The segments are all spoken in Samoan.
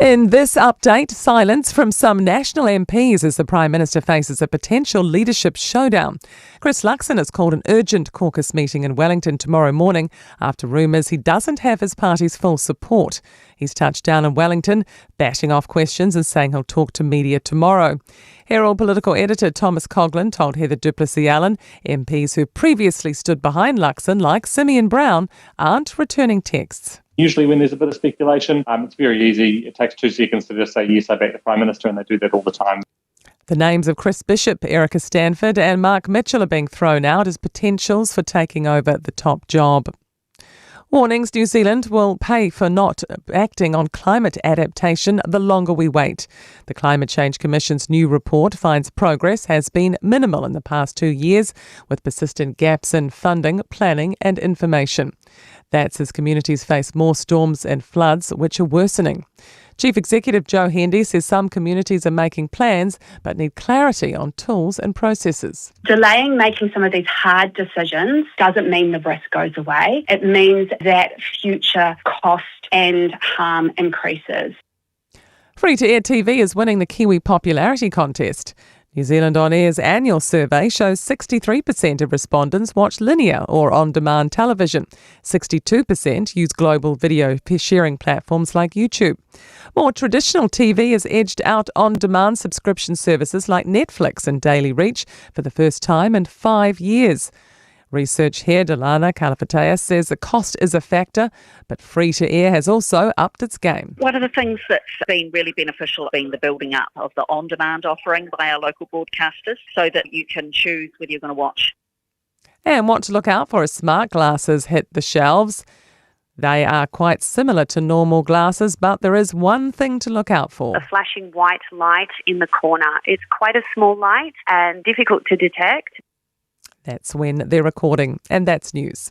In this update, silence from some national MPs as the Prime Minister faces a potential leadership showdown. Chris Luxon has called an urgent caucus meeting in Wellington tomorrow morning after rumours he doesn't have his party's full support. He's touched down in Wellington, batting off questions and saying he'll talk to media tomorrow. Herald political editor Thomas Coughlan told Heather du Plessis-Allan MPs who previously stood behind Luxon, like Simeon Brown, aren't returning texts. Usually when there's a bit of speculation, it's very easy. It takes 2 seconds to just say, yes, I back the Prime Minister, and they do that all the time. The names of Chris Bishop, Erica Stanford and Mark Mitchell are being thrown out as potentials for taking over the top job. Warnings New Zealand will pay for not acting on climate adaptation the longer we wait. The Climate Change Commission's new report finds progress has been minimal in the past 2 years, with persistent gaps in funding, planning and information. That's as communities face more storms and floods, which are worsening. Chief Executive Joe Hendy says some communities are making plans but need clarity on tools and processes. Delaying making some of these hard decisions doesn't mean the risk goes away. It means that future cost and harm increases. Free-to-air TV is winning the Kiwi Popularity Contest. New Zealand On Air's annual survey shows 63% of respondents watch linear or on-demand television. 62% use global video sharing platforms like YouTube. More traditional TV has edged out on-demand subscription services like Netflix and Daily Reach for the first time in 5 years. Research head Alana Kalafatea says the cost is a factor, but free-to-air has also upped its game. One of the things that's been really beneficial has been the building up of the on-demand offering by our local broadcasters so that you can choose whether you're going to watch. And what to look out for as smart glasses hit the shelves. They are quite similar to normal glasses, but there is one thing to look out for. A flashing white light in the corner. It's quite a small light and difficult to detect. That's when they're recording, and that's news.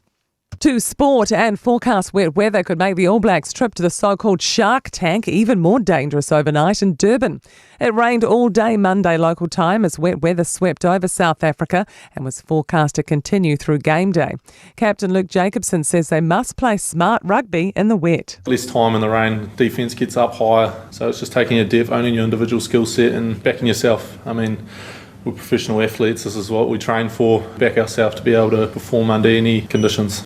To sport, and forecast wet weather could make the All Blacks' trip to the so-called Shark Tank even more dangerous overnight in Durban. It rained all day Monday local time as wet weather swept over South Africa and was forecast to continue through game day. Captain Luke Jacobson says they must play smart rugby in the wet. Less time in the rain, defence gets up higher, so it's just taking a depth, owning your individual skill set and backing yourself. I mean, we're professional athletes, this is what we train for, back ourselves to be able to perform under any conditions.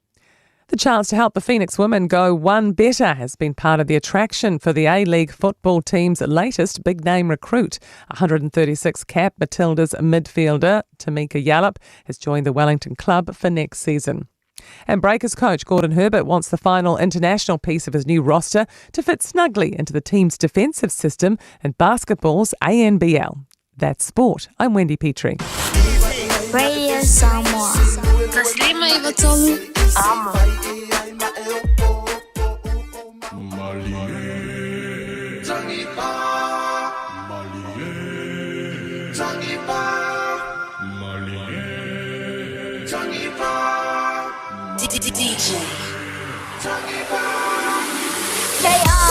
The chance to help the Phoenix women go one better has been part of the attraction for the A-League football team's latest big-name recruit. 136 cap Matilda's midfielder Tameka Yallop has joined the Wellington club for next season. And Breakers coach Gordon Herbert wants the final international piece of his new roster to fit snugly into the team's defensive system and basketball's ANBL. That's sport. I'm Wendy Petrie. Radio Samoa. DJ. JR.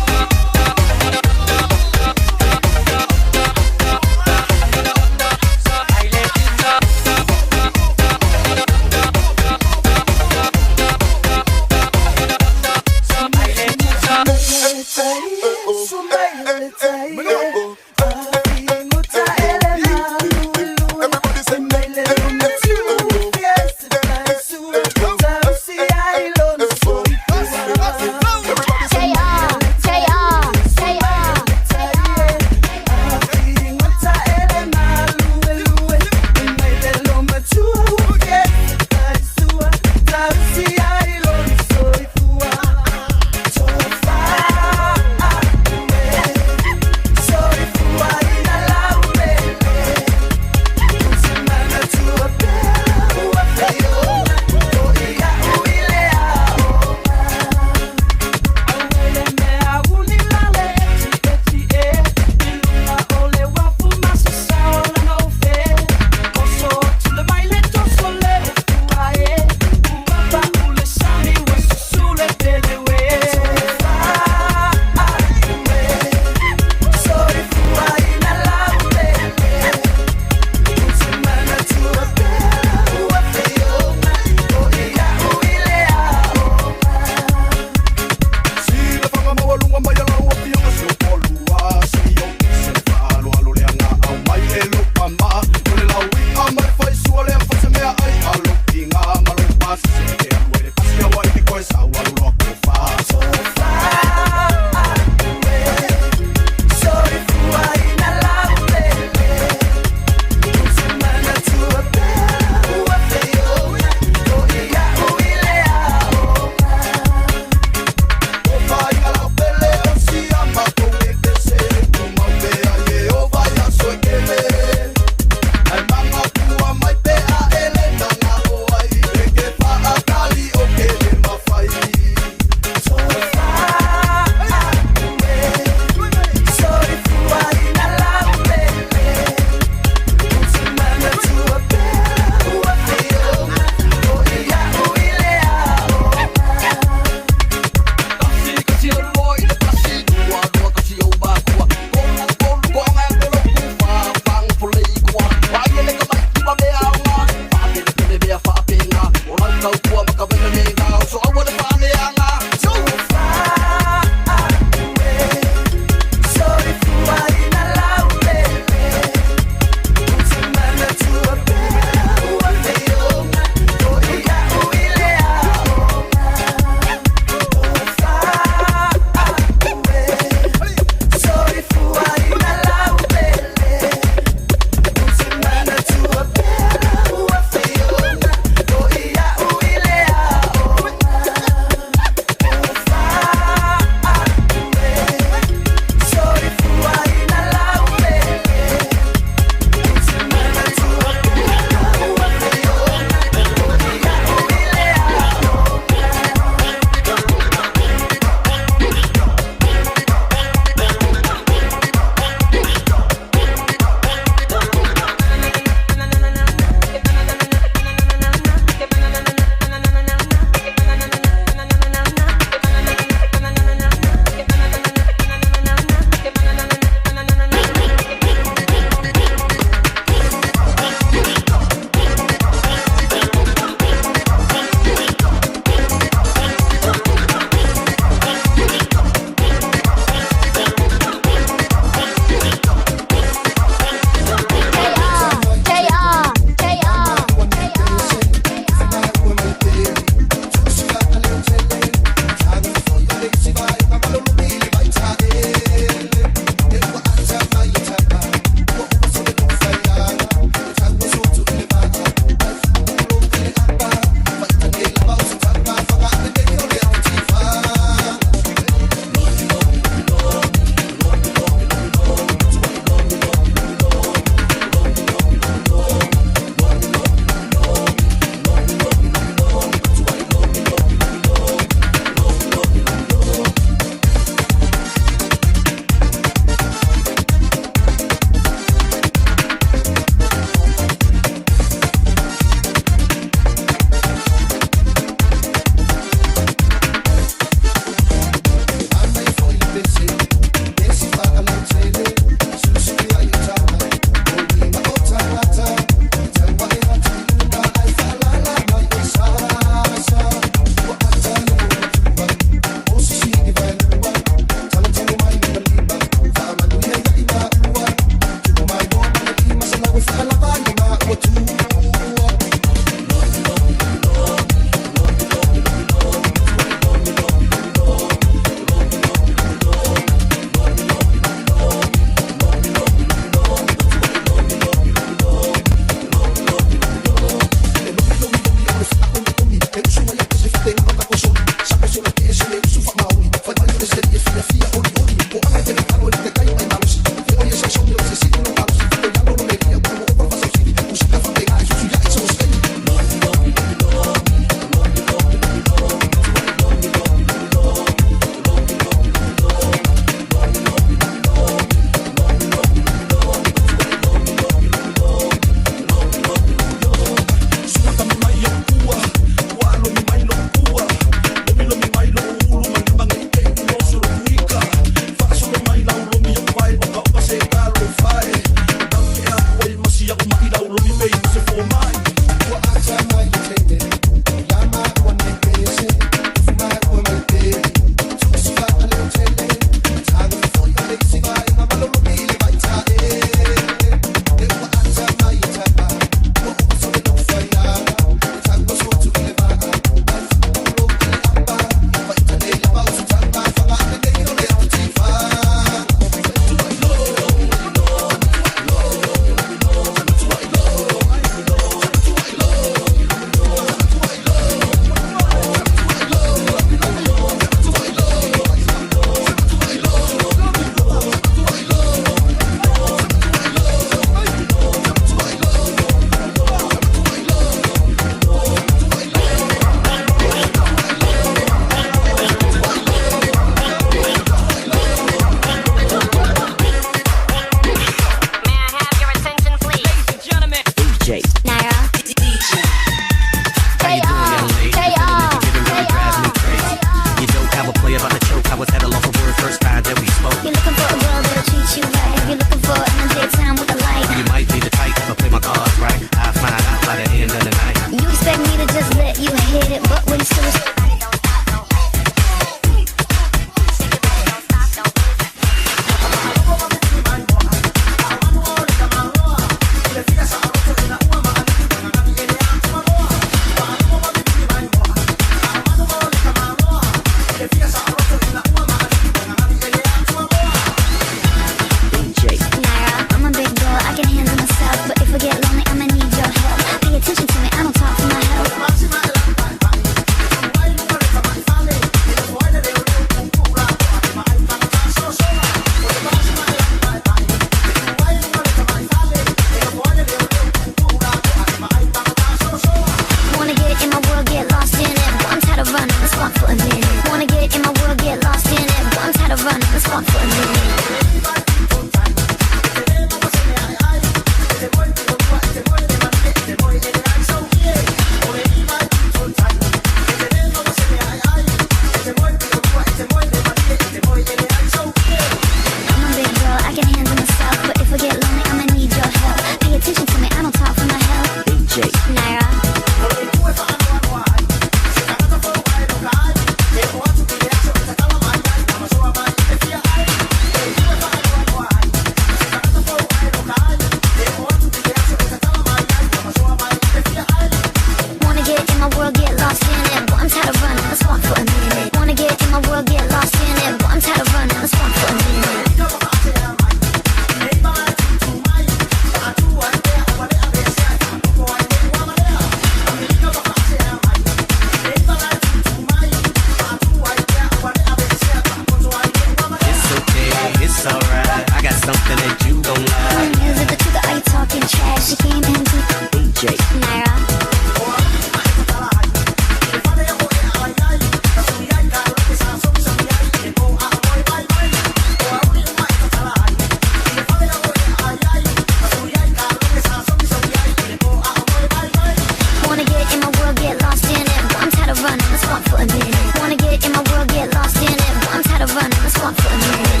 world, get lost in it. I'm tired of running, let's walk for a minute. Wanna get in my world, get lost in it. I'm tired of running, let's walk for a minute.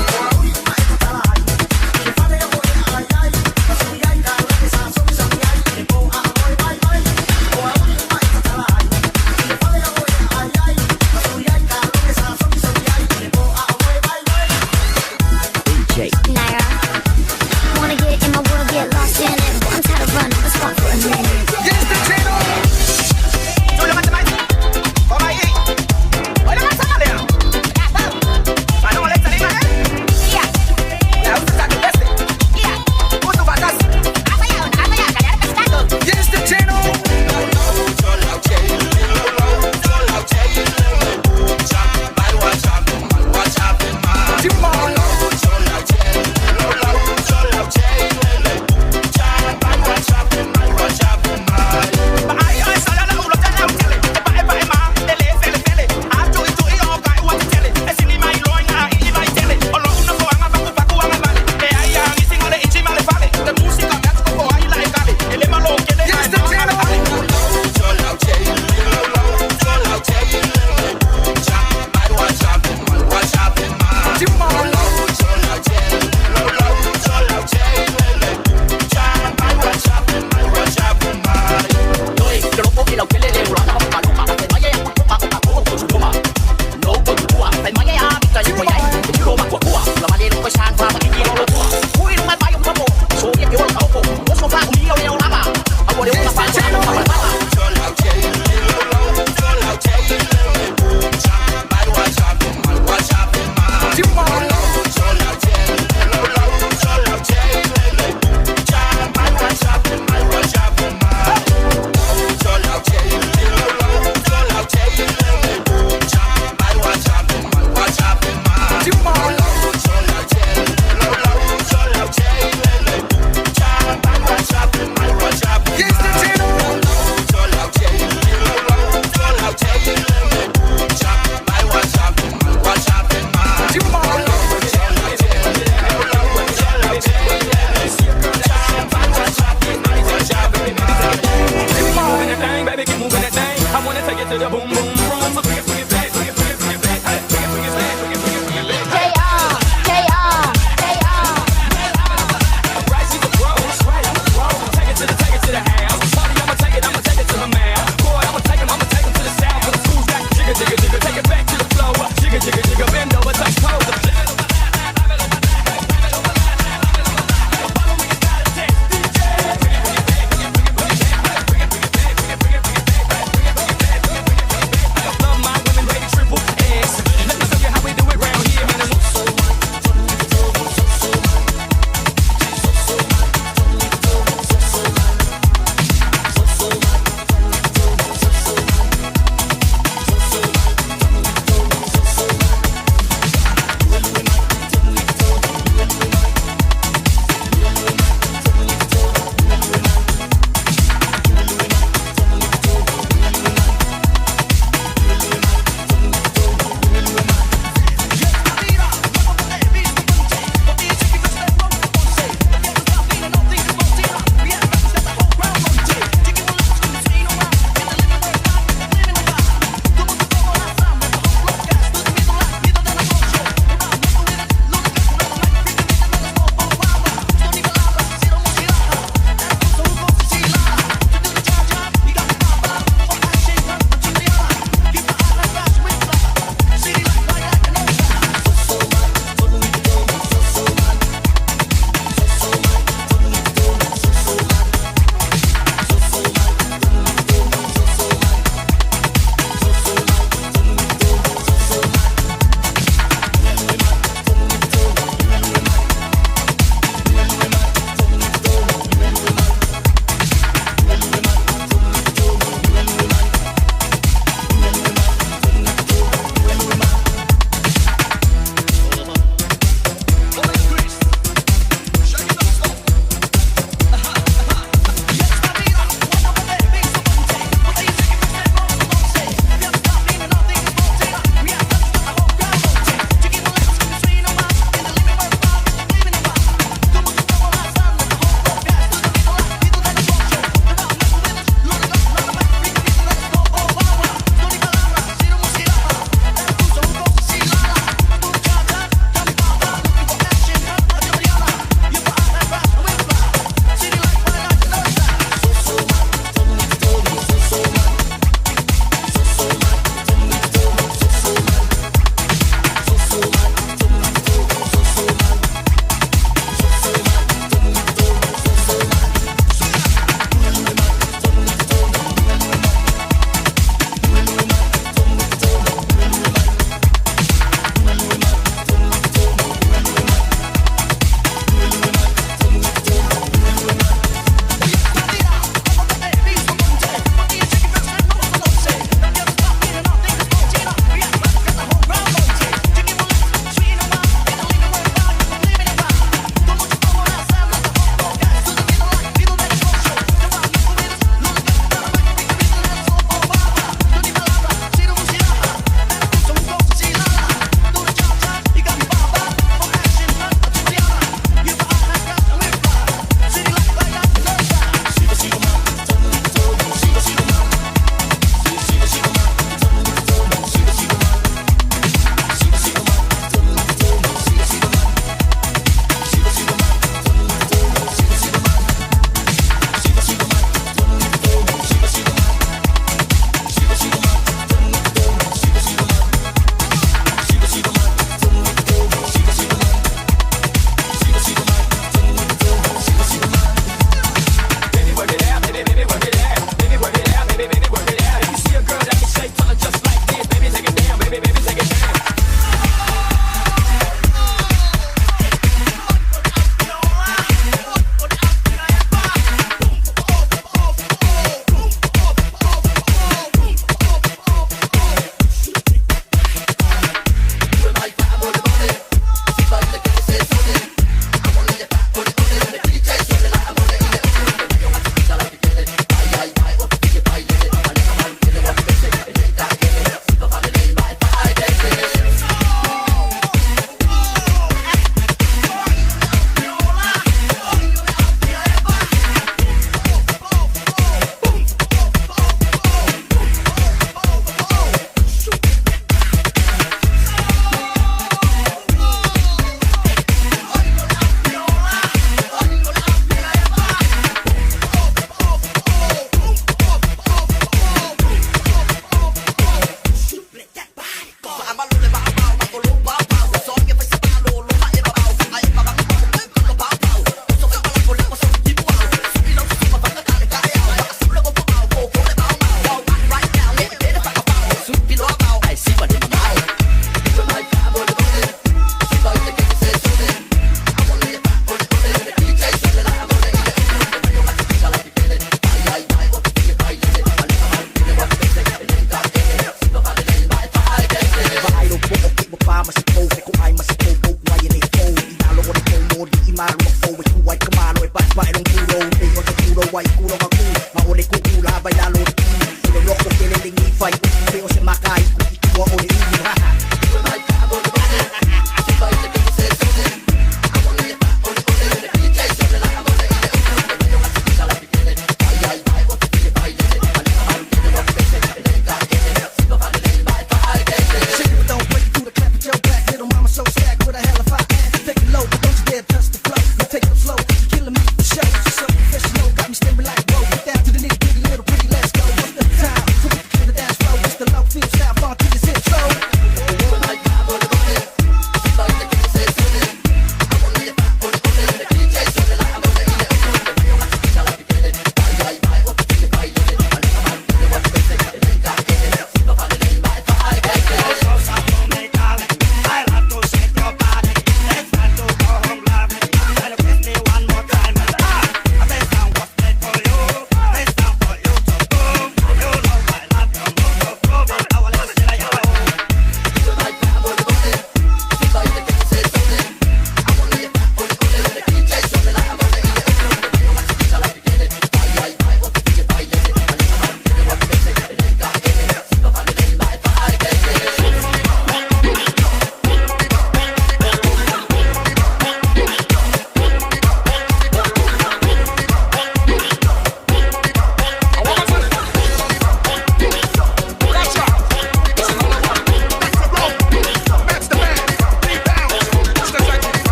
Naira. Wanna get in my world, get lost in it. I'm tired of running, let's walk for a minute.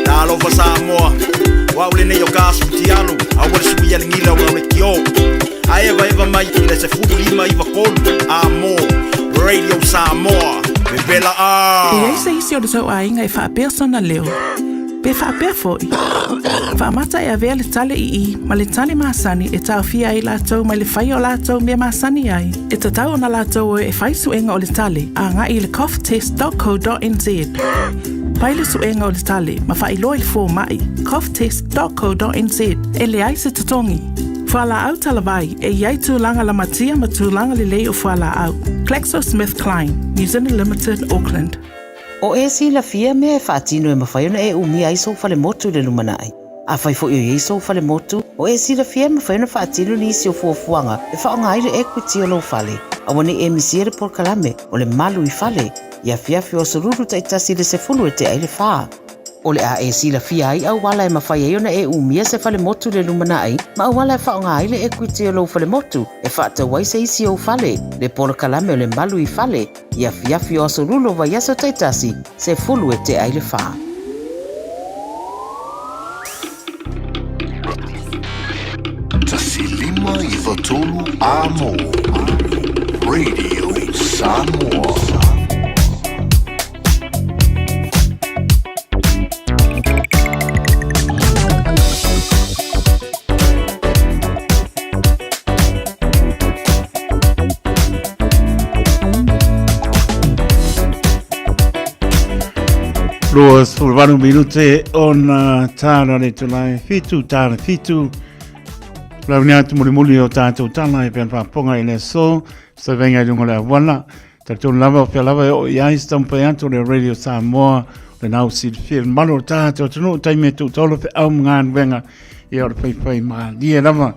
Talofa Samoa, o au lenei o Kasu Tialu, aua le suia le gila o le kio. Ae eva mai i le 59 3 a mo Radio Samoa. Vevela a. E i ai se isi o le tou aiga e faapea sona leo, pe faapea foi. Faamata e avea le tale ii ma le tale masani e taofia ai latou mai le faia o latou mea masani ai. E tatau ona latou o e fai suega o le tale agai i le coughtest.co.nz. Fai le suega o le tale ma faailoa i le fomai coughtest.co.nz e leai se totogi. Fualaau talavai e i ai tulaga lamatia ma tulaga lelei o fualaau. GlaxoSmithKline, New Zealand Limited, Auckland. O e silafia mea e faatino e mafai ona e umia ai sou falemotu i le lumanai. Afai foi o i ai sou falemotu, o e silafia e mafai ona faatino nisi o fuafuaga e faaaoga ai le equity o lou fale. Aua ne i e misia le polokalame o le Malu i Fale i afiafi o aso Lulu taitasi i le 10 e tea ai le 4. O le a e silafia ai auala e mafai ai ona e umia se falemotu i le lumanai ma auala e faaaoga ai le ekuiti o lou falemotu e faatau ai se isi ou fale, le polokalame o le Malu i Fale, i afiafi o Aso Lulu o vaiaso taitasi, 10 e tea i le 4. 1593 Amo Radio Samoa. 28 minute ona tāra le tolai fitu tāra fitu lau ni atu muli muli o tātou tala e pean whāponga i le so sa venga i lunga le awala Talitonu lava o fea lava e oo i ai se taumafai atu o le Radio Samoa, o lena ua silafia le mamalu o le tatou atunuu, taimi e tuutaolo feau ma galuega, ia o le faifai malie lava.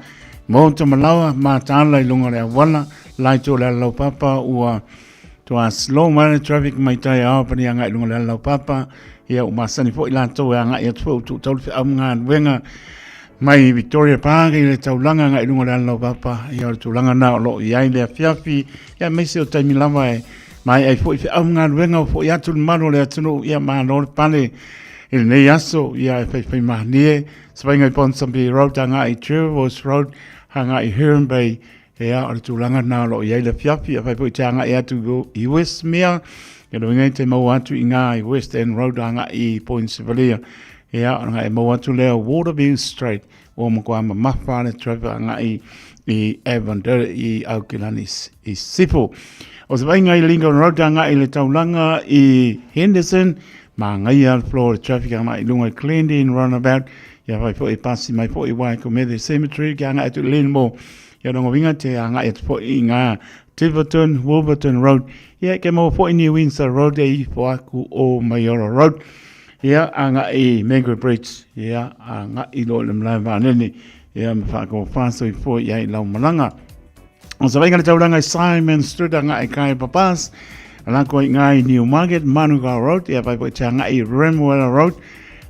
Maota malaoa, mataala i luga o le auala, la itu o le alalaupapa ua toa slow mai le traffic mai tai ao pani agai i luga o le alalaupapa, ia ua masani foi latou e agai atu foi ua tuutaolo feau ma galuega mai Victoria Park i le taulaga agai i luga o le alalaupapa, ia o le tulaga na o lo o i ai le afiafi, ia aemaise o taimi lava e maea ai foi feau ma galuega o foi atu le mamalu o le atunuu, ia malo le pale i lenei aso, ia e faifai malie, Savaiga i Ponsonby Road agai i Trevors Road agai i Herne Bay, ia o le tulaga na o lo o i ai le afiafi, afai foi e te agai atu i Westmere, ia lona uiga e te maua atu i ngā i West End Road agai i Point Chevalier, ia ona e maua atu lea Waterview Street, Ua matua mamafa le traffic agai i Avondale i Aukilani i Sifo. O se vaaiga i Lincoln Road agai i le taulaga i Henderson, māngaia le flow o le traffic agai i lunga i Glendene Roundabout, ia whai foi e pasi mai foi i Waikumete Cemetery ki agai atu i Lenmore. Ia rongo winga te agai atu foi i ngā Tiverton, Wolverton Road, ia ke maua foi New Windsor Road e ifo aku o Maiora Road. Ia, agai i Mango Bridge, ia, agai loa i le malae vaalele, ia, ma whaakawawha soifua i ai lau malaga. O sa vainga le tauranga i Simon Street agai kai Papas, la koe i ngai Newmarket, Manukau Road, ia vai te agai i Remuera Road,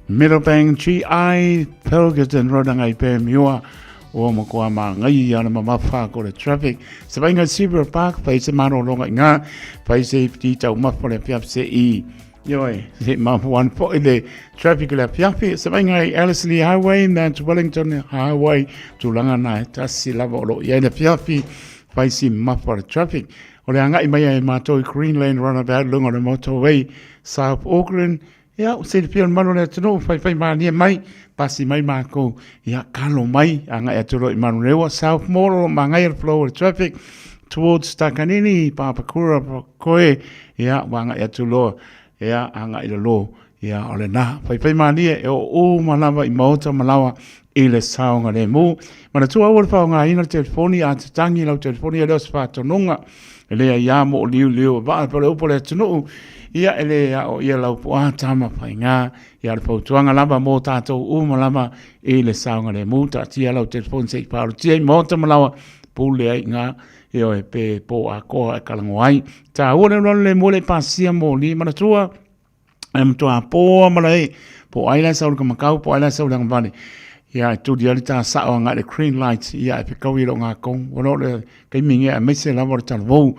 Meadowbank, GI, Pilkington Road agai Pemua, o makoa mā ngai i ana mamafa ko le traffic. Sa vainga i Seabrook Park, whai se marolonga i ngā, whai se i tau mafa le whiapse i Ioe, he mahuan foi le traffic le afiafi, se vainga i Ellerslie Highway, Mount Wellington Highway, tulaga na e tasi lava o lo o i ai le afiafi, whai si mafa le traffic. O le agai mai ai mātou i Greenland Runabout lunga o le motorway, South Auckland, ia, o silafia le mamalu o le atunuu, whaiwhai mālie mai, pasi mai mākou, ia, kalo mai, agai atu loa i Manurewa, South Mall o lo o māngaia le flow o le traffic, towards Takanini, Papakura, Koe, ia, ua agai atu loa, ia, agai i lalo, ia, o lena. Faifai mālie, e oo uma lava i maota ma lawa i le saogalemu. Manatua aua le faaaogaina le telefoni a te tangi lau telefoni e le o se faatonuga, e le aiā mo o liuliu e vaa pe o le upu a le atunuu, ia, e le ao ia lau puaa tama faiga, ia, o le fautuaga lava mo tatou uma lava i le saogalemu, taatia lau telefoni se i paolotia i maota ma lawa, pule ai i ngā, Ioe, pe pō akoa e kalango ai. Tāua le ualu le mua le pasia mō li manatua, e matua pōa mala e, pō ai lai sau le kamakau, pō ai lai sau le angavale. Ia, e tuli ali tā sao anga le green light, ia, e whekau i lo ngā kong, wala o le kaimi ngea, e meise lava o le talavou,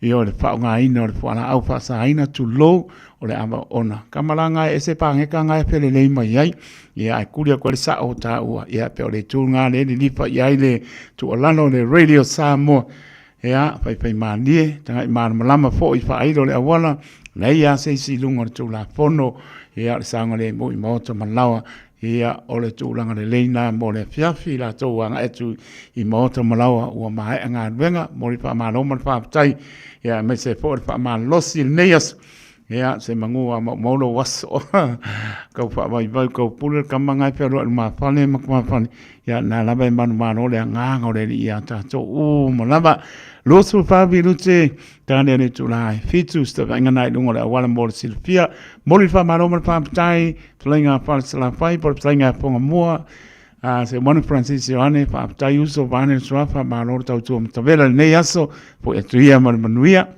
ia o le whao ngā ina, o le whaala au whaasaina, tu low, o le awa ona. Ka mala ngā e ese pāngeka ngā e whele lei mai ai, ia, e kuri aku le sao o tāua, ia, pe o le tū ngā le lilifa i ai le tuualalo le Radio Samoa, ia, whaiwhai mālie, tangai mālamalama fo i whaairo le awala, lei a se isi lunga o le tūlafono, ia, o le saonga le mo i maota malawa, ia, o le tūlanga le leina mo le afiafi, latou agai atu i maota malawa, ua maea galuega, mo le faamalo ma le faafetai, ia, aemaise foi o le faamalosi i lenei aso, Ia, se manu a maumau lou aso. Kau faavaivai kau pule le kama ngai fealuai i le lumafale ma kumafale. Ia, na lava e manumalo le agaga o le Alii ia tatou uma lava. 24 minute, tane le itula e fitu, se tavaaiga na i luga o le auala mo le silafia. Momoli le faamalo ma le faafetai, fetalaiga a Falesalafai po o le fetalaiga a Fogamua, a se Manu Francis Ioane, faafetai uso vaeane le suafa, malo le tautua matavela i lenei aso, foi atu ia ma le manuia.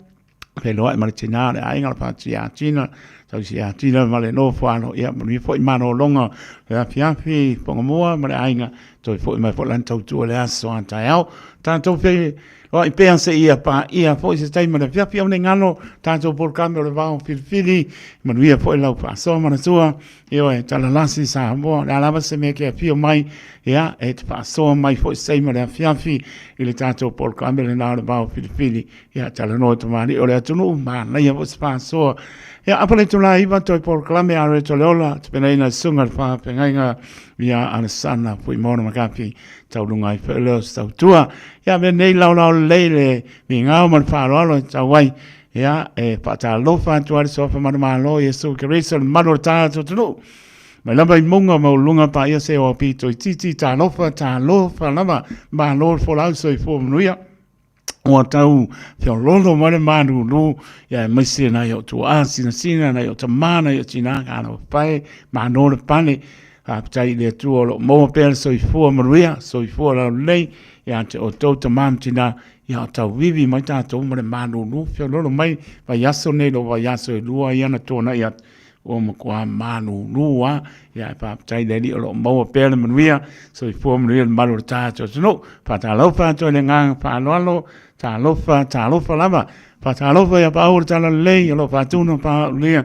Feiloai ma le tina o le aiga o le Pāti Ātina, Tausi ia tila ma le nofo alo, ia manuia foi malologa le afiafi Pagamua ma le aiga, toe foi mai foi lana tautua i le aso a taeao. Tatou feiloai pea seia paia foi se taimi o le afiafi au nei galo, tatou polokalame o le vao filifili, manuia foi lau faasoa manatua, ioe, talalasi Samoa, o le a lava se mea e te afio mai, ia, e te faasoa mai foi se taimi o le afiafi i le tatou polokalame lena o le vao filifili. Ia, talanoa i tamalii o le atunuu, manaia foi se faasoa. Ia, apa le itula e 9 toe polokalame a Reto Leola, tapenaina e le susuga i le faafeagaiga ia Alesana Fuimaono McCarthy, tauluga ai foi lea o se tautua. Ia, avea nei laolao lelei le migao ma le faaaloalo e tatau ai. Ia, e faatalofa atu ai le suafa manumalo Iesu Keriso, le mamalu o le tatou atunuu. Mai lava i mauga maualuluga paia seia oo pito itiiti, talofa, talofa lava, malo le folau, soifua manuia. Ua tau feoloolo mai le malulu, ia aemaise nai o tuaa sinasina, nai o tamā, nai o tinā, talofa e, malo le pale. Faafetai i le Atua o lo o maua pea le soifua manuia, soifua laulelei ia te outou tamā ma tinā, ia o tauivi mai tatou ma le malulu, feoloolo mai vaiaso nei lo vaiaso e lua ia na tuanai atu. Ua matua malulu lava, ia ae faafetai i le Alii o lo o maua pea le manuia, soifua manuia le mamalu o le tatou atunuu. Faatalofa atu i le agaga faaaloalo, talofa, talofa lava. Faatalofa ia Paau o le Talalelei o lo o faatino paaulia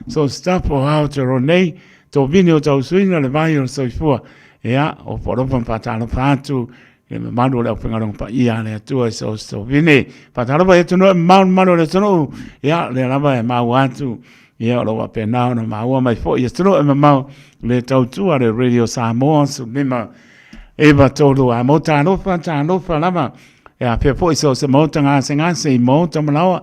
so se tapu o Aotearoa nei, tovini o tausuina le vai o le soifua. Ia, o alofa ma faatalofa atu le mamalu o le aufaigaluega paia a le Atua i so o se tovine. Faatalofa i atunuu e mamao le mamalu o le atunuu, ia, o lea lava e maua atu, ia, o lo o faapena ona maua mai foi i atunuu e mamao le tautua a le Radio Samoa 15 9 3 a mo talofa, talofa lava. E afea foi so o se maota gasegase i maota malaoa,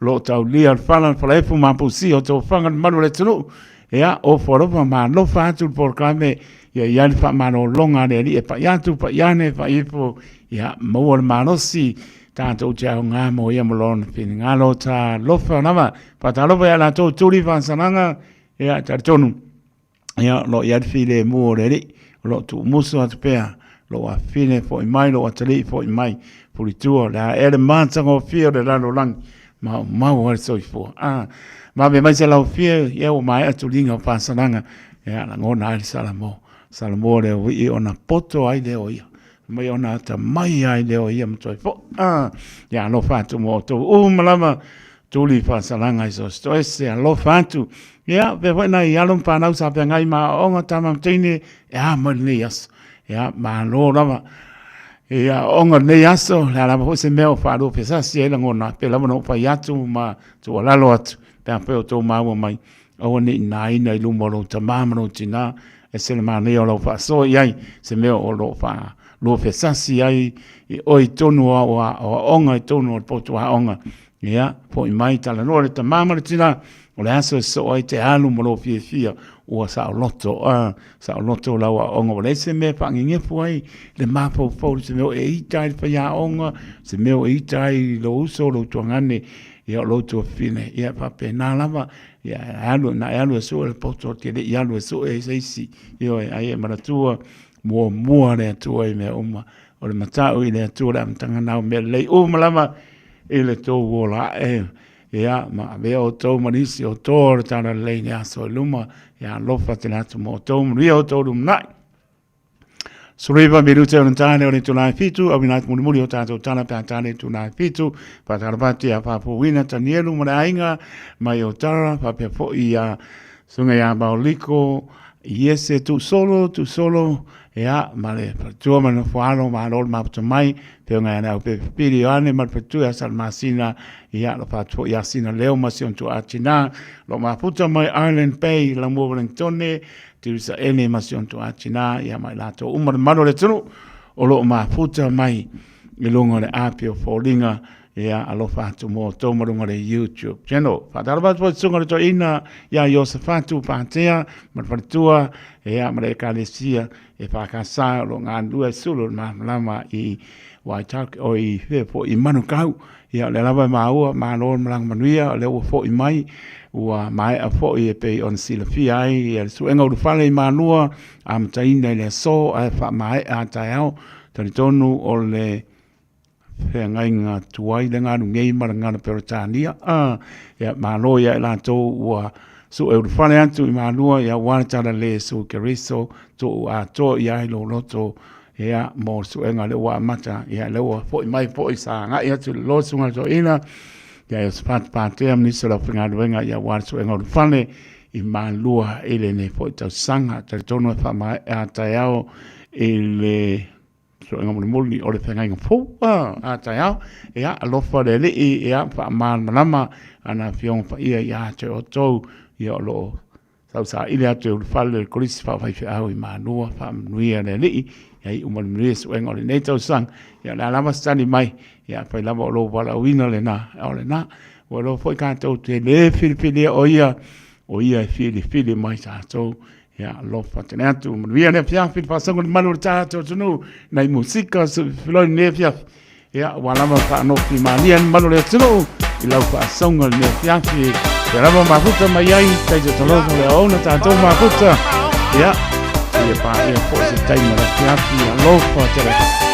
o lo o taulia le fala, le falaefu ma pusia o tofaga le mamalu o le atunuu. Ia, ofo alofa ma alofa atu le polokalame, ia i ai le faamalologa a le Alii e pai atu, pai ane, pai ifo, ia maua le malosi, tatou te aoga mo ia ma lona finagalo, talofa lava. Faatalofa ia latou tuli faasalaga, ia talitonu. Ia, o lo o i ai le filemu o le Alii, o lo o tuumusu atu pea lou afafine foi mai, lou atalii foi mai, pulitua, o le a ea le matagofie o le lalolagi, maumau ai le soifua. A, vave mai se laufie, ia ua maea tuliga o faasalaga, ia, lagona ai le Salamo. Salamo le uii ona poto ai lea o ia. Mai ona atamai ai lea o ia ma toe foi. A, ia alofa atu mo outou uma lava, tuli faasalaga i so o se toese, alofa atu. Ia, faapea foi nai alo ma fanau sa feagai ma aoaoga, tama ma teine, e a mai lenei aso. Ia, malo lava. Ia, aoaoga lenei aso, le a lava foi se mea o faaluafesasi ai lagona, pei lava ona ou fai atu ma tuualalo atu, pe afai o outou maua mai, aua ne i nāina i luma o lou tamā ma lou tinā, ese le manaia o lau faasoa i ai, se mea o lo o faaluafesasi ai i oe i totonu o au aoaoga, i totonu o le potu aoga. Ia, foi mai, talanoa le tamā ma le tinā, o le aso e sosoo ai te alu ma lou fiafia, ua saoloto, a, saoloto lau aoaoga, ua leai se mea e faagegefu ai le mafaufau, se mea o e ita ai le faiaoga, se mea o e ita ai lou uso, lou tuagane, ia, o lou tuafafine, ia, e faapena lava, ia, e alu, na e alu e sue le poto, e te le i alu e sue ai se isi, ioe, ae e manatua, muamua le Atua i mea uma, o le matau i le Atua le amataga na o mea lelei uma lava, i le tou ola ae, ia, ma avea outou ma nisi o toa o le talalelei i le aso i luma, ia alofa tele atu mo outou, manuia outou lumanai. 19 minute o le tale o le itula e 7, auina atu mulimuli o tatou tala pe a tale itula e 7, faatalofa atu ia Faafouina Tanielu ma le aiga mai o Tara, faapea foi ia Susuga ia Maoliko, Iese Tuusolo, Tuusolo, ia, ma le faletua ma le nofoalo, malo le mafuta mai, afioga ia Leaupepe Pili Ioane ma le faletua ia Salamasina, ia, alofa atu foi ia Sina Leo ma si ona tuaa tinā, o lo o mafuta mai Island Bay, Lamua Wellingtone, Tirisa Ene ma si ona tuaa tinā, ia ma i latou uma le mamalu o le atunuu o lo o mafuta mai i luga o le api o foliga, Ia, alofa atu mo outou ma luga o le YouTube channel. Faatalofa atu foi i le susuga i le toeaina ia Iosefatu Patea ma le faletua, ia, ma le ekalesia e EFKS o lo o galulue ai sulu o le malamalama i Waitaki, o i fea foi i Manukau. Ia, o lea lava e maua, malo le malaga manuia, o lea ua foi mai, ua maea foi e pei ona silafia ai ia le suega ulufale i Malua, amataina i le aso ae faamaea a taeao. Talitonu o le feagaiga tuai le galu nei ma le gala Peretania. Ia, malo ia i latou ua Sue ulufale atu i Malua ia aua le Talalelei Iesu Keriso tuu atoa i ai lou loto ia mo le suega lea ua amata ia lea ua foi mai foi sa agai atu i le Susuga i le Toeaina ia Iosefatu Patea ma nisi o le aufaigaluega ia aua le suega ulufale i Malua i lenei foi tausaga. Talitonu e faamaea taeao i le suega mulimuli o le feagaiga fou a taeao. Ia, alofa le Alii, ia, faamalamalama ana Afioga Paia ia te outou, ia o lo o sausaili atu e ulufale le Kolisi Faafaifeau i Malua, faamanuia le Alii, ia iu ma le manuia suega o lenei tausaga. Ia, o le a lava se tali mai, ia, afai lava o lou valaauina lena, o lena. Ua iloa foi tatou te le filifilia o ia, o ia e filifili mai tatou. Ia, alofa tele atu. Manuia le afiafi, le faasoga i le malu o le tatou atunuu, nai musika filoi lenei afiafi. Ia, ua lava faanofi malie le malu o le atunuu i lau faasoga lenei afiafi. Ia lava mafuta mai ai, taita talofa le aona tatou mafuta. Ia, ia paia foi se taima le afiafi, alofa tele atu.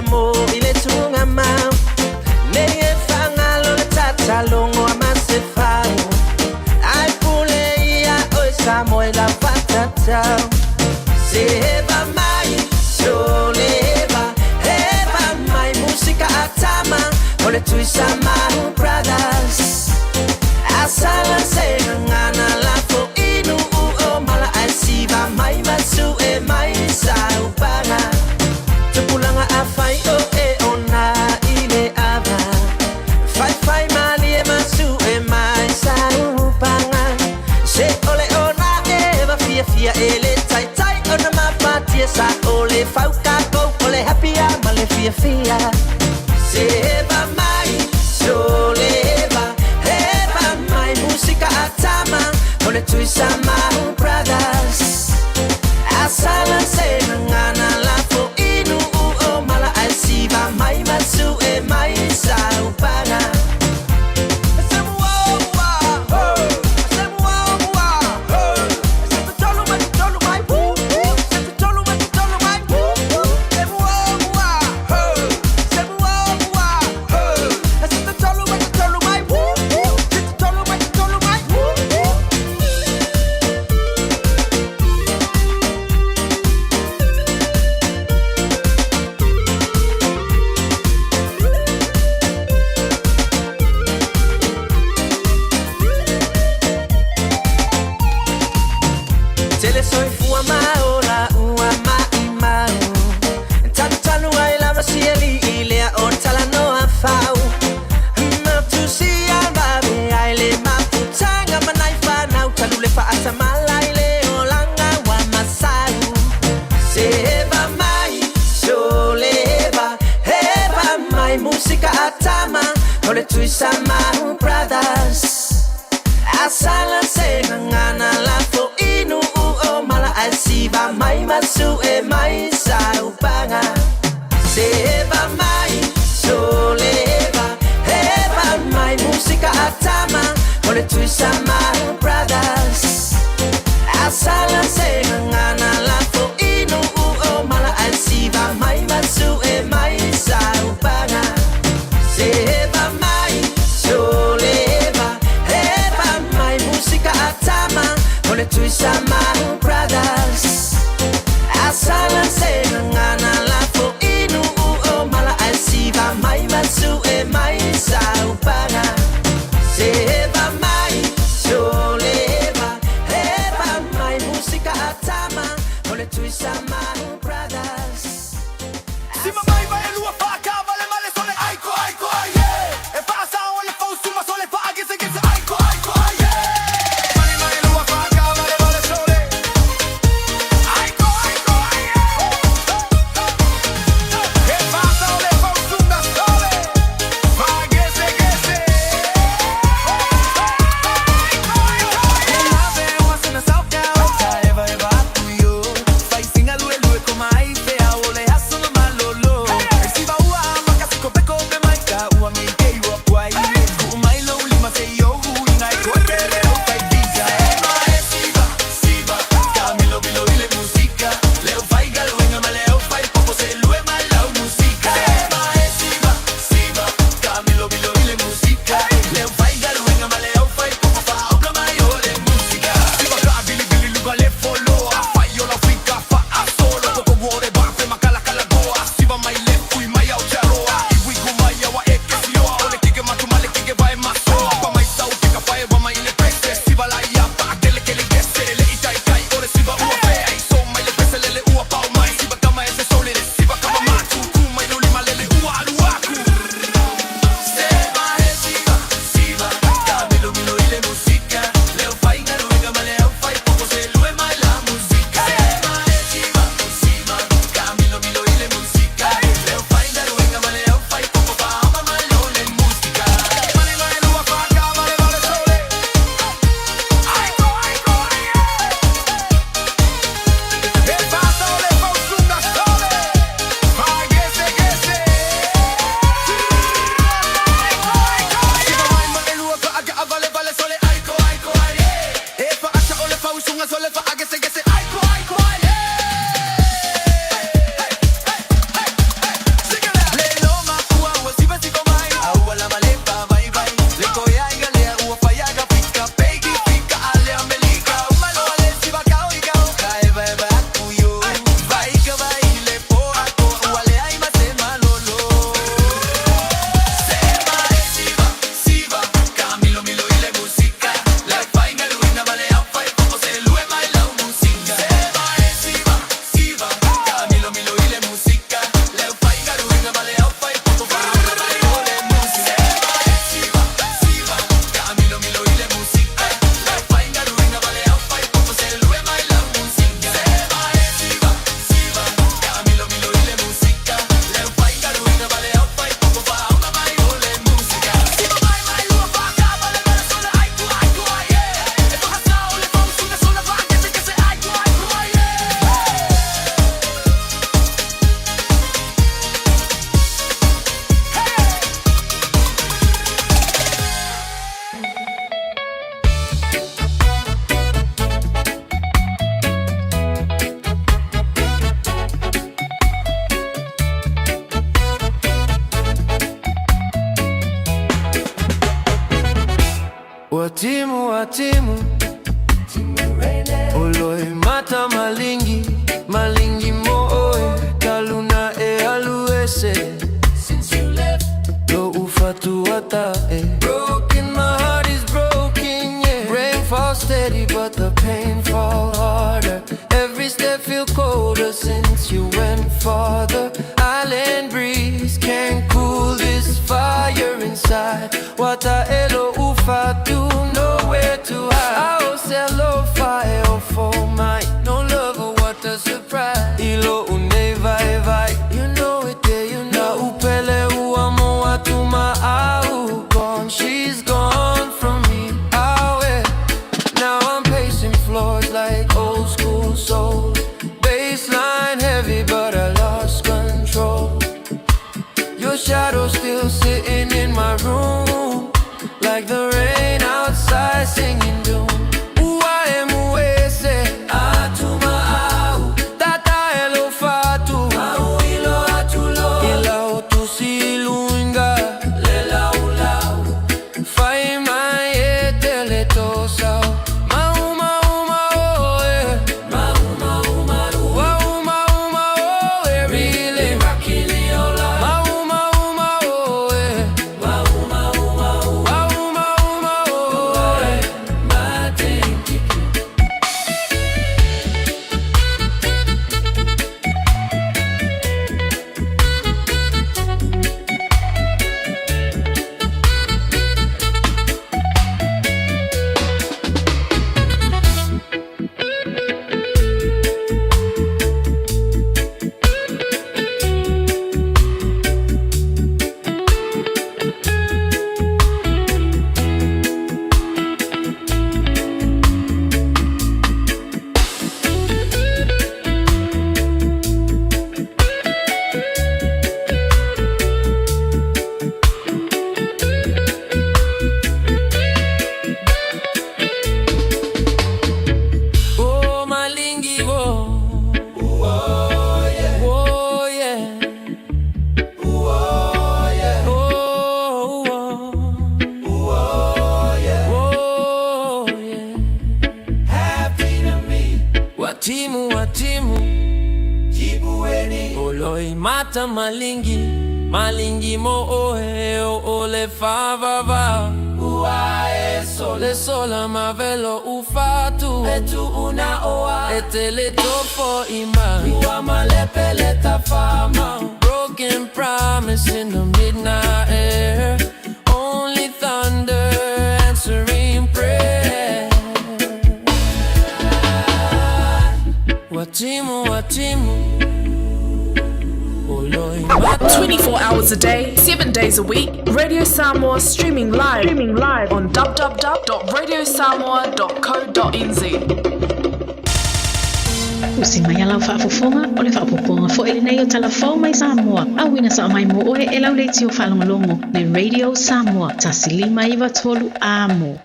mo i le tuga mau. Nei e faagalo le tatalogo a Masefau. Ae pule ia oe Samoa i lau faatatau. Se eva mai, sole eva, eva mai musika a tama o le Tuisamahu Brothers. Asala se gagana lafo inu u o mala ae siva mai masu e mai sa upaga. Tupulaga a fai o e ona i le ava. Fai fai malie masu e mai sa upaga. Se ole ona e va fia fia e le tai tai ona mafatia sa o le fauka kou o le happy a ma le fia fia. Se eva mai, sole eva, eva mai musika a tama o le Tuisamahu Brothers. Asala se gagana lafo inu u o mala ae siva mai masu e mai sa upaga. Tele soifua ma ola ua maʻimau. Tanutanu ai lava siali i lea o talanoa fau. Matusia vave ai le mafutaga ma nai fanau. Talu le faatamala i le olaga ua masau. Se eva mai, sole eva, eva mai musika a tama o le Tuisamahu Brothers. Asala se gagana lafo inu u o mala ae siva mai masu e mai sa upaga. Se eva mai, sole eva, eva mai musika a tama o le Tuisamahu Brothers. Asala se gagana lafo inu u o mala ae siva mai masu e mai sa upaga. Se eva mai, sole eva, eva mai musika a tama o le Tuisamahu Brothers. Asala se gagana lafo inu u o mala ae siva mai masu e mai sa upaga. Se eva mai, sole eva, eva mai musika a tama o le Tuisamahu Brothers. Sima mai vai lua fa ka vale male sole ai ko ai ko ai yeah. E fa sa o le fau suma sole fa agese gese ai ko ai ko ai yeah. Mani mai lua fa ka vale male sole ai ko ai ko ai yeah. E fa sa o le fau suma sole fa agese gese. Watimu watimu Oloi mata malingi Malingi mo oe Taluna e alu ese Since you left Lo ufatu ata e Broken, my heart is broken, yeah. Rain falls steady but the pain fall harder. Every step feel colder since you went farther. Island breeze can't cool this fire inside. Wata elo ufatu, nowhere to hide. I sell fire for my no love, what a surprise. Ilo une vai vai, you know it there, you know. Na upele uamo atuma au gone. She's gone from me. Awe. Now I'm pacing floors like old school soul. Baseline heavy, but I lost control. Your shadow still sitting in my room, like the rain outside singing doom. Uaemuese atuma au tata elo fatu au ilo atulo ila otusiluinga lela ulau fai mai etele tosau mau mau mau eh mau mau mau mau mau eh really mau mau mau eh mau mau mau mau mau mau eh. Oh, malingi wo. Oh yeah. Oh yeah. Oh yeah. Oh, oh. yeah. Oh yeah. Happy to meet. Watimu watimu. Jibueni. Oloi mata malingi. Malingi mo oe o ole fa va va. Uae sole sola mavelo ufatu. Etu una oa. Etele tofo ima. Ua malepele tafama. Broken promise in the midnight air. Only thunder answering prayer. Watimu watimu. Oloi mata 24 hours a day, 7 days a week, Radio Samoa streaming live, on www.radiosamoa.co.nz. Usi mai a lau faafofoga o le faaopoopoga foʻi lenei o talafou mai Samoa. Auina sao mai mo oe e lau leitio faalogologo le Radio Samoa 1 5 9 3 Amo.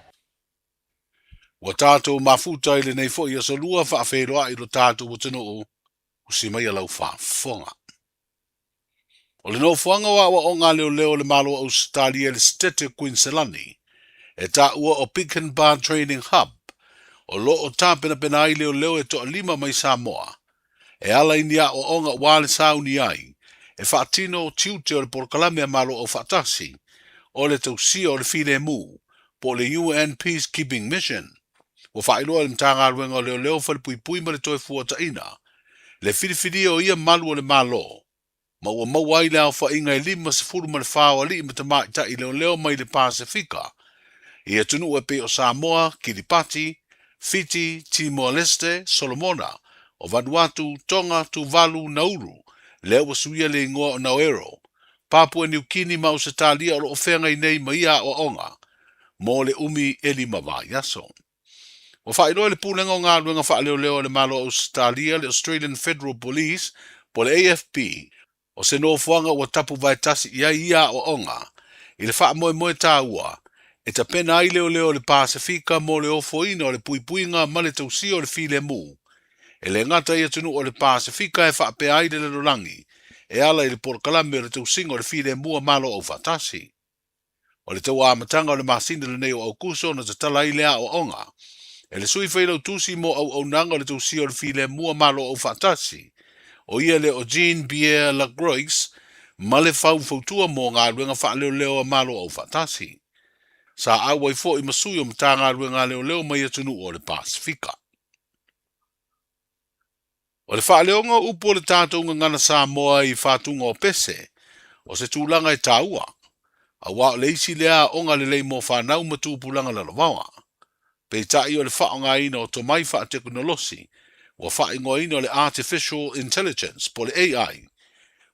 Ua tātou mafuta i lenei foʻi aso lua faafeiloaʻi lo tatou atunuu usi mai a lau faafofoga. O le nofoaga o aʻoaʻoga a leoleo o le Malo o Ausetalia i le Setete o Kuiniselani e taua o Pinkenba Training Hub o loo tapenapena ai leoleo e toalima mai Samoa e ala i ni aʻoaʻoga ua le sauni ai e faatino tiute o le polokalame a Malo Aufaatasi o le tausia o le filemu po o le UN Peacekeeping Mission. Ua faailoa e le Matagaluega o Leoleo Falepuipui ma le Toe Fuataʻina le filifilia o ia malu o le Malo ma ua maua ai le aofaiga e 54 o aliʻi ma tamaʻitaʻi leoleo mai le Pasefika i atunuu e pei o Samoa, Kiripati, Fiti, Timor-Leste, Solomona, o Vanuatu, Tonga, Tuvalu, Nauru, lea ua suia le igoa o Naoero, Papua Niukini ma Ausetalia o loo feagai nei ma ia aʻoaʻoga mo le umi e 5 vaiaso. Ua faailoa e le Pulega o Galuega Faaleoleo a le Malo o Ausetalia, le Australian Federal Police, po o le AFP, o se nofoaga ua tapu vaetasi i ai ia aʻoaʻoga i le faamoemoe tāua e tapena ai leoleo o le Pasefika mo le ofoina o le puipuiga ma le tausia o le filemu e lē gata i atunuu o le Pasefika e faapea ai le lalolagi e ala i le polokalame o le tausiga o le filemu a Malo Aufaatasi. O le tau amataga o le masina lenei o Aokuso na tatala ai lea aoaoga e le Sui Failautusi mo Auaunaga o le Tausia o le Filemu a Malo Aufaatasi, o ia lea o Jean Pierre Lacroix, ma le Faufautua mo Galuega Faaleoleo a Malo Aufaatasi. Sa auai foi ma sui o Matagaluega a Leoleo mai atunuu o le Pasefika. O le faaleoga o upu o le tatou gagana Samoa i fatuga o pese, o se tulaga e taua, auā o le isi lea aoga lelei mo fanau ma tupulaga lalovaoa. Peitai o le faaaogaina o tomai faatekonolosi ua faaigoaina o le Artificial Intelligence po o le AI,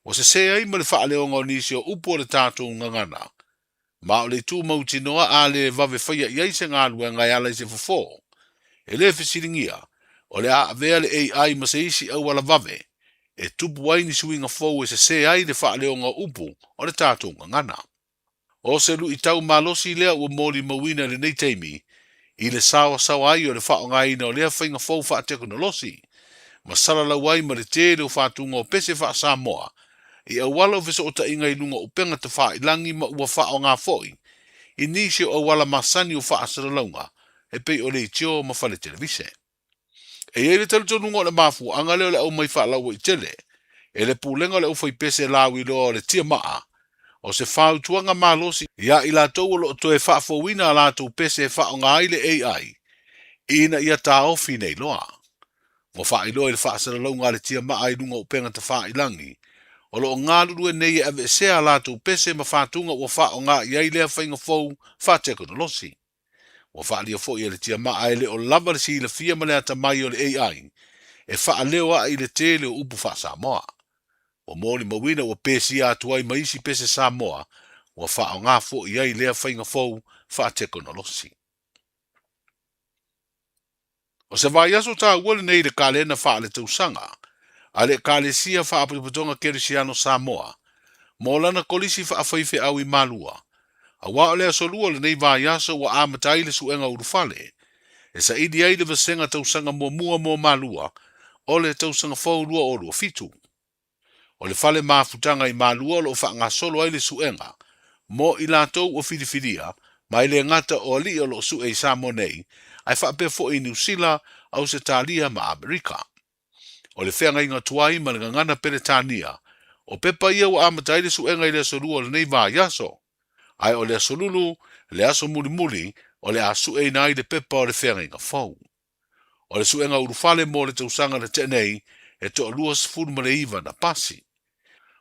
ua sese ai ma le faaleoga o nisi o upu o le tatou gagana, ma o le itu mautinoa a le vave faia i ai se galuega e ala i se fofo, e le fesiligia o le a avea le AI ma se isi auala vave e tupu ai ni suiga fou e sese ai le faaleoga o upu o le tatou gagana. O se luitau malosi lea ua molimauina i lenei taimi i le saoasaoa ai o le faaaogaina o lea faiga fou faatekonolosi ma salalau ai ma le tele o fatuga o pese faa-Samoa i auala o fesootaiga i luga o upega tafailagi ma ua faaaoga foi i nisi o auala masani o faasalalauga e pei o leitio ma fale televise. E i ai le talitonuga o le mafuaaga lea o le aumai faalauaitele e le Pulega o le Aufaipese Lauiloa o le Tiamaa o se fautuaga malosi ia i latou o lo o toe faafouina a latou pese e faaaoga ai le AI ina ia taofi nei loa. Ua faailoa i le faasalalauga a le Tiamaa i luga o upega tafailagi o lo o galulue nei e aveesea a latou pese ma fatuga ua faaaoga i ai lea faiga fou faatekonolosi. Ua faaalia foi e le Tiamaa e le o lava le silafia ma le atamai o le AI e faaleo ae i le tele o upu faa-Samoa. Ua molimauina ua pesia atu ai ma isi pese Samoa ua faaaoga foi i ai lea faiga fou faatekonolosi. O se vaiaso taua lenei i le kalena faaletausaga a le Ekalesia Faapotopotoga Kerisiano Samoa mo lana kolisi faafaifeau i Malua, auā o le aso Lua o lenei vaiaso ua amata ai le suega ulufale e saili ai le vasega tausaga muamua mo Malua o le tausaga fou 2027. O le fale mafutaga i Malua o lo o faagasolo ai le suega mo i latou ua filifilia, ma e le gata o alii o lo o sue i Samoa nei, ae faapea foi i Niu Sila, Ausetalia ma Amerika. O le feagaiga tuai ma le gagana Peretania o pepa ia ua amata ai le suega i le aso Lua o lenei vaiaso, ae o le aso Lulu, le aso mulimuli, o le a sueina ai le pepa o le feagaiga fou. O le suega ulufale mo le tausaga na tea nei, e toalua 19 na pasi.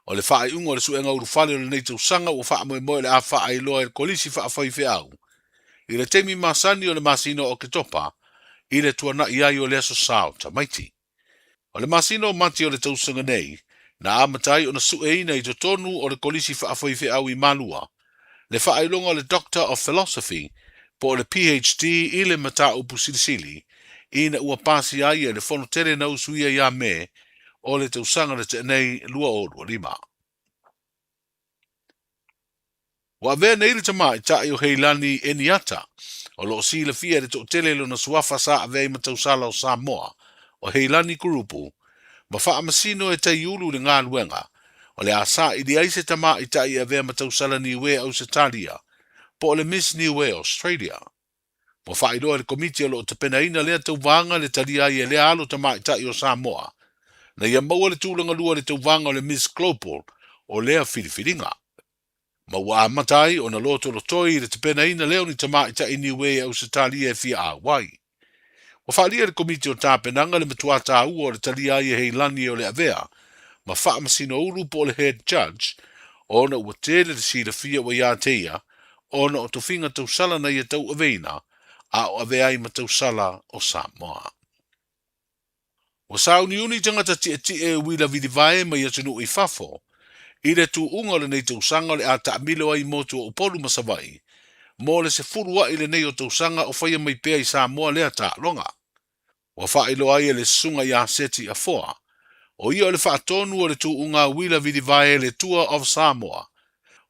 O le faaiuga o le suega ulufale o lenei tausaga ua faamoemoe o le a faailoa e le Kolisi Faafaifeau i le taimi masani o le masina o Oketopa i le tuanai ai o le Aso Sa o Tamaiti. O le masina o Mati o le tausaga nei, na amata ai ona sueina i totonu o le Kolisi Faafaifeau i Malua le faailoga o le Doctor of Philosophy po o le PHD i le mataupu silisili ina ua pasia ai e le Fono Tele na usuia ia Me o le tausaga na tea nei 2025. Ua avea nei le tamaitai o Heilani Eniata, o lo o silafia e le toatele i lona suafa sa avea ai ma tausala o Samoa, o Heilani Kurupu, ma faamasino e taiulu i le galuega o le a saili ai se tamaitai e avea ma tausala Niue Ausetalia po o le Miss Niue Australia. Ua faailoa e le Komiti o lo o tapenaina lea tauvaga le talia ai e lea alo tamaitai o Samoa na ia maua le tulaga lua i le tauvaga o le Miss Global o lea filifiliga. Ma ua amata ai ona lotolotoi i le tapenaina lea o ni tamaitai Niue i Ausetalia e fia auai. Ua faaalia e le Komiti o Tapenaga le matua taua o le talia ai e Heilani o le avea ma Faamasino-ulu po o le Head Judge ona ua tele le silafia ua ia te ia ona o tofiga tausala na ia tauaveina a o avea ai ma tausala o Samoa. Ua sauniuni tagata tietie uila vilivae mai atunuu i fafo i le tuuga o lenei tausaga o le a taamilo ai i motu o Upolu ma Savaii mo le 10 a'i lenei o tausaga o faia mai pea i Samoa lea taaloga. Ua faailoa ai e le Susuga ia Seti Afoa, o ia o le faatonu o le tuuga uila vilivae le Tour of Samoa,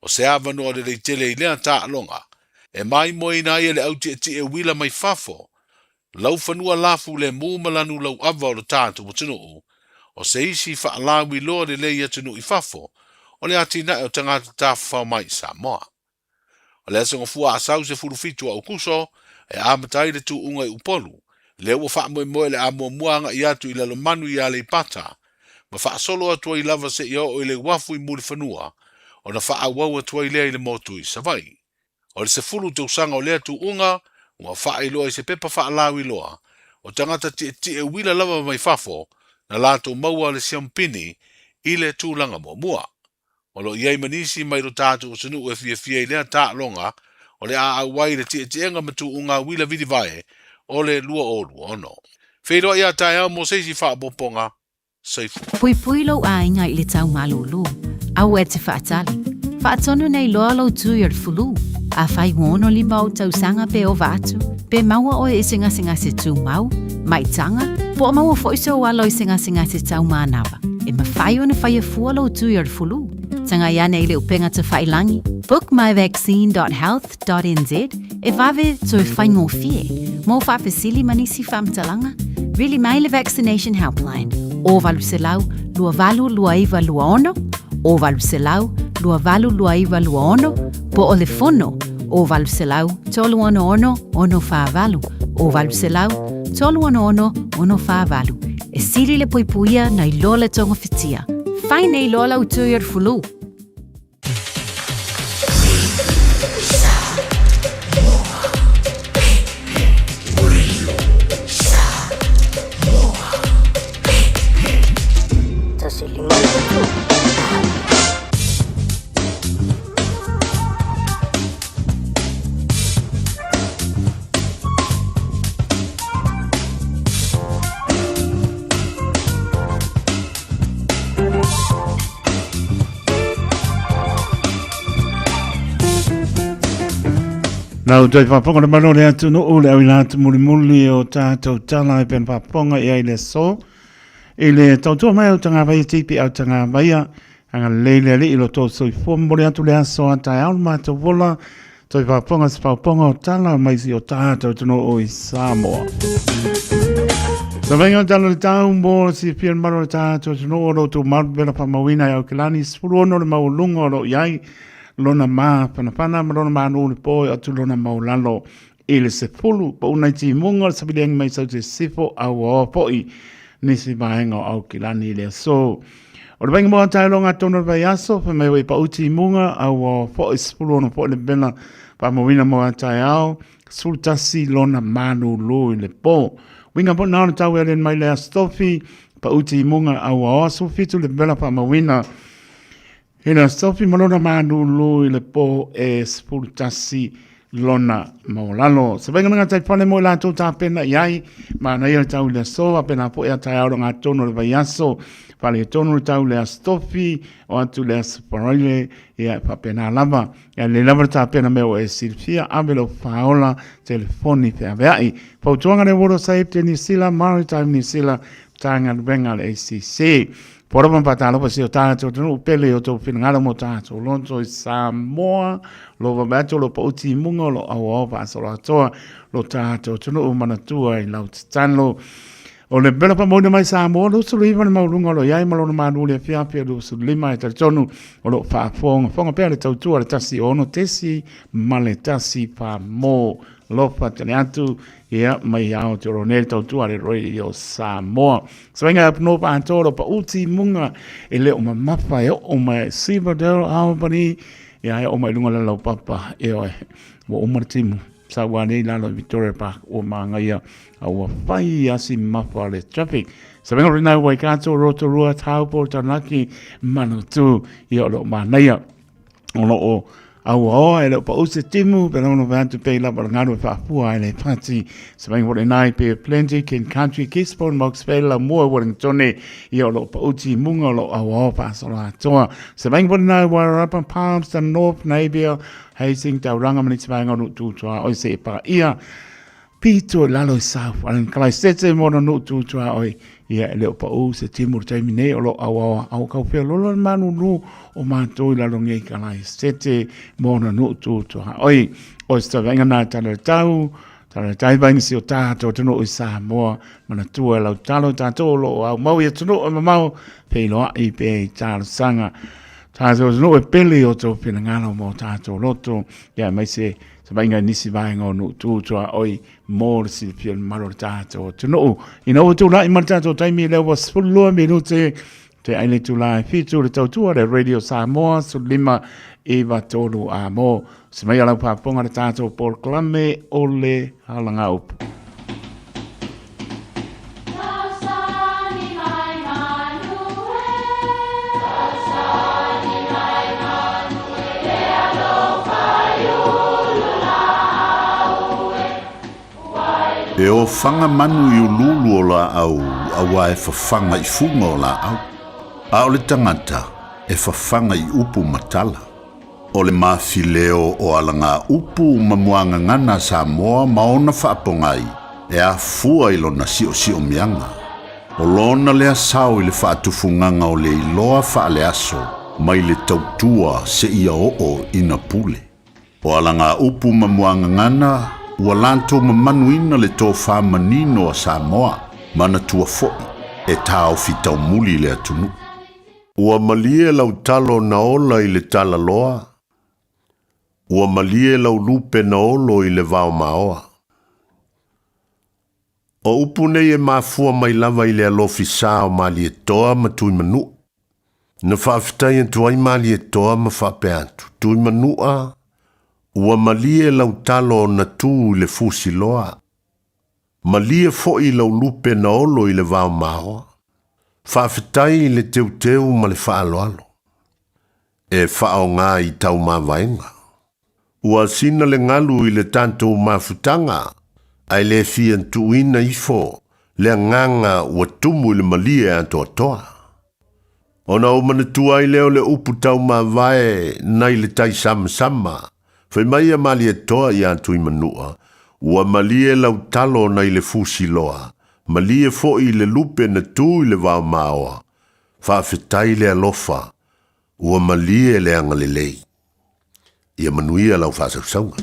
o se avanoa lelei tele i lea taaloga e maimoaina ai e le au tietie uila mai fafo Laufanua lafu lemu ma lanu lauava o lo tatou atunuu, o se isi faalauiloa lelei i atunuu i fafo o le atinae o tagata tafafao mai i Samoa. O le Aso Gafua Asau 17 o Aokuso e amata ai le tuuga i Upolu, lea ua faamoemoe o le a muamua agai atu i Lalomanu i Aleipata, ma faasolo atu ai lava seia oo i le uafu i Mulifanua, ona faaauau atu ai lea i le motu i Savaii. O le 10 tausaga o lea tuuga ua faailoa i se pepa faalauiloa, o tagata tietie uila lava mai fafo na latou maua le siamupini i le tulaga muamua. O lo o i ai ma nisi mai lo tatou atunuu e fiafia i lea taaloga o le a auai i le tietiega ma tuuga uila vilivae o le 2026. Feiloai a taeao mo se isi faaopoopoga. Soifua. Puipui lou aiga i le tau malūlū. Aua e te faatali. Faatonu nei loa lou tui o le fulu. Afai ua 65 ou tausaga pe ova atu, pe maua oe i se gasegase tumau, maitaga, po o maua foi sou alo i se gasegase tau manava, e mafai ona faia fua lou tui o le fulu. Tagai ane i le upega tafailangi, bookmyvaccine.health.nz, e vave toe faigofie. Mo faafesili ma nisi faamatalaga, vili mai le Vaccination Helpline, 0800 282926, 0800 282926, po o le fono, 0800 366 648, 0800 366 648. E sili le puipuia nai lo le togafitia. Fai nei loa lau tui o le fulu. Nau toi whaponga le malo le atu no le au ina atu muli muli o tātou tala e pena whaponga i ai le so. I le tautua mai au tanga vai tipi au tanga vaia, anga leile ali i lo tō soifua moli atu le aso a tae au mātou vola, toi whaponga se whaponga o tala mai si o tātou tino o i Samoa. Sa vainga o tala le tau mo si fia maro le tātou tino o lo tō maru pera whamauina i au kelani 16 le mau lunga o lo iai lona mā whanawhana ma lona mā nō le pō atu lona mau lalo i le 10 pa unai timuga o le saviliagi mai sau te sifo au o fo'i nisi vaega o Aukilani i le aso. O le vainga moa tae longa tonu le vai aso, whai mai wei pa uti munga au o fo'i 16 fo'i le bela pa mawina moa tae ao, 11 lona manu lu i le pō. Winga po nā tau e mai le astofi, pa uti munga au o aso fitu le bela pa mawina. Ina sofi ma lona malūlū i le pō e 11 lona maualalo. Se vainga ngā tai whane mo i lātou tāpena i ai, māna ia tau le aso, a pena po e a tai auro ngā tono le vai aso, whale e tono le tau le astofi, o atu le aso paraile, ia e whapena lava. Ia le lava le tāpena mea o e silfia, ave lo whaola, telefoni wheaweai. Fautuanga le Woro Safe te Nisila, Maritime Nisila, Tānga Renga le ACC. Pora ma patalo pa si o tātou tonu pele o tō whingaro mo tātou lonto i Samoa lo va mato lo pa uti munga lo au au pa solo atoa lo tātou tonu o manatua i lau titano o le bela pa mauna mai Samoa lo sulu iwa le maulunga lo iai ma lona manu le fiafia lo sulu lima e talitonu o lo whaafonga fonga pea le tautua le tasi ono tesi ma le tasi pa mo lofa tane atu ia mai ao te oro nei tautua le roi o Samoa. Savenga ap no pa toro pa uti munga e le o mamafa e o mai Silverdale Albany ia e o mai lunga le lau papa e oe ua uma le timu sa ua nei lalo i Victoria Park ua māngaia a ua whai asi mafa le traffic. Savenga rina Waikato, Rotorua, Taupo, Taranaki, Manutū ia o lo mānaia. O lo o auaoa e le o pau se timu, pe nono pe atu pe lava le ngaru e whaafua ai le pati. Se mai hore nai pe Plenty, King Country, Gisborne, Mox Vale, la mua Wellington, ia o lo o pau timunga o lo o auaoa whaasolo atoa. Se mai hore nai Wairarapa, Palmerston, North, Napier, Hastings, Tauranga, mani te vaenga o Nututua, oi se e pa ia. Pito i lalo i South Island. Kalai sete mo na nuu tutua oi. Ia e leo pa u se timu le taimi nei o lo au au au kau pea lolo le manu nu o mātou i lalo ngei kalai sete mo na nuu tutua oi. O se tawenga nā tala tau, tala tai vainga si o tātou tunu i Samoa, mana tua lau talo tātou lo au mau i tunu o mamau, peiloa i pe i talo sanga. tātou atunuu e pele i o tou finagalo ma o tātou loto, ia aemaise savaiga i nisi vaega o nuu tu tuaoi mo le silafia o le mamalu o le tātou atunuu. Ina ua tulai mai le tātou taimi lea ua 12 minute te ai le itula e 7 le tautua le Radio Samoa 15 9 3 a mo se mai a lau faafofoga le tātou polokalame o le Halangaupu. E ofaga manu i uluulu o laau auā e fafaga i fuga o laau, a o le tagata e fafaga i upu ma tala. O le mafileo o alagaupu ma muagagana a Samoa ma ona faapogai e afua i lona siosiomiaga. O lona lea sao i le faatufugaga o le iloa faaleaso mai le tautua seia oo ina pule. O alagaupu ma muagagana ua latou mamanuina le tofa manino a Samoa, manatua foi e taofi taumuli le atunuu. Ua malie lau talo na ola i le talaloa, ua malie lau lupe na olo i le vaomaoa. O upu nei e mafua mai lava i le alofi sa o Malietoa ma Tuimanua. Na faafetai atu ai Malietoa ma faapea atu, Tuimanua, ua malie lau talo na tu i le fusiloa. Malie foi lau lupe na olo i le vaomaoa. Faafetai i le teuteu ma le faaaloalo. E faaaoga i taumavaega. Ua sina le galu i le tatou mafutaga, ae le fia tuuina ifo le agaga ua tumu i le malie atoatoa. Ona ou manatua ai lea o le upu taumavae nai le tai samasama, fai mai a Malietoa ia Tuimanua, Ua malie lau talo nai le fusiloa, malie foi le lupe na tu i le vaomaoa, faafetai le alofa, ua malie le agalelei. Ia manuia lau faasausauga.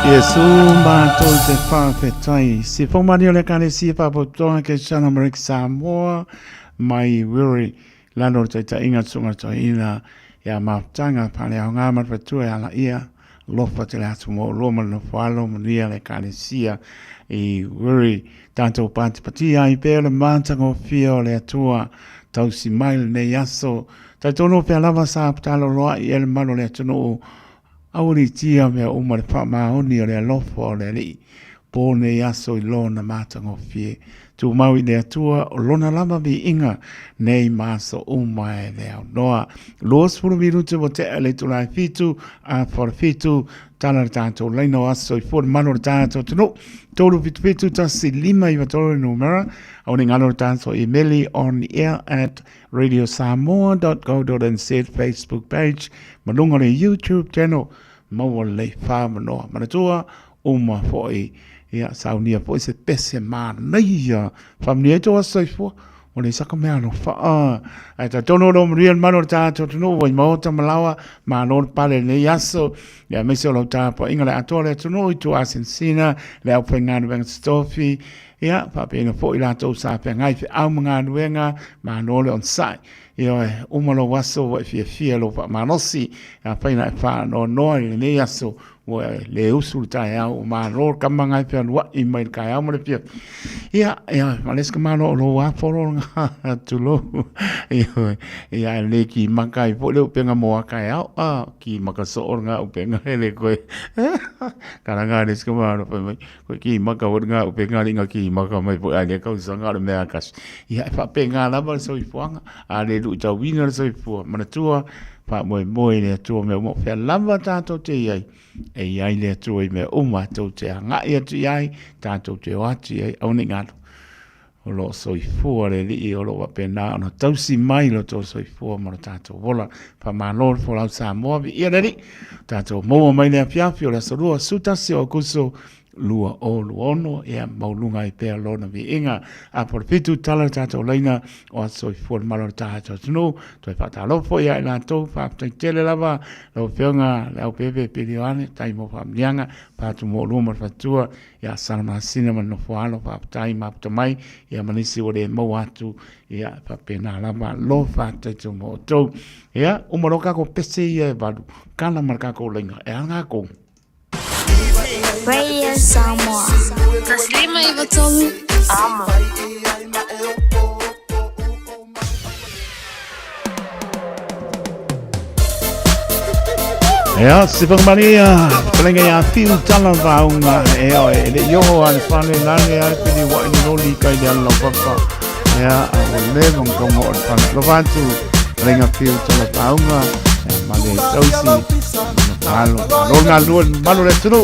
Iesu mātou te whawhetai. Si whaumani o le Ekalesia Whapotoa ke Sana Marek Samoa mai Wiri lalo le taitaiga tusunga toeaina ia mafutaga faaleaoga ma le faletua e ala ia lofa tele atu mo oloa ma le nofo alo manuia le Ekalesia i Wiri tatou patipatia ai pea le matagofie o le Atua tausi mai lenei aso talitonu pea lava sa taloloai e le malu o le atunuu Aualiitia mea uma le faamaoni o le alofa o le Alii, po nei aso i Lona matagofie. Tumau i le Atua o Lona lava viiga nei ma aso uma e le aunoa. 20 minute ua tea le itula e fitu, a fora fitu, tala le tātou laina o aso i fua le malu o le tātou atunuu. 377 1 5 93 le numera, au ne ngalo le tātou imeli on air at radiosamoa.co.nz Facebook page ma luga o le YouTube channel maua lelei whamanoa. Manatua, uma fo'i, ia, saunia fo'i se pese manaia. Whamania ai tō aso soifua, o le saka mea alofa. Ai ta tono lo manuia le malo o le tātou atunuu, wai maota malawa, malo le pale lenei aso, ia aemaise o lau tapuaiga le atoa le atunuu i tua asinsina, le aufaigaluega totofi, Ia, faapena foi latou sa feagai feau ma galuega, malo le onosai. Ioe, uma lou aso ua e fiafia lou faamalosi, afai na e faanoanoa i lenei aso, ua e le usu le taeao, ua malo le kama ngai fealuai mai le taeao ma le fiafia. Ia, ia, ma le isi ka malo o lou afolo nga tulou. Ioe, ia e le ki maka ai foi le upenga mo a kaeao, a, ki maka soo nga upenga ele koe. Karanga le isi ka malo fai mai. Koe ki maka hoi ngā upe ngā ringa ki maka mai po ai le kausanga le mea kasi. Ia e whapenga lava le soifuaga, a le lui tauina le soifua. Manatua, whaamoemoe le Atua mea uma o whea lava tātou te iai. E iai le Atua i mea uma tou te hangai atu iai, tātou te o atu iai, au nei ngalo. O lo o soifua le Alii, o lo o faapena ona tausi mai lo outou soifua ma lo tatou ola. Faamalo le folau Samoa, viia le Alii. Tatou maua mai le afiafi o le aso lua, 11 o Aokuso 2026, ia maualuga ai pea lona viiga. Apo le fitu tala le tatou laina o aso soifua le malo o le tatou atunuu. Toe faatalofa foi ia i latou, faafetai tele lava lau Afioga Leaupepe Pilione, tai mo faamanuiaga, Patu Moolua ma le Faletua, ia Sala Masina ma le nofo alo, faafetai mafuta mai, ia ma nisi ua le maua atu, ia faapena lava, alofa atu tatou ma outou. Ia, uma loa kako pese ia e valu, kala ma le kako laina, e a ngā Radio Samoa. Taslima i Vatolu. Amo. Ea, se whakamaria, palenga ia whiu tala vaunga, e oe, e le ioho a le whale lale a le pili wa i loli kai le ala papa. Ea, a ua le mong kongo o le whale. Alofa atu, palenga whiu tala vaunga, ea, ma le tausi, no palo, malo ngā lua, malo le tunu,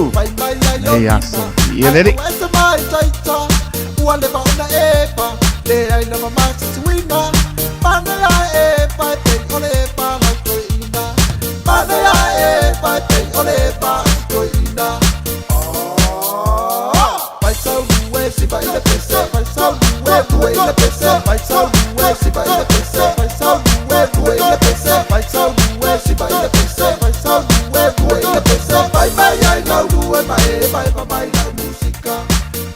nei aso, i e lere. Ua leva ona epa Le ai lava masisuina Pane a epa e pei o le epa lau toeina Pane a epa e pei o le epa toeina Vai sau lue si vai le pese Vai sau lue lue le pese Vai sau lue si vai le pese Vai sau lue lue le pese Vai sau lue si vai le pese Vai sau lue lue le pese Vai mai ai lau lue ma e vai vai mai lau musika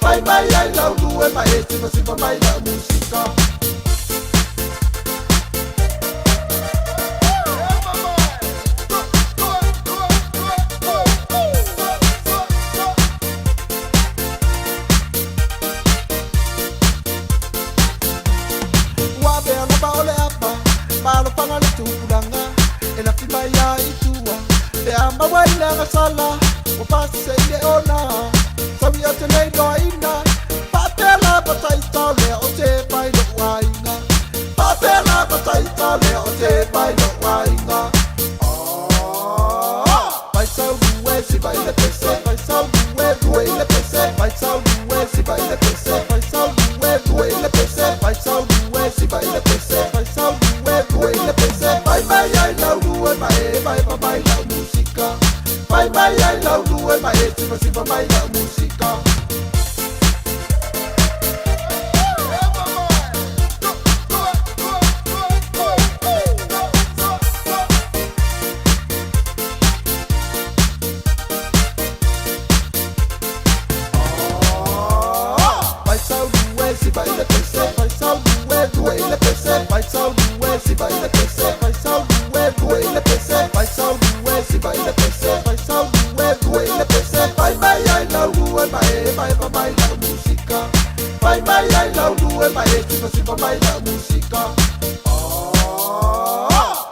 Vai mai ai lau lue ma e siva siva mai lau musika Ua mea lava o le apa Malofanga le tupulaga E lafi mai a i tua Pe a maua i le agasala Ua pasese i le ona Saui o te nei noaina Faapea lava taita o lea o te mai lo'u aiga Faapea lava taita o lea o te mai lo'u aiga Vai sau lue siva i le pese Vai sau lue lue i le pese Vai sau lue siva i le pese Vai sau lue lue i le pese Vai sau lue siva i le pese Vai sau lue lue i le pese Vai mai ai lau lue ma e vai vai mai lau musika Vai mai ai lau lue ma e siva siva mai lau musika lua i le pese, fai sau lua, siva i le pese, fai sau lua, lua i le pese, fai sau lua, siva i le pese, fai sau lua, lua i le pese, fai mai ai lau lua ma e mai va mai la musika. Fai mai ai lau lua ma e siva siva mai la musika.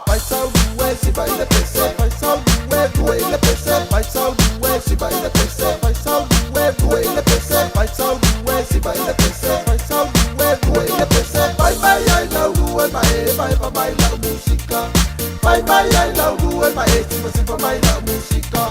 Fai sau lua, siva i le pese, fai sau lua, lua i le pese, fai sau lua, siva i le pese, fai sau lua, lua i le pese, fai sau lua, siva i le pese, fai sau lua, lua i le pese, fai mai ai lau lua ma e mai va mai la musika. Fai mai ai lau lua ma e siva siva mai la musika.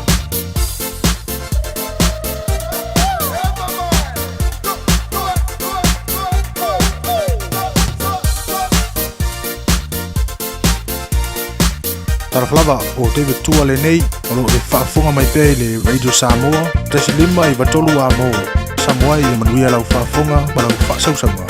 Talofa lava o David Tua lenei o loo e faafofoga mai pea i le Radio Samoa 1 5 3 amo. Samoa ia manuia lau faafofoga ma lau faasausauga.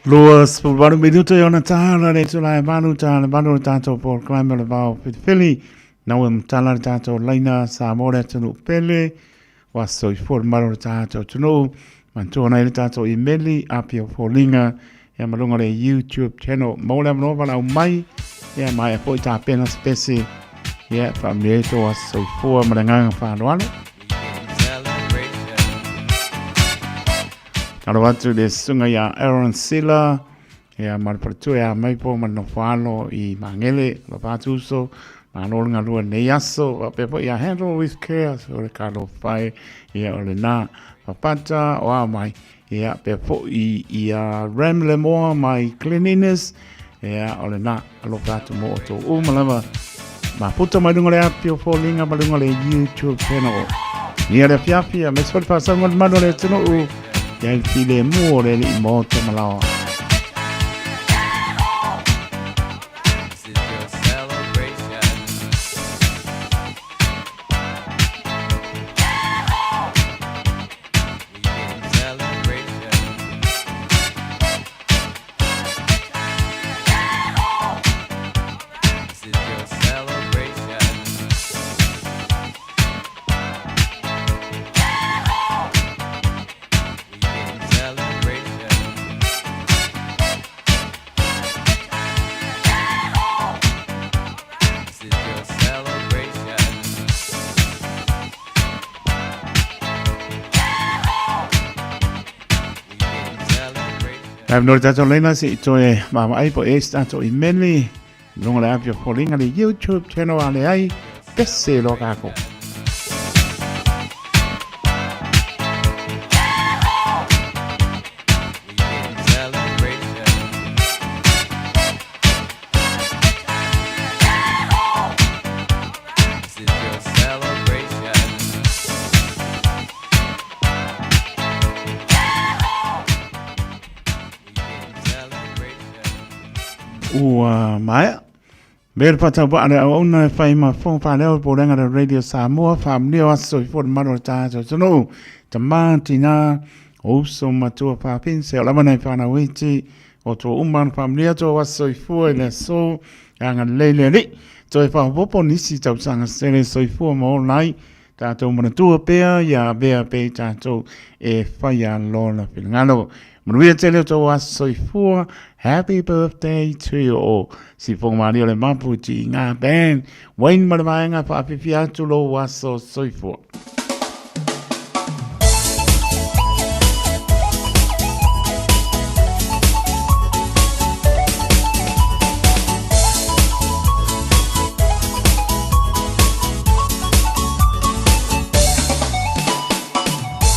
28 minuta i ona tāra le tula e malu tā le malu le tātou polokalame o le vao filifili. Nau e matala le tātou laina sa mō le atunuu pele. Wa soifua le malu le tātou atunuu. Mantua nei le tātou imeli apia foliga ia ma luga o le YouTube channel. Maua le avanoa valaau mai ia maea foi tapena se pese ia faamanuia ai tou aso soifua ma le agaga faaaloalo. Talo atu le susuga ia Aaron Sila, ia ma le faletua ia Maipo ma le nofoalo i Magele, alofa atu uso, malo le galue lenei aso, faapea foi ia Handle with Care, so le talofa e, ia o lena papata o a mai, ia pea foi ia Ram Lemoa mai Cleanliness, ia o lena alofa atu mo outou uma lava. Mafuta mai luga o le api o foliga ma luga o le YouTube channel. Ia le afiafi, aemaise foi le faasauga o le malu o le atunuu, ia i le filemu o le alii maota malaoa. This is your celebration. We getting celebration. This is your celebration. We getting celebration. This is your celebration. We getting celebration. Lea no le tatou laina se i toe vaavaai po o i ai se tatou imeli i luga o le api o foliga le YouTube channel a leai pese loa kākou. We getting celebration. This is your celebration. We getting celebration. Ua maea. Me le faatauvaa le auauna e fai ma fofoga faaleo le Pulega le Radio Samoa, faamanuia o aso soifua le mamalu o le tatou atunuu, tama, tina, uso, matua, fafine, seia lava nai fanau iti, o tua uma ona faamanuia atu o aso soifua i le aso, e agalelei le Alii, toe faaopoopo nisi tausaga sele soifua ma ola ai, tatou manatua pea ia avea pea i tatou e faia lona finagalo. Manuia tele o tou aso soifua. Happy birthday to you all. Sifoga malie o le mapu ti ngā band. Wayne ma le vaega whaawhiwhia atu lou aso soifua.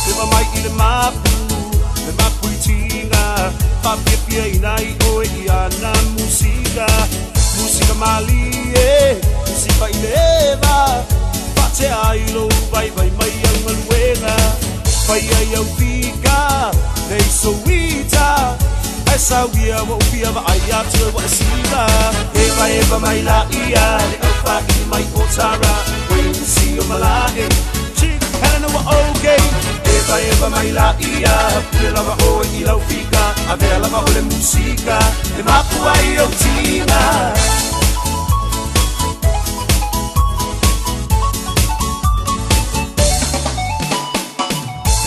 Ewa mai i le mapu, le mapu i tinga Whaapiapia ina i oe i ana musika Musika malie, musika i le eva Whaatea ai lou vaivai mai au galuega Fai ai au fika, nei souita Ae sauia ua upia vaai atu e ua e siva Eva eva mai la ia, le au whaini mai o Tara Wayne si o malae, Chick Helena ua okay Eva eva mai la ia, pule lava oe i lau fika Avea lava o le musika, e mapu ai au tinga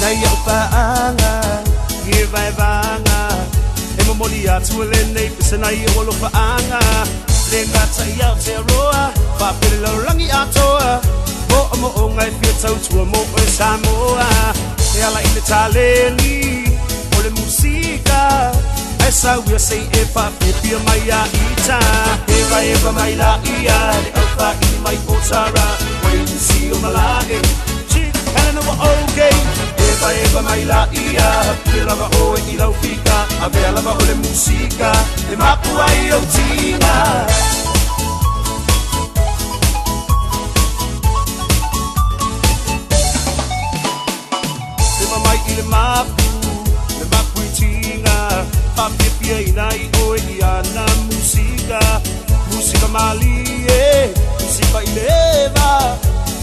Nei au paaga, i e vaevaega E momoli atu e lenei pese nai o alofaaga Le gata i Aotearoa, faapele lalolagi atoa Mo'omo'oga e fia tautua mo oe Samoa E ala i le taleni o le musika Ae sauia sei e faapiapia mai a ita Eva eva mai la ia le au faili mai o Tara Wayne si o malae Chick Helena ua okay Eva eva mai la ia pule lava oe i lau fika Avea lava o le musika e mapu ai ou tiga Eva mai i le mapu, le mapu i tiga Faapiapia ina i oe i ana musika Musika malie, musika i le eva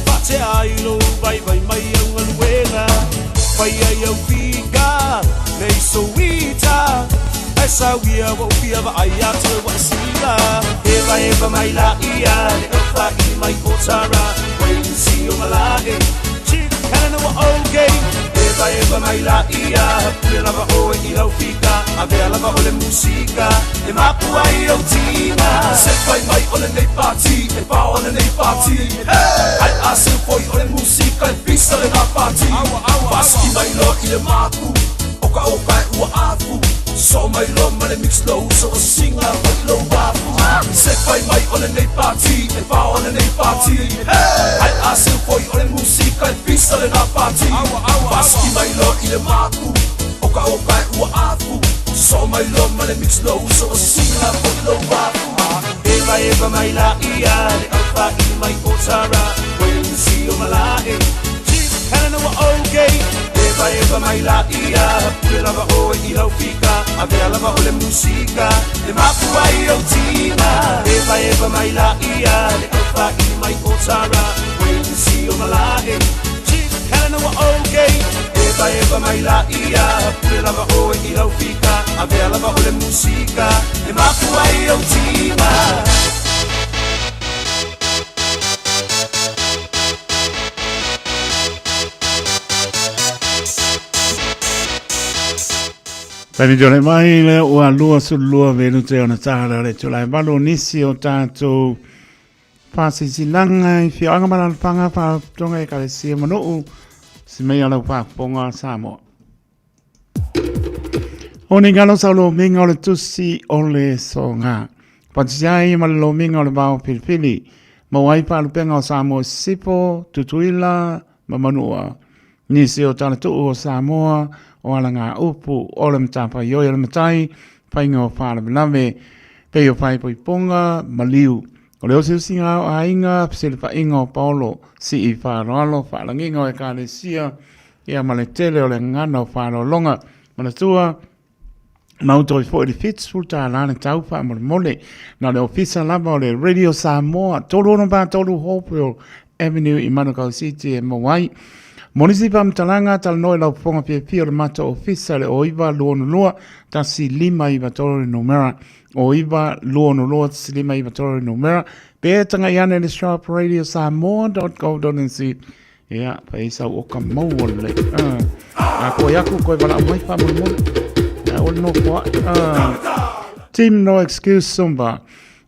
Faatea ai lou vaivai mai au galuega Fai ai au fika, nei souita Ae Faasau ia ua ou fia vaai atu e ua e sila. Hevaeva mai laia le aufaili mai o Tara. Wayne o malae. Chief Helena ua okay. Hevaeva mai laia pule lava oe i lau fika. Avea lava o le musika e mapu ai au tina. Se fai mai o lenei pati, e pao lenei pati. Ai a se foi o le musika e pisa le na pati. Faasiki mai loa i le mapu, o ka o ka e ua afu. So mai loa ma le mix low, so o singa foi lou afu. Se fai mai o lenei pati, e pao lenei pati. Ai a se foi o le musika e pisa le na pati. Faasiki mai loa i le mapu, o ka o ka e ua afu. So mai loa ma le mix low, so o singa foi lou afu. Hevaeva mai laia le aufaili mai o Tara. Wayne o malae. Chief Helena ua okay. Hevaeva mai laia pule lava oe i lau fika. Avea lava o le musika e mapu ai au tina. Hevaeva mai laia le aufaili mai o Tara. Wayne o malae. Chief Helena ua okay. Hevaeva mai laia pule lava oe i lau fika. Avea lava o le musika e mapu ai au tina. Taimi tole mai le ua 22 minute ona tāra le tula e valu nisi o tātou whāsisilaga i whioanga ma lalafanga whaatonga e kalesia manuu si mei ala whaaponga Samoa. O ni ngalo sa lo minga o le tusi o le songa. Patisi ai ma le lomiga o le vao filifili. Maua ai faalupega o Samoa i Sisifo, Tutuila ma Manua. Nisi o talatuu o Samoa o alagaupu o le matafaioi o le matai, faiga o faalavelave, pei o faaipoipoga, maliu. O le osiosiga o aiga, fesilafaiga o paolo, sii faaaloalo, faalagiga o ekalesia, ia ma le tele o le gagana o faaaloaloga. Manatua, Mau toi foi le $70 le tau faamolemole. Na o le ofisa lava o le Radio Samoa, 363 Hopewell Avenue i Manukau City e maua ai. Mo nisi faamatalaga, talanoa i lau fofoga fiafia o le matou ofisa i le 0922 1593 le numera, 0922 1593 le numera, pe tagai ane i le shop radiosamoa.co.nz. Ia, fai ai sau oka maua lelei. A koe aku, koe walao mai faamolemole. Ae aua le nofo ae. Team No Excuse Zumba.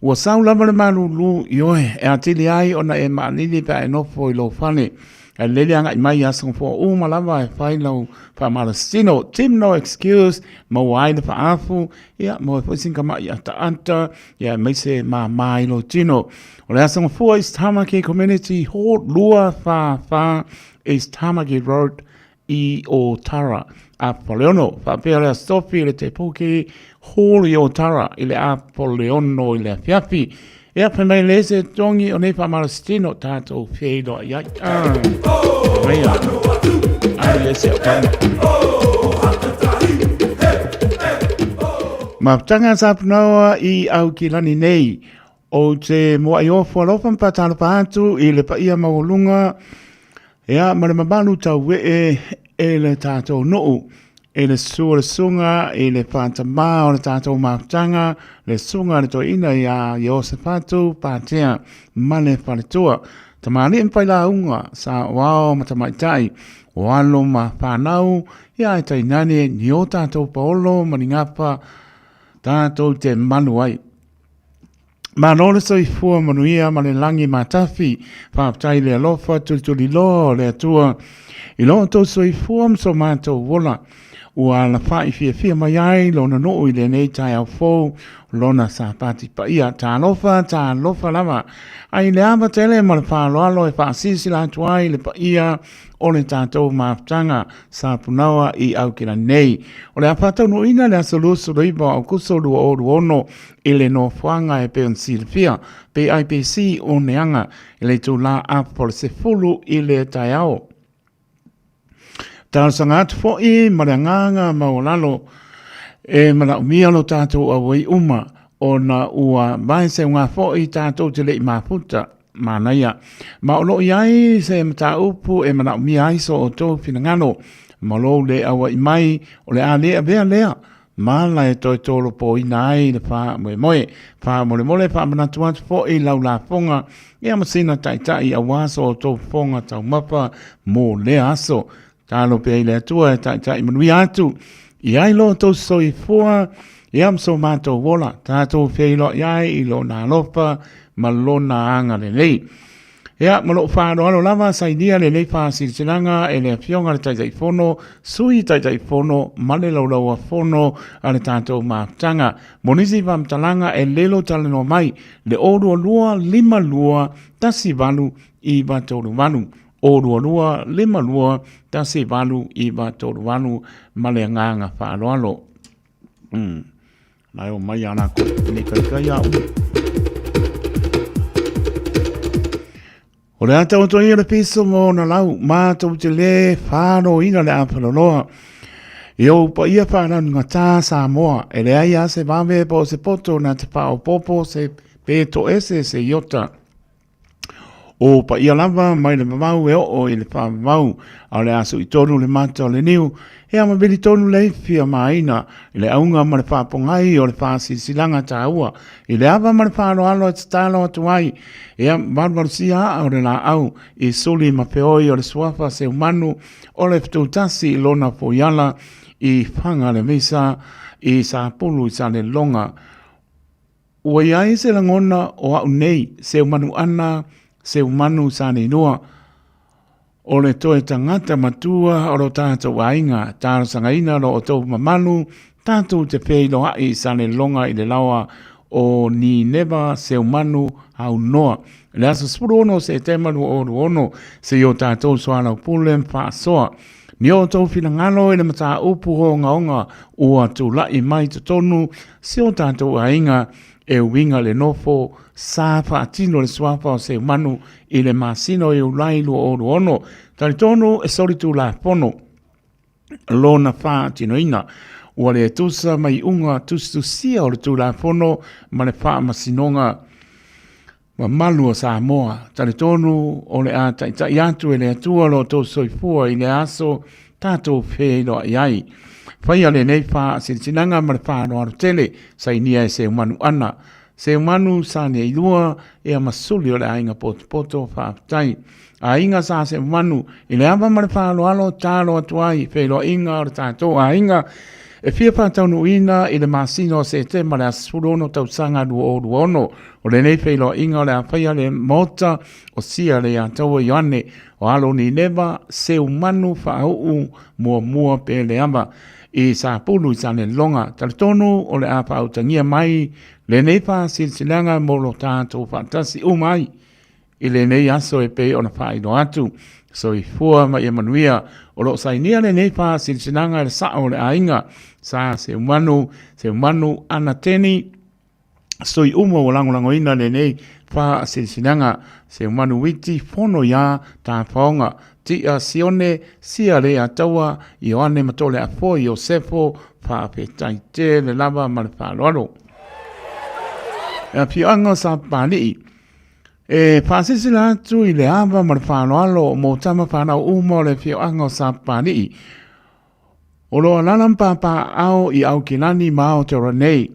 Ua sau lava le malūlū i oe e atili ai ona e maalili pe a e nofo i lou fale. Ae lelei le agai mai i aso gafoa uma lava e fai lau faamalasino. Team No Excuse, maua ai le faaafu, ia, maua ai foi sina tamai ataata, ia, aemaise e māmā ai lou tino. O le aso gafua East Tamaki Community Hall, 244 East Tamaki Road i Ōtara. Apoleono, faapea le Aso Tofi i le Te Puke Hall i Ōtara i le Apoleono i le afiafi. Ia, fai mai le se tongi o nei faamalositino tātou feiloai ai. Ah. Mai a. Ai le se o tama. Mafutaga sa punaoa i Aukilani nei. Ou te muai ofo alofa ma faatalofa atu i le paia maualuga ia ma le mamalu tauee e le tatou nuu, i le susu o le susuga i le faatamā o le tatou mafutaga, le susuga i le toeaina ia Iosefatu Patea ma le faletua, tamalii ma failauga, saoao ma tamaitai, o alo ma fanau, ia ae tainane ni o tatou paolo ma ni gafa tatou te malu ai. Malo le soifua manuia ma le lagi matafi. Faafetai le alofa tulituliloa o le Atua i lo outou soifua ma so matou ola. Ua alafa'i fiafia mai ai lona nuu i lenei taeao fou, lona Sapati paia. Talofa, talofa lava. Ai le ava tele ma le faaaloalo e faasilasila atu ai le paia o le tatou mafutaga sa punaoa i Aukilani nei. O le a faataunuuina le aso 29 o Aokuso 2026 i le nofoaga e pei ona silafia, PIPC Oneaga i le itulā apo o le 10 i le taeao. Talosaga atu foi ma le agaga maualalo e manaomia lo tatou auai uma ona ua vae seuga foi tatou te le i mafuta. Manaia. Ma o lo o i ai se mataupu e manaomia ai so outou finagalo ma lou le auai mai o le a le avea lea. ma ala e toe tolopoina ai le faamoemoe. Faamolemole faamanatu atu foi lau lafoga ia ma sina taitai aua so outou fofoga taumafa mo lea aso. Talo pea i le Atua e taitai manuia atu i ai lo outou soifua ia ma so matou ola, tatou feiloai ai i lona alofa ma lona agalelei. Ia, ma lou faaaloalo lava, sainia lenei faasilasilaga e le Afioga i le Taitaifono, Sui Taitaifono ma le Laulauafono a le tatou mafutaga. Mo nisi faamatalaga e lelo talanoa mai, le 022 52 18 938, 022 52 18 938 ma le agaga faaaloalo. Nai o mai a lākou, nei kaikai a umi. O le ata o toi o le piso mo ona lau, mātou te lē whāroina le āwharoloa. I ou pa ia whāranu ngā tā Samoa, e leai a se vave po o se poto nā te whaopopo se pēto ese se iota. O paia lava mai le vavau e oo i le faavavau, a o le a sui tonu le mata o le niu, e amavili tonu le ifi a māina i le auga ma le faapogai o le faasilasilaga taua, i le ava ma le faaaloalo e tatalo atu ai, ia valuvalusia aa o le laau i suli ma feoi o le suafa seumanu o le fetutasi i lona foiala i Faga le Misa i Sapulu i Saleloga. Ua i ai se lagona o a'u nei, seumanu ana, seumanu Saneilua, o le toe tagata matua o lo tatou aiga, talosagaina lo outou mamalu, tatou te feiloa'i i Saleloga i le laoa o Nineva Seumanu Haunoa, i le aso 16 o Setema 2026, seia o tatou soalaupule ma faasoa. Ni outou finagalo i le mataupu ogaoga ua tula'i mai totonu si o tatou aiga e uiga le nofo sa faatino le suafa o Seumanu i le masina o Iulai 2026. Talitonu e soli tulafono lona faatinoina. Ua le tusa ma iuga tusitusia o le Tulafono ma le Faamasinoga Mamalu o Samoa, talitonu o le a taitai atu e le Atua lo outou soifua i lea aso tatou feiloai ai. Faia lenei faasilasilaga ma le faaaloalo tele, sainia e Seumanu Ana. Seumanu Saneilua, ea ma suli o le aiga potopoto, faafetai. Aiga sa Seumanu, i le ava ma le faaaloalo talo atu ai feiloaiga o le tatou aiga e fia faataunuuina i le masina o Setema le aso 16 tausaga 2026. O lenei feiloaiga o le a faia le Maota o Sia le Iataua Ioane o alo Nineva Seumanu Faauu Muamua Peleava i Sapulu i Saleloga. Talitonu o le a faautagia mai lenei faasilasilaga mo lo tatou faatasi uma ai i lenei aso e pei ona faailoa atu. Soifua ma ia manuia. O lo o sainia lenei faasilasilaga e le sao o le aiga sa Seumanu, Seumanu Anateni, sui uma ua lagolagoina lenei faasilasilaga. Seumanu Witi, Fono iā Tafaoga, Tia Sione, Sia Lea Taua, Ioane Matoleafoa, Iosefo, Faafetai tele lava ma le faaaloalo. E afioaga o Sapapalii. E faasilasila atu i le ava ma le faaaloalo mo tama fanau uma o le afioaga o Sapapalii. O lo o alaala ma papaaao i Aukilani ma Aotearoa nei.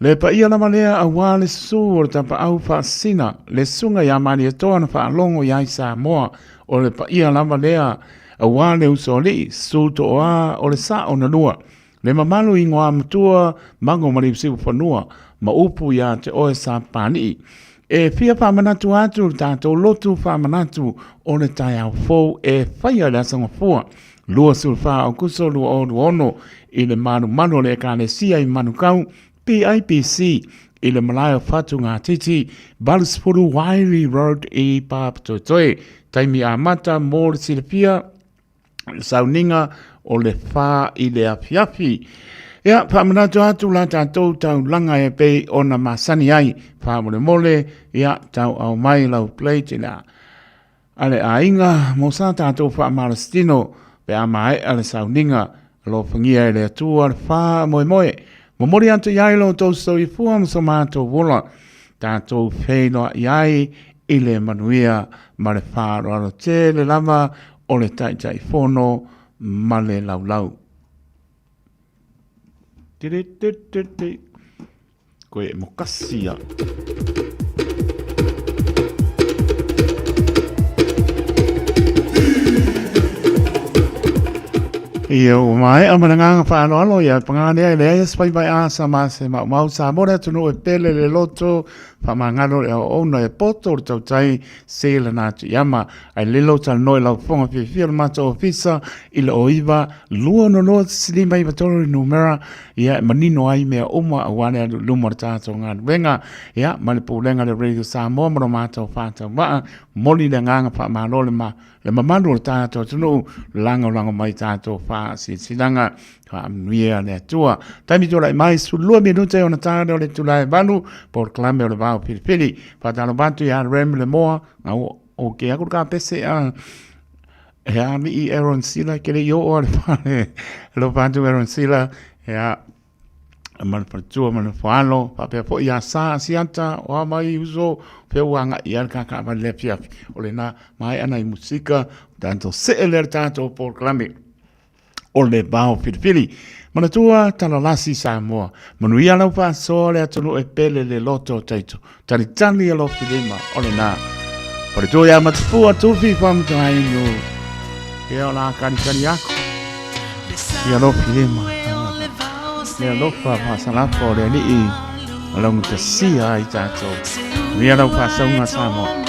Le paia lava lea aua le susu o le tapaau faasisina, le susuga ia Malietoa na faalogo i ai Samoa. O le paia lava lea aua le usoalii, susu toa o le sao na lua. Le mamalu i Igoamatua, Mago ma Liusiufanua, ma upu ia te oe Sapapalii. E fia faamanatu atu le tatou lotu faamanatu o le taeao fou e faia i le Aso Gafua 24 Aokuso 2026 i le malumalu o le Ekalesia i Manukau, PIPC, i le malae o Whatugatiti, 80 Wairi Road i Papatoetoe. Taimi amata mo le silafia, le sauniga o le whā i le afiafi. Ia, whaamanatu atu la tātou taulaga e pei ona masani ai, whaamolemole, ia, tau au mai lau plate i la. A le aiga, mo sa tātou whaamalositino, pe a maea le sauniga, alofagia e le Atua le faamoemoe. Momoli atu i ai lo outou soifua ma so matou ola, tatou feiloai ai i le manuia ma le faaaloalo tele lava o le Taitaifono ma le Laulau. Tere te te te. Koe e mokasi a. Ia ua maea ma le agaga faaaloalo ia paga lea e leai se faivai a sa ma se maumau Samoa le atunuu e pele le loto faamagalo le aoaoga e poto le tautai se lana atu iama ae lelo talanoa i lau fofoga fiafia o le matou ofisa i le 09 262 593 le numera ia e manino ai mea uma aua le alu i luma o le tatou galuega ia ma le pulega le Radio Samoa ma lo matou faatauvaa moli le agaga faamalo le ma le mamalu o le tatou atunuu lagolago mai tatou faasilasilaga faamanuia le Atua. Taimi tulai mai 12 minute ona tale o le itula e 8 polokalame o le vao filifili. Faatalofa atu ia Rem le moa au o ke aku ka pese a he a mi Aaron Sila ke le i oo ale fale. Alofa atu Aaron Sila he a ma le faletua ma le falo faapea foi ia Sa Asiata o a mai uso fea ua agai i ai le kakaavale le afiafi o lena maea nai musika tatou see lea le tatou polokalame o le vao filifili. Manatua talalasi Samoa. Manuia lau faasoa le atunuu e pele le loto o taito. Talitali alofi lima o lena. Faletua ia Matafua Tufi Faamatagainu. Ia o la kalitali aku. Ia alofi lima. Le alofa faasalafo o le alii o laugatasia ai tatou. Manuia lau faasauga Samoa.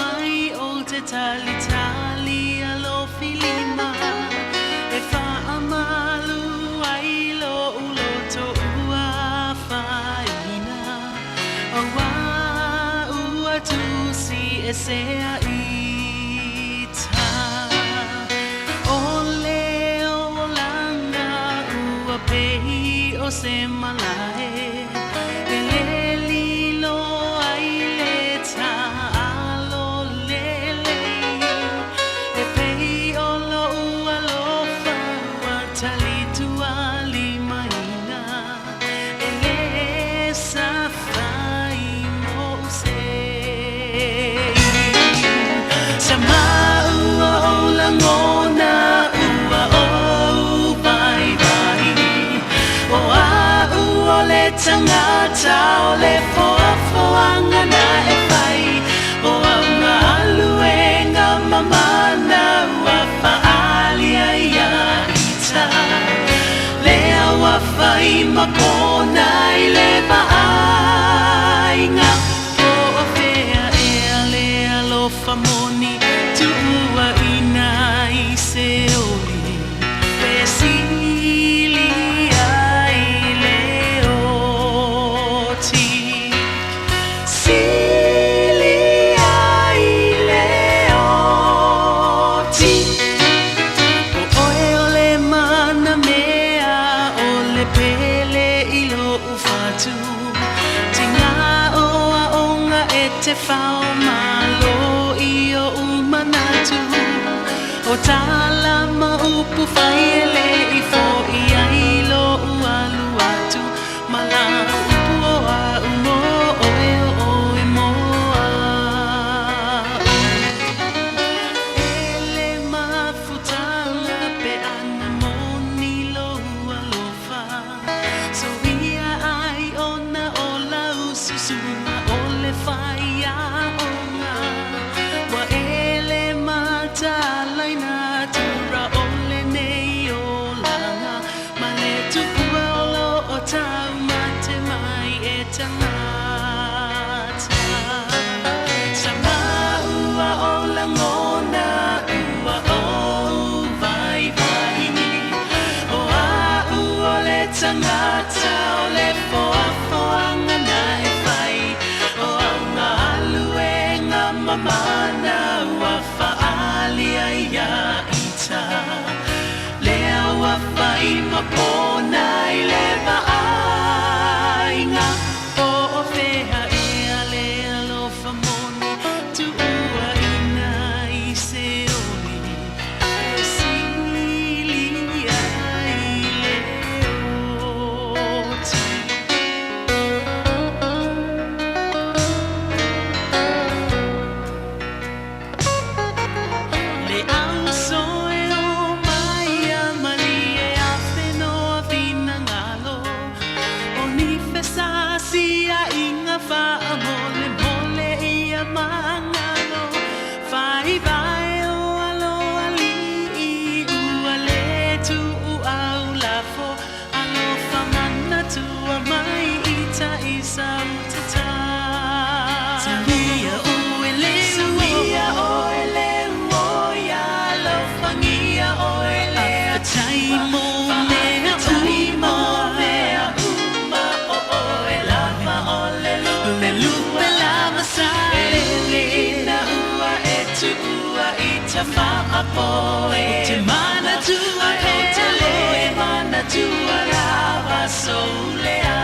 faapoe. Ou te manatua pea le manatua lava sou lea.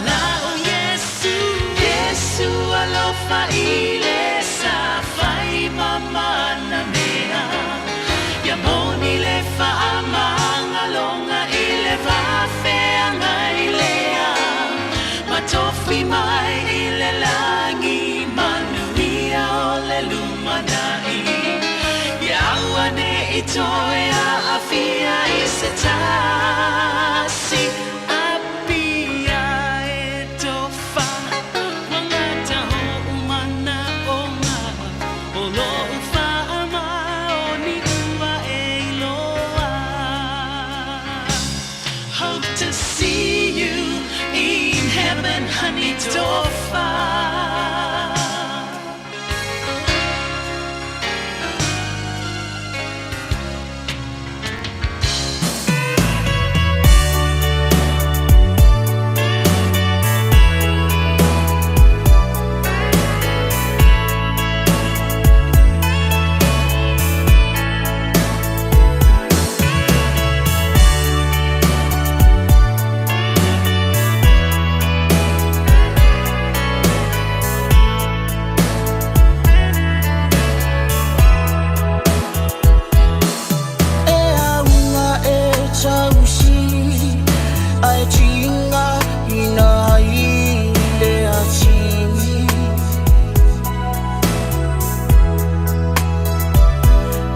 Lau Iesu, Iesu alofa i le sa fai mamana mea. Ia moni le faamagaloga i le vafeagai lea. Matofi mai i le lagi manuia o le lumanai. Ia auane'i toe aafia i se tasi. Apia e tofa, ua gata o'u manaʻoga, o lo'u faamaoni ua e iloa. Hope to see you in heaven, honey, tofa. E auga e tausi ae tiga ina ai le atili.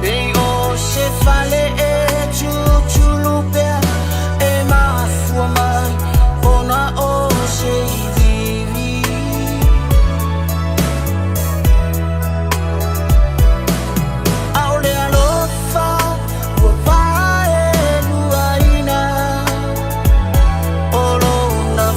Pei o se fale e tutulu pea e mafua mai ona o se ivivi. Aole alofa ua paeluaina o lona.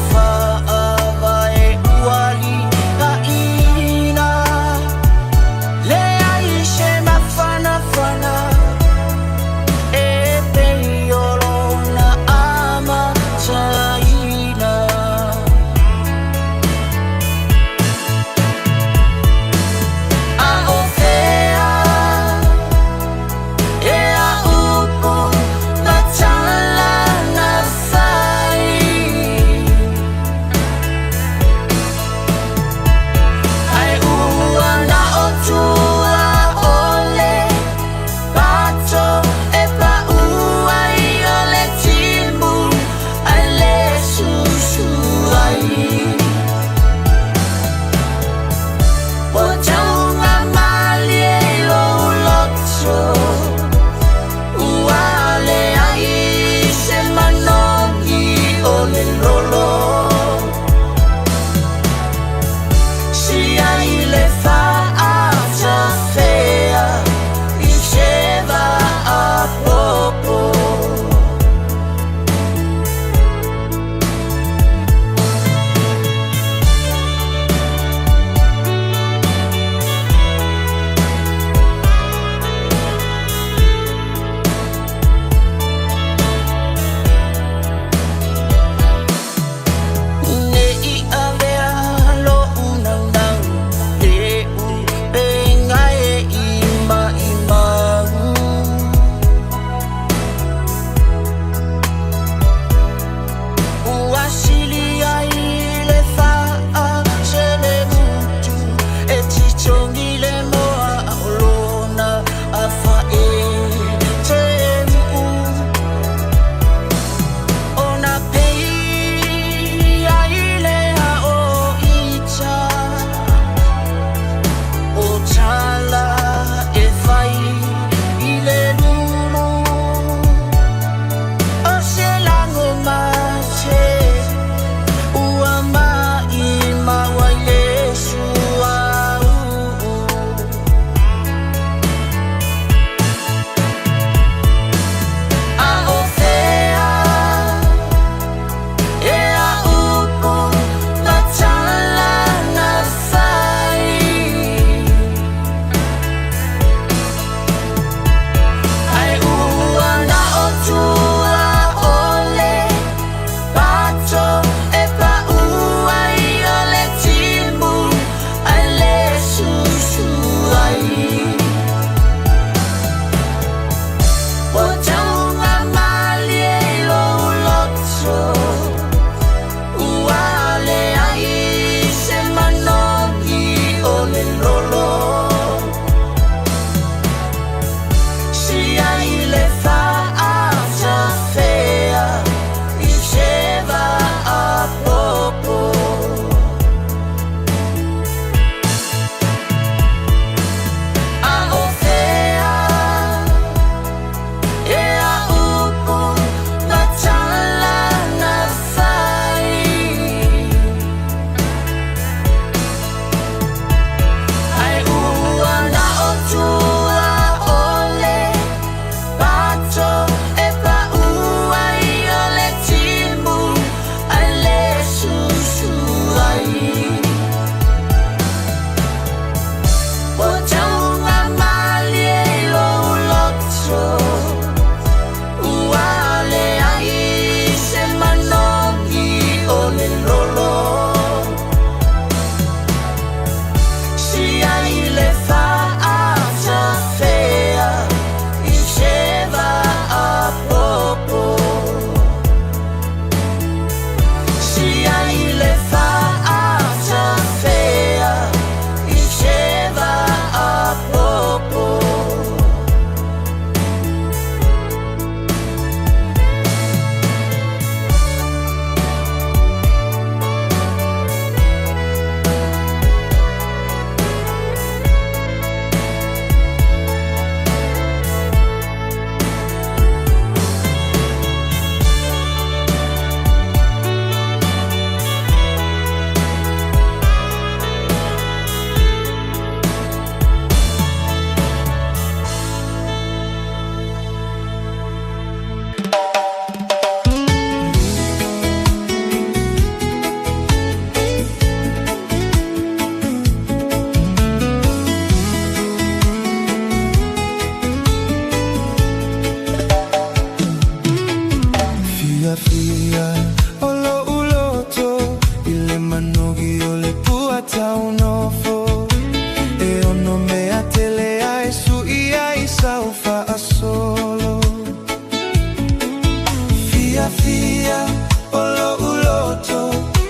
Fiafia o lo'u loto i le manogi o le pua taunofo E ono mea tele ai su'i ai sau fa'asolo Fiafia o lo'u loto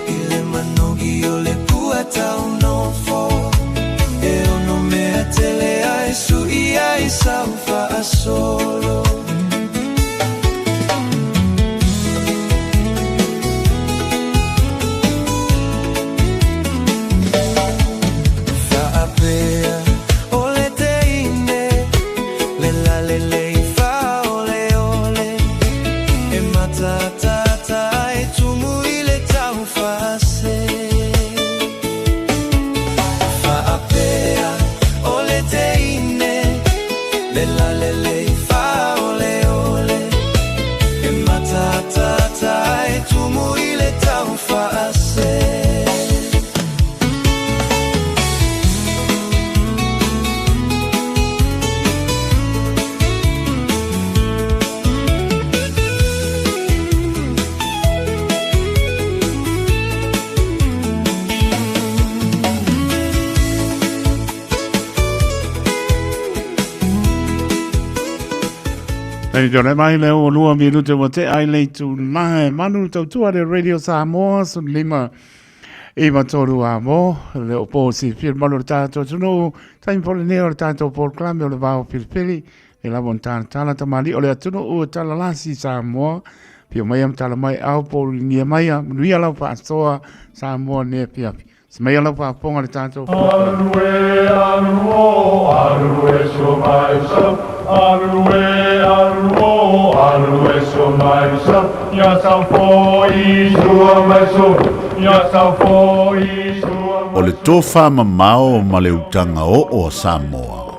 i le manogi o le pua taunofo E ono mea tele ai su'i ai sau fa'asolo Fa'apea o le teine le lalelei fāoleole E matatata ai tumu i le taufase Fa'apea o le teine le lalelei fāoleole E matatata ai tumu i le taufase Nei tore mai le o lua minute wa te ai le tu lae manu tautua le Radio Samoa sun lima i matoru a mo le o pō si fil malu le tātou tunu taim pole neo le tātou pō klame o le vao filifili e lava on tāna tāna tamali o le atunu u tala lasi Samoa pio mai am tala mai au pō lingia mai a manuia lau whaasoa Samoa nea piapi. Se mai lau whaaponga le tātou pō Alue, aluo, alue so mai so. Alue, aluo, alue so mai so. Ia sau foi sua mai so. Ia sau foi sua O le tofa mamao ma le utaga oo a Samoa.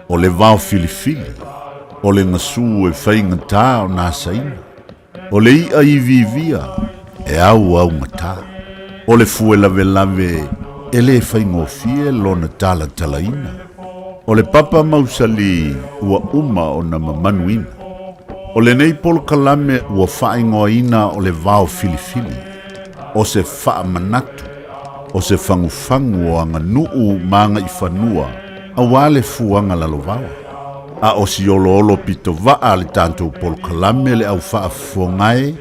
O le vao filifili. O le gasū e faigatā ona asaina. O le i'a iviivia e au augatā. O le fue lavelave e lē faigofie lona talatalaina. O le papa mausali ua uma ona mamanuina. O lenei polokalame ua faaigoaina o le vao filifili. O se faamanatu. O se fagufagu o aganuu ma agaifanua auā le fuaga lalovaoa. A o si oloolo pitovaa le tatou polokalame le au faafofogae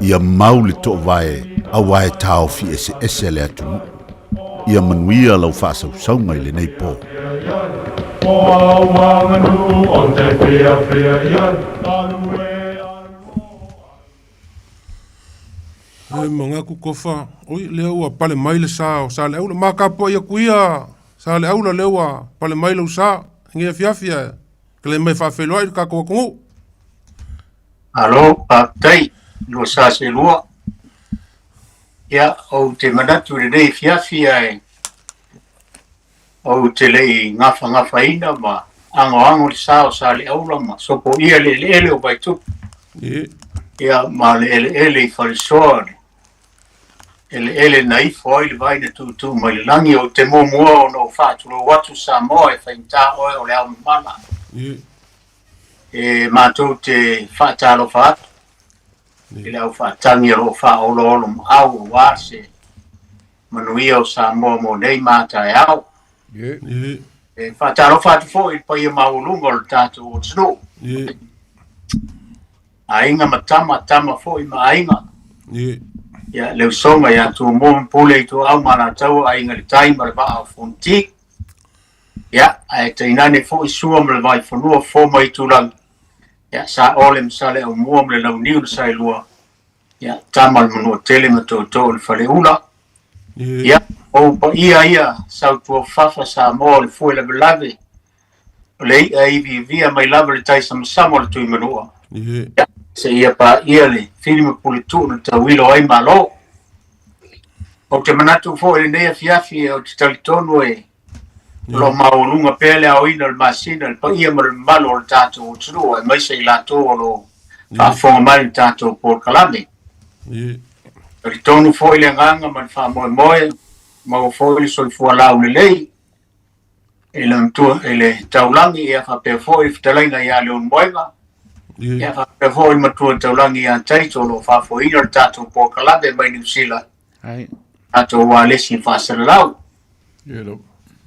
ia mau le toovae auā e taofi eseese le atunuu. Ia manuia lau faasausauga i lenei pō. O au aganu o te fiafia ia. E mangaku kofa, oi lea ua pale mai le sa o Saleaula. Ma kapuaʻi aku ia Saleaula lea ua pale mai lou sa i nei afiafi ae tale mai e faafeiloai le tatou atunuu. Malo, faafetai, lua sa se lua. Ia, ou te manatu i lenei afiafi ae ou te le i gafagafaina ma agoago le sa o Saleaula ma sopoia le eleele o Vaitupu. Ia, ma le eleele i Falesoa, le eleele na ifo ai le vai na tūtū mai le lagi. Ou te muamua ona ou faatulou atu Samoa e faigata oe o le ao mamala. E matou te faatalofa atu i le aufaatagi o lo o faaoloolo maau aua se manuia o Samoa mo nei ma a taeao. E faatalofa atu foi i le paia maualuga o le tatou atunuu. Aiga ma tama, tama foi ma aiga. Ia, le usoga ia Tumua ma Pule Ituau ma Alataua, Aiga i le Tai ma le Vaa o Fonoti. Ia, ae tainane foi Sua ma le Vaifanua, Fofo ma Aitulagi. Ia, Saole ma Saleaaumua ma le Launiu na Saelua. Ia, Tama o le Manuatele ma Tootoo o le Faleula. Ia, o ou paia ia Sautuafafa Samoa o le fue lavelave, o le i'a iviivia mai lava le tai samasama o le Tuimanua. Ia, seia paia le fili ma puletuu na tauilo ai Malo. Ou te manatu foi i lenei afiafi, ou te talitonu e o lo o maualuga pea le aoina o le masina, le paia ma le mamalu o le tatou atunuu, aemaise i latou o lo o faafofoga mai i le tatou polokalame. Talitonu foi le agaga ma le faamoemoe, maua foi le soifua laulelei i le matua i le taulagi, ia faapea foi le fetalaiga ia Leulumoega. Ia faapea foi le matua taulagi ia Taito o lo o faafoeina le tatou polokalame mai Niu Sila. Ai. Tatou ualesi faasalalau.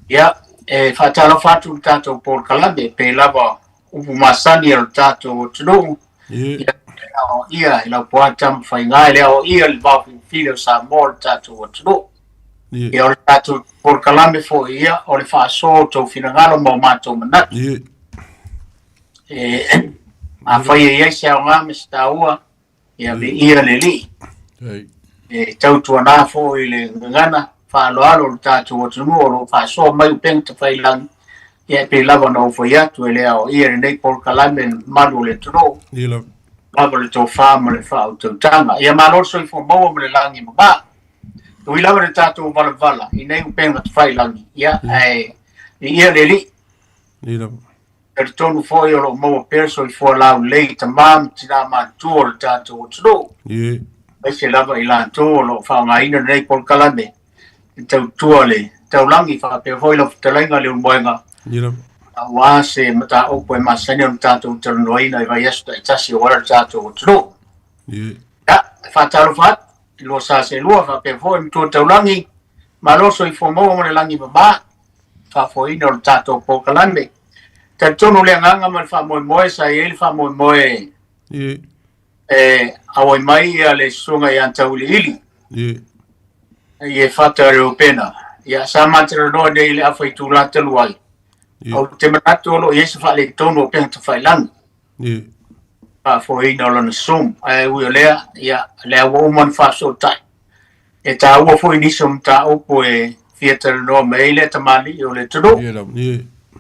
Ia, e faatalofa atu le tatou polokalame pei lava upu masani a le tatou atunuu. Ia, e aoaia i Laupua Tamafaiga, e le aoaia i le vaofilifili o Samoa o le tatou atunuu. Ia, o le tatou polokalame foi ia, o le faasoa o tou finagalo ma o matou manatu. E, afai e i ai se aoga ma se taua, ia viia le Alii. E tautuana foi le gagana faaaloalo o le tatou atunuu o lo o faasoa mai upega tafailagi, ia e pei lava ona ou fai atu e le aoaia lenei polokalame le mamalu o le atunuu, lava le tofa ma le faautautaga. Ia malo le soifua maua ma le lagi mama. E ui lava le tatou valavala i nei upega tafailagi, ia ae viia le Alii. Talitonu foi o lo o maua pea le soifua laulelei i tama ma tina matutua o le tatou atunuu, aemaise lava i latou o lo o faaaogaina lenei polokalame e tautua le taulagi faapea foi lau fetalaiga Leulumoega, aua se mataupu e masani ona tatou talanoaina i vaiaso taitasi aua le tatou atunuu. Ia, e faatalofa atu i lua sa seelua faapea foi matua taulagi, malo soifua maua ma le lagi mama. Faafoeina o le tatou polokalame. Talitonu le agaga ma le faamoemoe sa i ai le faamoemoe e auai mai ia le susuga ia Tauiliili i e fata Reupena. Ia sa matalanoa nei i le afa itula talu ai. Ou te manatu o lo o i ai se faaletonu o upega tafailagi. Faafoeina o lana Zoom. Ae ui o lea, ia, lea ua uma ona faafesootai. E taua foi nisi o mataupu e fia talanoa mai ai lea tamalii o le atunuu.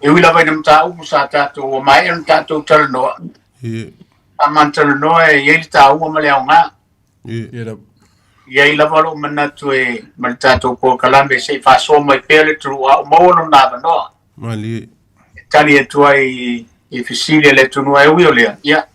E ui lava ina mataupu sa tatou ua maea ona tatou talanoa. A ma talanoa e i ai le taua ma le aoga. I ai lava lou manatu e ma le tatou polokalame se i faasoa mai pea le atunuu a o maua lona avanoa. Malie. E tali atu ai i fesili a le atunuu ae ui o lea, ia,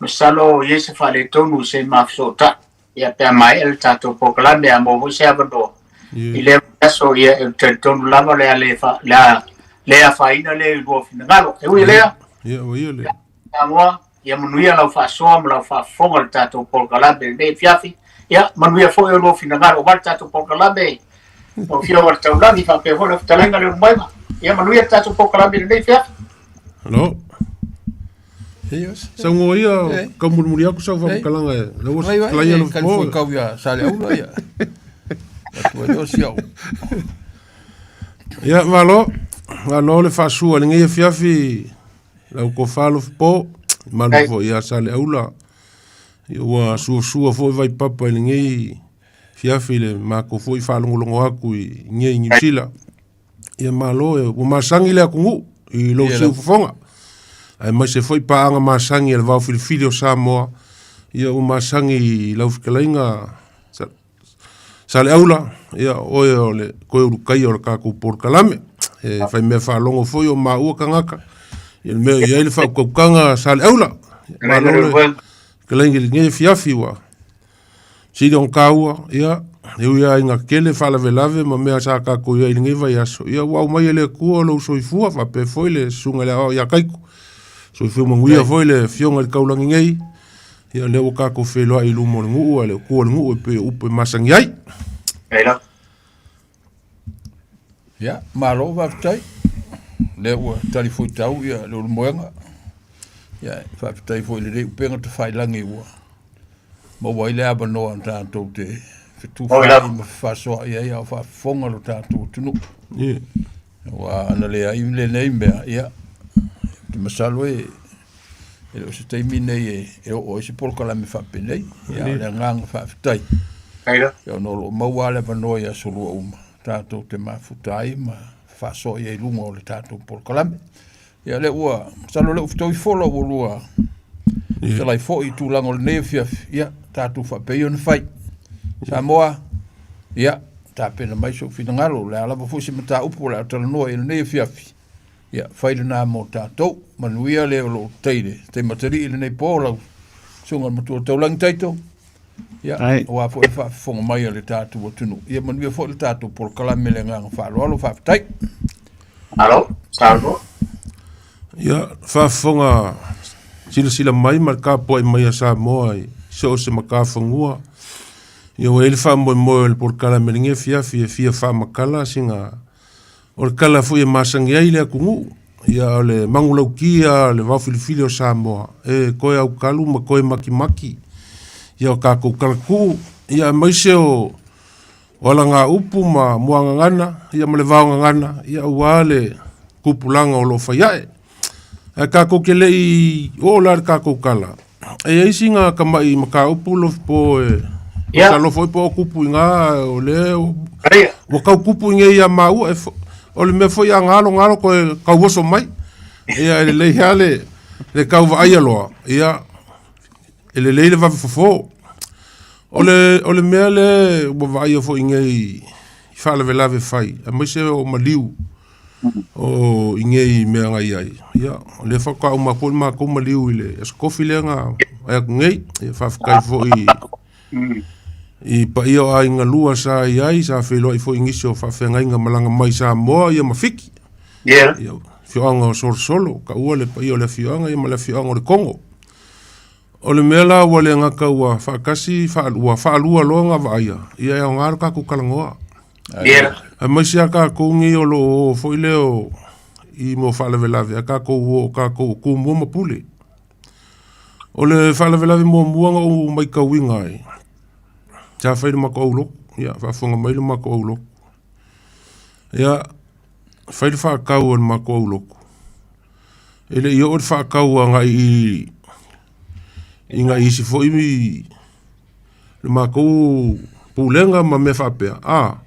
masalo e i ai se faaletonu se i mafesootai. Ia, pe a maea le tatou polokalame, a maua foi se avanoa i lea aso, ia, e talitonu lava le a le, fa, le, a, le afaina lea i lua finagalo. E ui i lea, Ia, ua ia lea. Samoa, ia manuia lau faasoa ma lau faafofoga i le tatou polokalame i lenei afiafi. Ia, manuia foi o lua finagalo aua le tatou polokalame. Lau Afioga i le Taulagi faapea foi lau fetalaiga Leulumoega. Ia manuia le tatou polokalame i lenei afiafi. Hello. Saunoa ia, kaumulimuli atu sau faamatalaga e lau Vai, vai, fetalaiga e lo kali foi kau ia Saleaula ia. Atu ai o siau. Ia, malo. Malo le faasua i lenei afiafi lau tofa Alofipo, malu foi ia Saleaula. Ia, ua suasua foi vaipapa i lenei fiafi le matou foi faalogologo atu i nei Niu Sila. Ia malo e ua masani le atunuu i lou siufofoga. Aemaise foi paaga masani a le vaofilifili o Samoa. Ia ua masani i lau fetalaiga Saleaula, ia oe o le toe ulukaia o le tatou polokalame. E fai mea faalogo foi o maua tagata. Ia le mea e i ai le faautautaga a Saleaula. Malo le fetalaiga i lenei afiafi ua sili ona taua, ia, e ui lava ina tele faalavelave ma mea sa tatou i ai i lenei vaiaso, ia ua aumai e le Atua lou soifua, faapea foi le susuga i le Aoao ia Taito. Soifua manuia foi le Afioga i le Taulagi nei, ia lea ua tatou feiloai i luma o le nuu, a le Atua o le nuu e pei o upu e masani ai. Ia, malo faafetai. Lea ua tali fuaitau ia Leulumoega. Ia, faafetai foi i lenei upega tafailagi ua maua ai le avanoa tatou te fetufaai ma fefaasoaai ai a o faafofoga lo tatou atunuu. Aua ana leai lenei mea, ia, ou te masalo e le o se taimi nei e oo ai se polokalame faapenei. Ia, o le agaga faafetai. Ia, ona o lo o maua lava le avanoa i aso lua uma tatou te mafuta ai ma fefaasoaai ai i luga o le tatou polokalame. Ia lea ua, masalo lea ua fetaui fola ua lua fetalai foi i tulaga o lenei afiafi, ia tatou faapea ia ona fai. Samoa, ia tapena mai sou finagalo, o le a lava foi se mataupu o le a talanoa i lenei afiafi, ia fai lena mo tatou. Manuia le o lo o tai le tai matalii i lenei po lau susuga i le matua taulagi Taito. Ia, aua foi le faafofoga mai a le tatou atunuu. Ia manuia foi le tatou polokalame le agaga faaaloalo, faafetai. Malo, saunoa. Ia, faafofoga silasila mai ma le tapuai mai a Samoa i so o se matafanua. Ia ua i ai le faamoemoe o le polokalame i lenei afiafi e fia faamatala sina o le tala foi e masani ai le atunuu. Ia o le manulautia o le vaofilifili o Samoa e toe aukalu ma toe makimaki ia o tatou talatuu ia aemaise o o alagaupu ma muagagana ia ma le vaogagana ia aua le tupulaga o lo o fai ae. Ae tatou te le i oo la i le tatou tala, e i ai sina tama'i mataupu Lofipo e masalo foi po o tupu i ina o lea ua tau tupu i nei ia maua e o le mea foi a galo galo toe tauoso mai. Ia e lelei lava le tau vaaia loa, ia e lelei le vave fofo. O le mea lea ua vaaia foi nei i faalavelave fai, aemaise o maliu o i nei mea na i ai. Ia, o lea faatoa uma atu foi le matou maliu i le Aso Tofi lea na vae atu nei. Ia, faafetai foi i paia o aiga lua sa i ai, sa feiloai foi i nisi o faafeagaiga malaga mai Samoa ia ma Fiti. Yeah. Ia, afioaga o Solosolo, taua le paia o le afioaga ia ma le afioaga o le Kogo. O le mea la ua le gata ua faatasi, ua faalua loa ona vaaia, ia e aoga lo tatou talanoa. Yeah. Aemaise a tatou nei o lo o o foi lea o i mo faalavelave, a tatou o tatou o Tumua ma Pule. O le faalavelave muamua na ou matauina ai, sa fai le matou aulotu, ia faafofoga mai le matou aulotu. Ia, fai le faatau a le matou aulotu. E le i oo le faatau agai i nai isi foi le matou pulega ma mea faapea, a,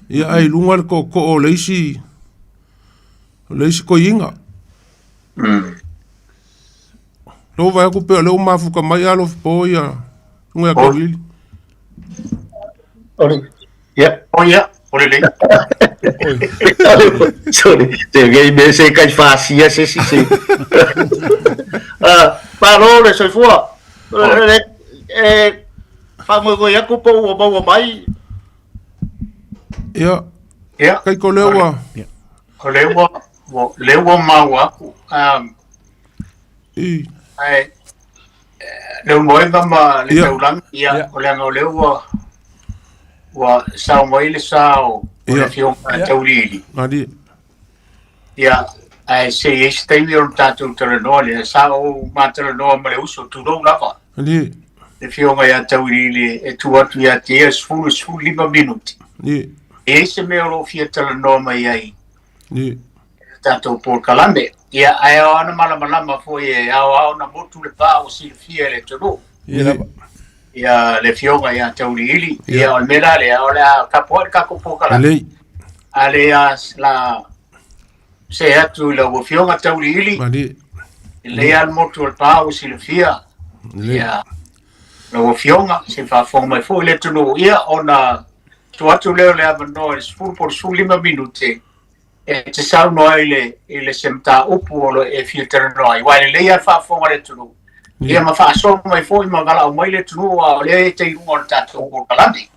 ia ae i luga le tootoo o le isi toeaina. Lea ua vaai atu pei o lea ua mafuta mai Alofipo ia luga ia Tauiliili. Ia, o ia, o lelei. Sorry, te ngei me se kai whaasia se si se. Malo le soifua. E whangoingoi aku po ua maua mai. Ia, Ia. kai ko lea ua. O lea ua, lea ua maua aku. I. Ai, le umoega ma le taulaga, ia, o leaga o lea ua, ua sao mai le sa o le afioga a Tauiliili. Malie. Ia, ae se i ai se taimi o le tatou talanoa lea, sa ou ma talanoa ma le uso, tulou lava. Malie. Le afioga ia Tauiliili e tu atu ia te ia 10, 15 minute. Malie. E i ai se mea o lo o fia talanoa mai ai. Malie. Tatou polokalame. Ia, ae ao ana malamalama foi e aoao na motu le pā o silafia e le atunuu. Ia. Ia, le afioga ia Tauiliili. Ia, o le mea la lea, o le a tapuai le tatou polokalame. Lelei. A le a la se atu i lau afioga Tauiliili. Malie. Lelei lava le motu o le pā o silafia. Lelei. Ia, lau afioga, se faafofoga mai foi le atunuu. Ia, ona tuu atu lea o le avanoa i le 10 po o le 15 minute e te saunoa ai i le se mataupu o lo e fia talanoa ai. Aua e lelei lava le faafofoga a le atunuu. Ia ma faasoa mai foi ma valaau mai le atunuu aua o lea e te i luga o le tatou polokalame.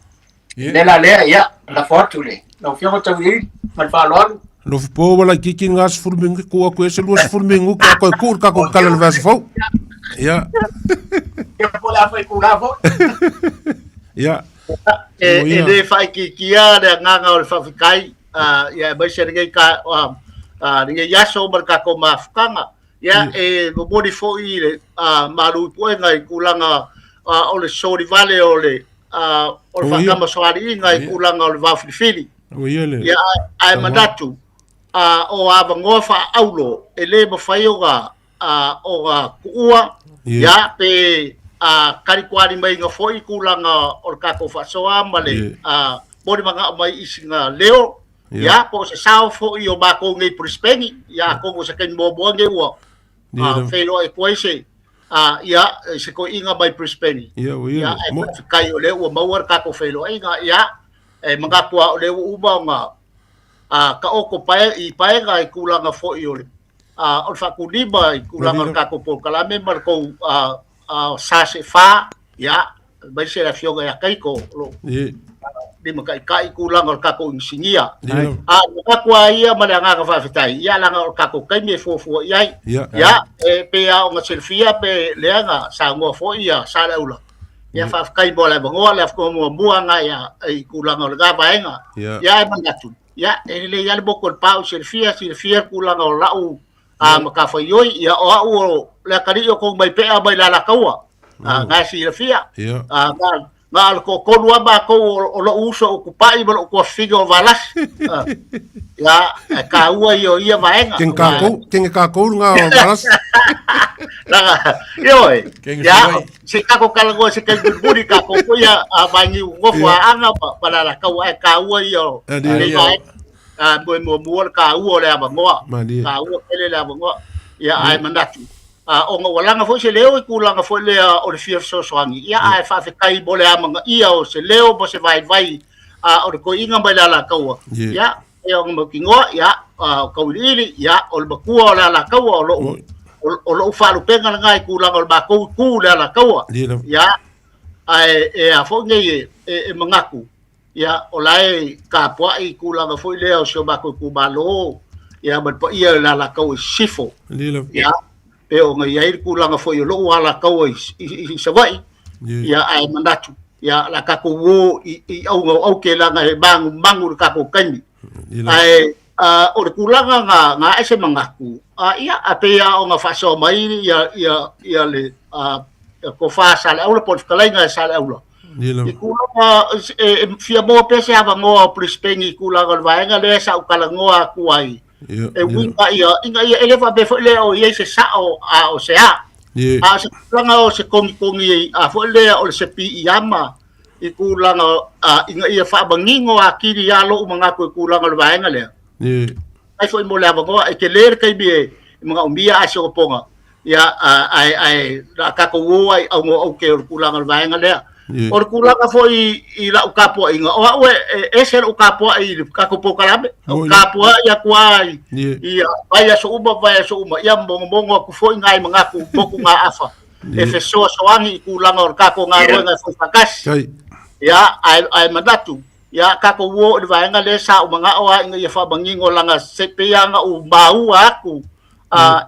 O le mea la lea, ia, lafo atu i le lau Afioga Tauiliili ma le faaaloalo. Lofipo ua laitiiti le 10 minute, tuu atu i ai se 20 minute a toe tuu le tatou tala i le vaiaso fou. Ia. Ia po o le a fai kula foi. Ia. E le faaitiitia le agaga o le faafetai ia aemaise lenei ka lenei aso ma le tatou mafutaga. Ia e momoli foi le malu i puega i tulaga o le solivale o le o le faatamasoaliiga i tulaga o le vaofilifili. Ia ae manatu o avanoa faaaulo e le mafai ona ona tuua, ia pe talitualimaiga foi i tulaga o le tatou faasoa ma le molimagao mai i sina leo, ia po o se sao foi o matou nei Brisbane, ia atonu o se taimi muamua lenei ua feiloai atu ai se ia se toeaina mai Brisbane. Ia ae faafetai o lea ua maua le tatou feiloaiga, ia e manatu lava o lea ua uma ona taoto pae i paega i tulaga foi o le o le faatulima i tulaga o le tatou polokalame ma le tou SASE 4, ia, aemaise le afioga ia Kaiko o lo o limataita'i tulaga o le tatou inisinia. A o le manatu lava ia ma le agaga faafetai, ia leaga o le tatou taimi e fuafua i ai. Ia, e pei lava ona silafia pe lea na saunoa foi ia Saleaula, ia faafetai mo le avanoa, le avanoa muamua lena ia i tulaga o lena vaega. Ia ae manatu, ia e lelei lava le motu o Lepau, silafia, silafia le tulaga o lau matafaioi, ia o au o le atalii o Tonumaipea mai le Alataua, na e silafia. Na o le toatolu lava matou o lou uso o Tupai ma lou tuafafine o Valasi. Ia, e taua ia o ia vaega. Kenge kākou, kenge kākou ngā o Valasi. Langa, ioe. Ia, se kako kalagoa se kai mulimuli kākou ko ia a vaingi ngofo a anga ma la la kaua e taua ia o le vaega. A mo muamua le taua o le avanoa. Taua tele le avanoa. Ia, ae manatu. Ona ua laga foi se leo i tulaga foi lea o le fia fesoasoani, ia ae faafetai mo le amanaia o se leo ma se vaivai o le toeaina mai le Alataua, ia e ona mautinoa, ia o Tauiliili, ia o le matua o le Alataua, o lou o lou faalupega lena i tulaga o le matou itu i le Alataua, ia ae e a foi nei e manatu, ia o la e tapuai i tulaga foi lea o si o matou itumalo, ia ma le paia o le Alataua i Sisifo. Ia, pe ona i ai le tulaga foi o lou Alataua i Savaii, ia ae manatu, ia la tatou o i auga o aute leaga e magumagu le tatou taimi. Ae o le tulaga na ae se manatu, ia, a pei lava ona faasoa mai ia le tofa a Saleaula po o le fetalaiga a Saleaula, I tulaga e fia maua pea se avanoa o Brisbane i tulaga o le vaega lea sa ou talanoa atu ai. E uiga ia, ina ia, e le faapea foi lea o i ai se sao a o se a. A o se tulaga o se togitogi a foi lea o le sepiiama i tulaga ina ia faamanino atili lava lou manatu i tulaga o le vaega lea. Faafetai foi mo le avanoa, e tele le taimi e manaomia ae si ona poga, ia, ae, ae, o le a tatou o ai i auga o aute o le tulaga o le vaega lea. O le tulaga foi i lau tapuaiga, o au e ese lou tapuai i le tatou polokalame, ou tapuai atu lava i vaiaso uma, vaiaso uma, ia mogomogo atu foi nai manatu motugaafa e fesoasoani i tulaga o le tatou galuega e fai faatasi. Ia, ae manatu, Ia, tatou o i le vaega lea sa ou manao lava ina ia faamanino leaga se pei lava ona ou maua atu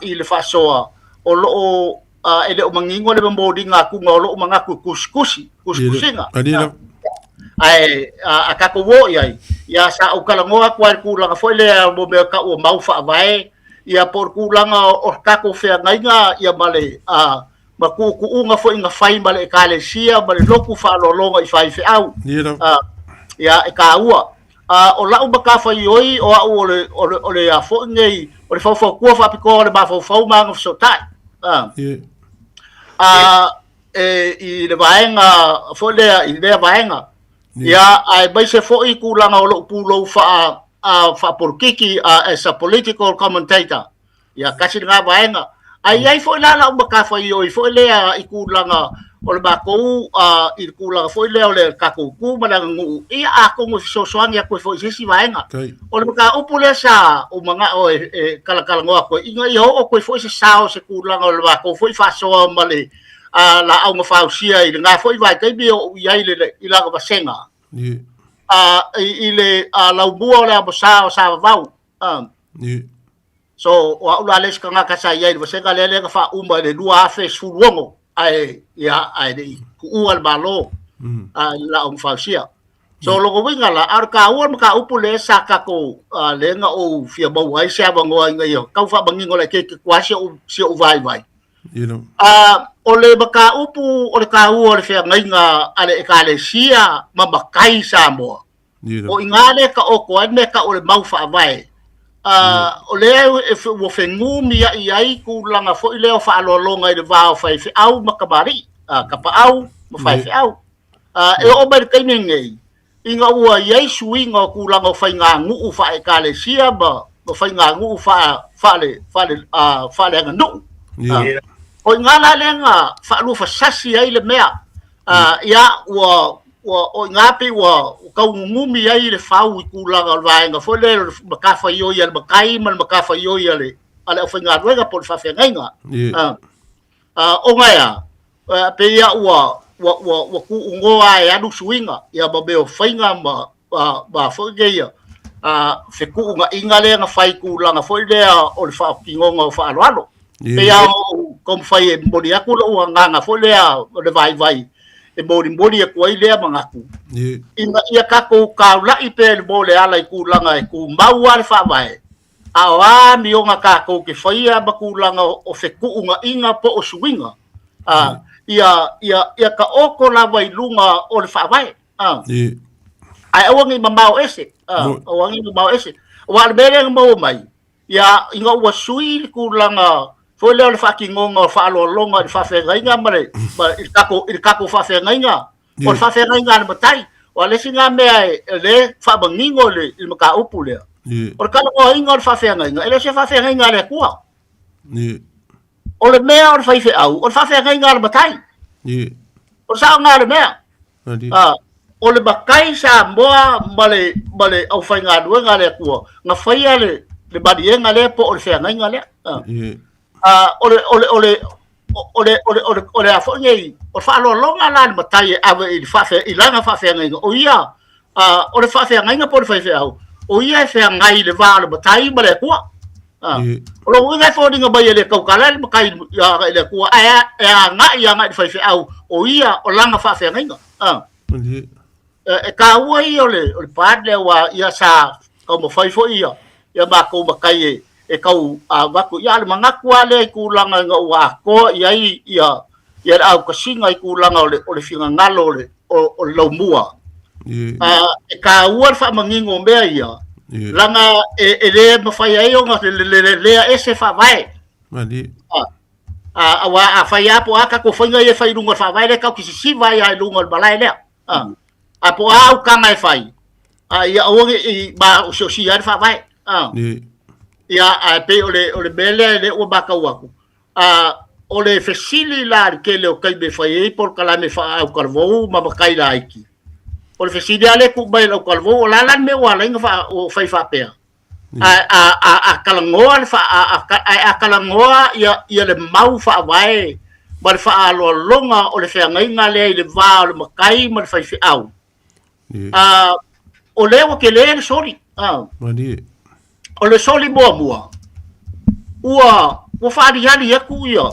i le faasoa o lo o e le o manino le momoliga atuga o lou manatu i tusitusi, tusitusiga. Ae a tatou o i ai, ia sa ou talanoa atu lava i le tulaga foi lea mo mea e tau o mau faavae, ia po o le tulaga o tatou feagaiga ia ma le ma tuutuuga foi na fai ma le Ekalesia ma le lotu faaaloaloga i faifeau. Ia, e taua. O lau matafaioi o au o le, o le, o le a foi nei, o le faufautua faapitoa o le mafaufau ma agafesootai. E, i le vaega foi lea, i lea vaega. Ia, aemaise foi tulaga o lou pulou faa, faapolokiki, as a political commentator. Ia, tasi lena vaega. Ae i ai foi la lau matafaioi foi lea i tulaga o le matou i le tulaga foi lea o le tatou tu ma le aganuu, ia atonu e fesoasoani atu ai foi i se isi vaega. O le mataupu lea sa ou manao e talatalanoa atu ai, ina ia oo atu ai foi se sao o se tulaga o le matou foi faasoa ma le laau na fausia i lena foi vaitaimi o ou i ai i lana vasega i le laumua o le amosa o Savavau. So, o au la le isi tagata sa i ai i le vasega lea lea na faauma i le 2016, ae, ia, ae le i tuua le Malo i le laau na fausia. So, o lona uiga la, a o le taua o le mataupu lea sa tatou, lea na ou fia maua ai se avanoa ina ia tau faamanino laitiiti atu lava si ou vaivai. O le mataupu o le taua o le feagaiga a le Ekalesia ma matai Samoa, O i ina lea e taoto ai le mea e tau o le mau faavae, o lea ua fenumiai ai tulaga foi lea o faaaloaloga i le va o faifeau ma tamalii, tapaau ma faifeau. E oo mai i le taimi lenei, ina ua i ai suiga o tulaga o faiganuu faa-Ekalesia ma faiganuu faaleaganuu. O i ina la lea na faaluafasasi ai le mea, ia ua ua o i ina pei ua tau nunumi ai le fau i tulaga o le vaega foi lea o le matafaioi a le matai ma le matafaioi a le aufaigaluega po o le faafeagaiga. Ona e a? Pei lava ua ua ua ua tuugoa e alu suiga ia ma mea o faiga ma ma foi nei ia fetuunaiga lea na fai i tulaga foi lea o le faaotinoga o faaaloalo. Pei lava ona ou taumafai e momoli atu lou agaga foi lea o le vaivai e molimoli atu ai lea manatu ina ia tatou taulai pea i le mo le ala i tulaga e tumau lava le faavae, a o a amioga tatou te faia ma tulaga o fetuunaiga po o suiga, ia taoto lava i luga o le faavae. Ae aua ne i mamao ese, aua ne i mamao ese. Aua o le mea lea na maua mai, ia, ina ua sui le tulaga foi lea o le faatinoga o faaaloaloga i le faafeagaiga ma le, ma, i le tatou, i le tatou faafeagaiga, o le faafeagaiga a le matai. Aua o le isi lena mea e, lea e faamanino i le, i le mataupu lea. O le talanoaina o le faafeagaiga, e le o se faafeagaiga a le Atua. O le mea o le faifeau, o le faafeagaiga a le matai. O le sao lena o le mea. O le matai Samoa ma le, ma le aufaigaluega a le Atua, na faia le, le maliega lea po o le feagaiga lea. O le, o le, o le, o le, o le, o le, o le a foi nei, o le faaaloaloga la a le matai e ave i le faafe, i lana faafeagaiga, o ia, o le faafeagaiga po o le faifeau, o ia e feagai i le va o le matai ma le Atua. O lona uiga e foliga mai e le tautala le matai agai i le Atua, ae e agai agai i le faifeau, o ia o lana faafeagaiga. E taua ia o le, o le part lea aua ia sa taumafai foi ia, ia matou matai e, e tau avatu. Ia, a o le manatu lava lea i tulaga ina ua atoa i ai ia, ia le autasiga i tulaga o le, o le finagalo o le, o, o le laumua. E taua le faamanino o mea ia, leaga e, e le mafai ai ona lelea ese faavae. Aua afai lava po o a tatou faiga ia e fai i luga o le faavae lea, tatou te sisiva ai lava i luga o le malae lea. A po o a autaga e fai, ia aua ne i maosiosia ai le faavae. Ia, ae pei o le, o le mea lea lea ua matau atu. O le fesili la i le tele o taimi e fai ai polokalame faa-autalavou ma matai laiti, o le fesili lava lea e tuu mai e le autalavou, o le a la le mea ua ala ai ona fai faapea? A, a, a, a talanoa le fa, a, a, a, a talanoa ia, ia le mau faavae ma le faaaloaloga o le feagaiga lea i le va o le matai ma le faifeau. O lea ua tele le soli. O le soli muamua, ua, ua faalihali atu ia,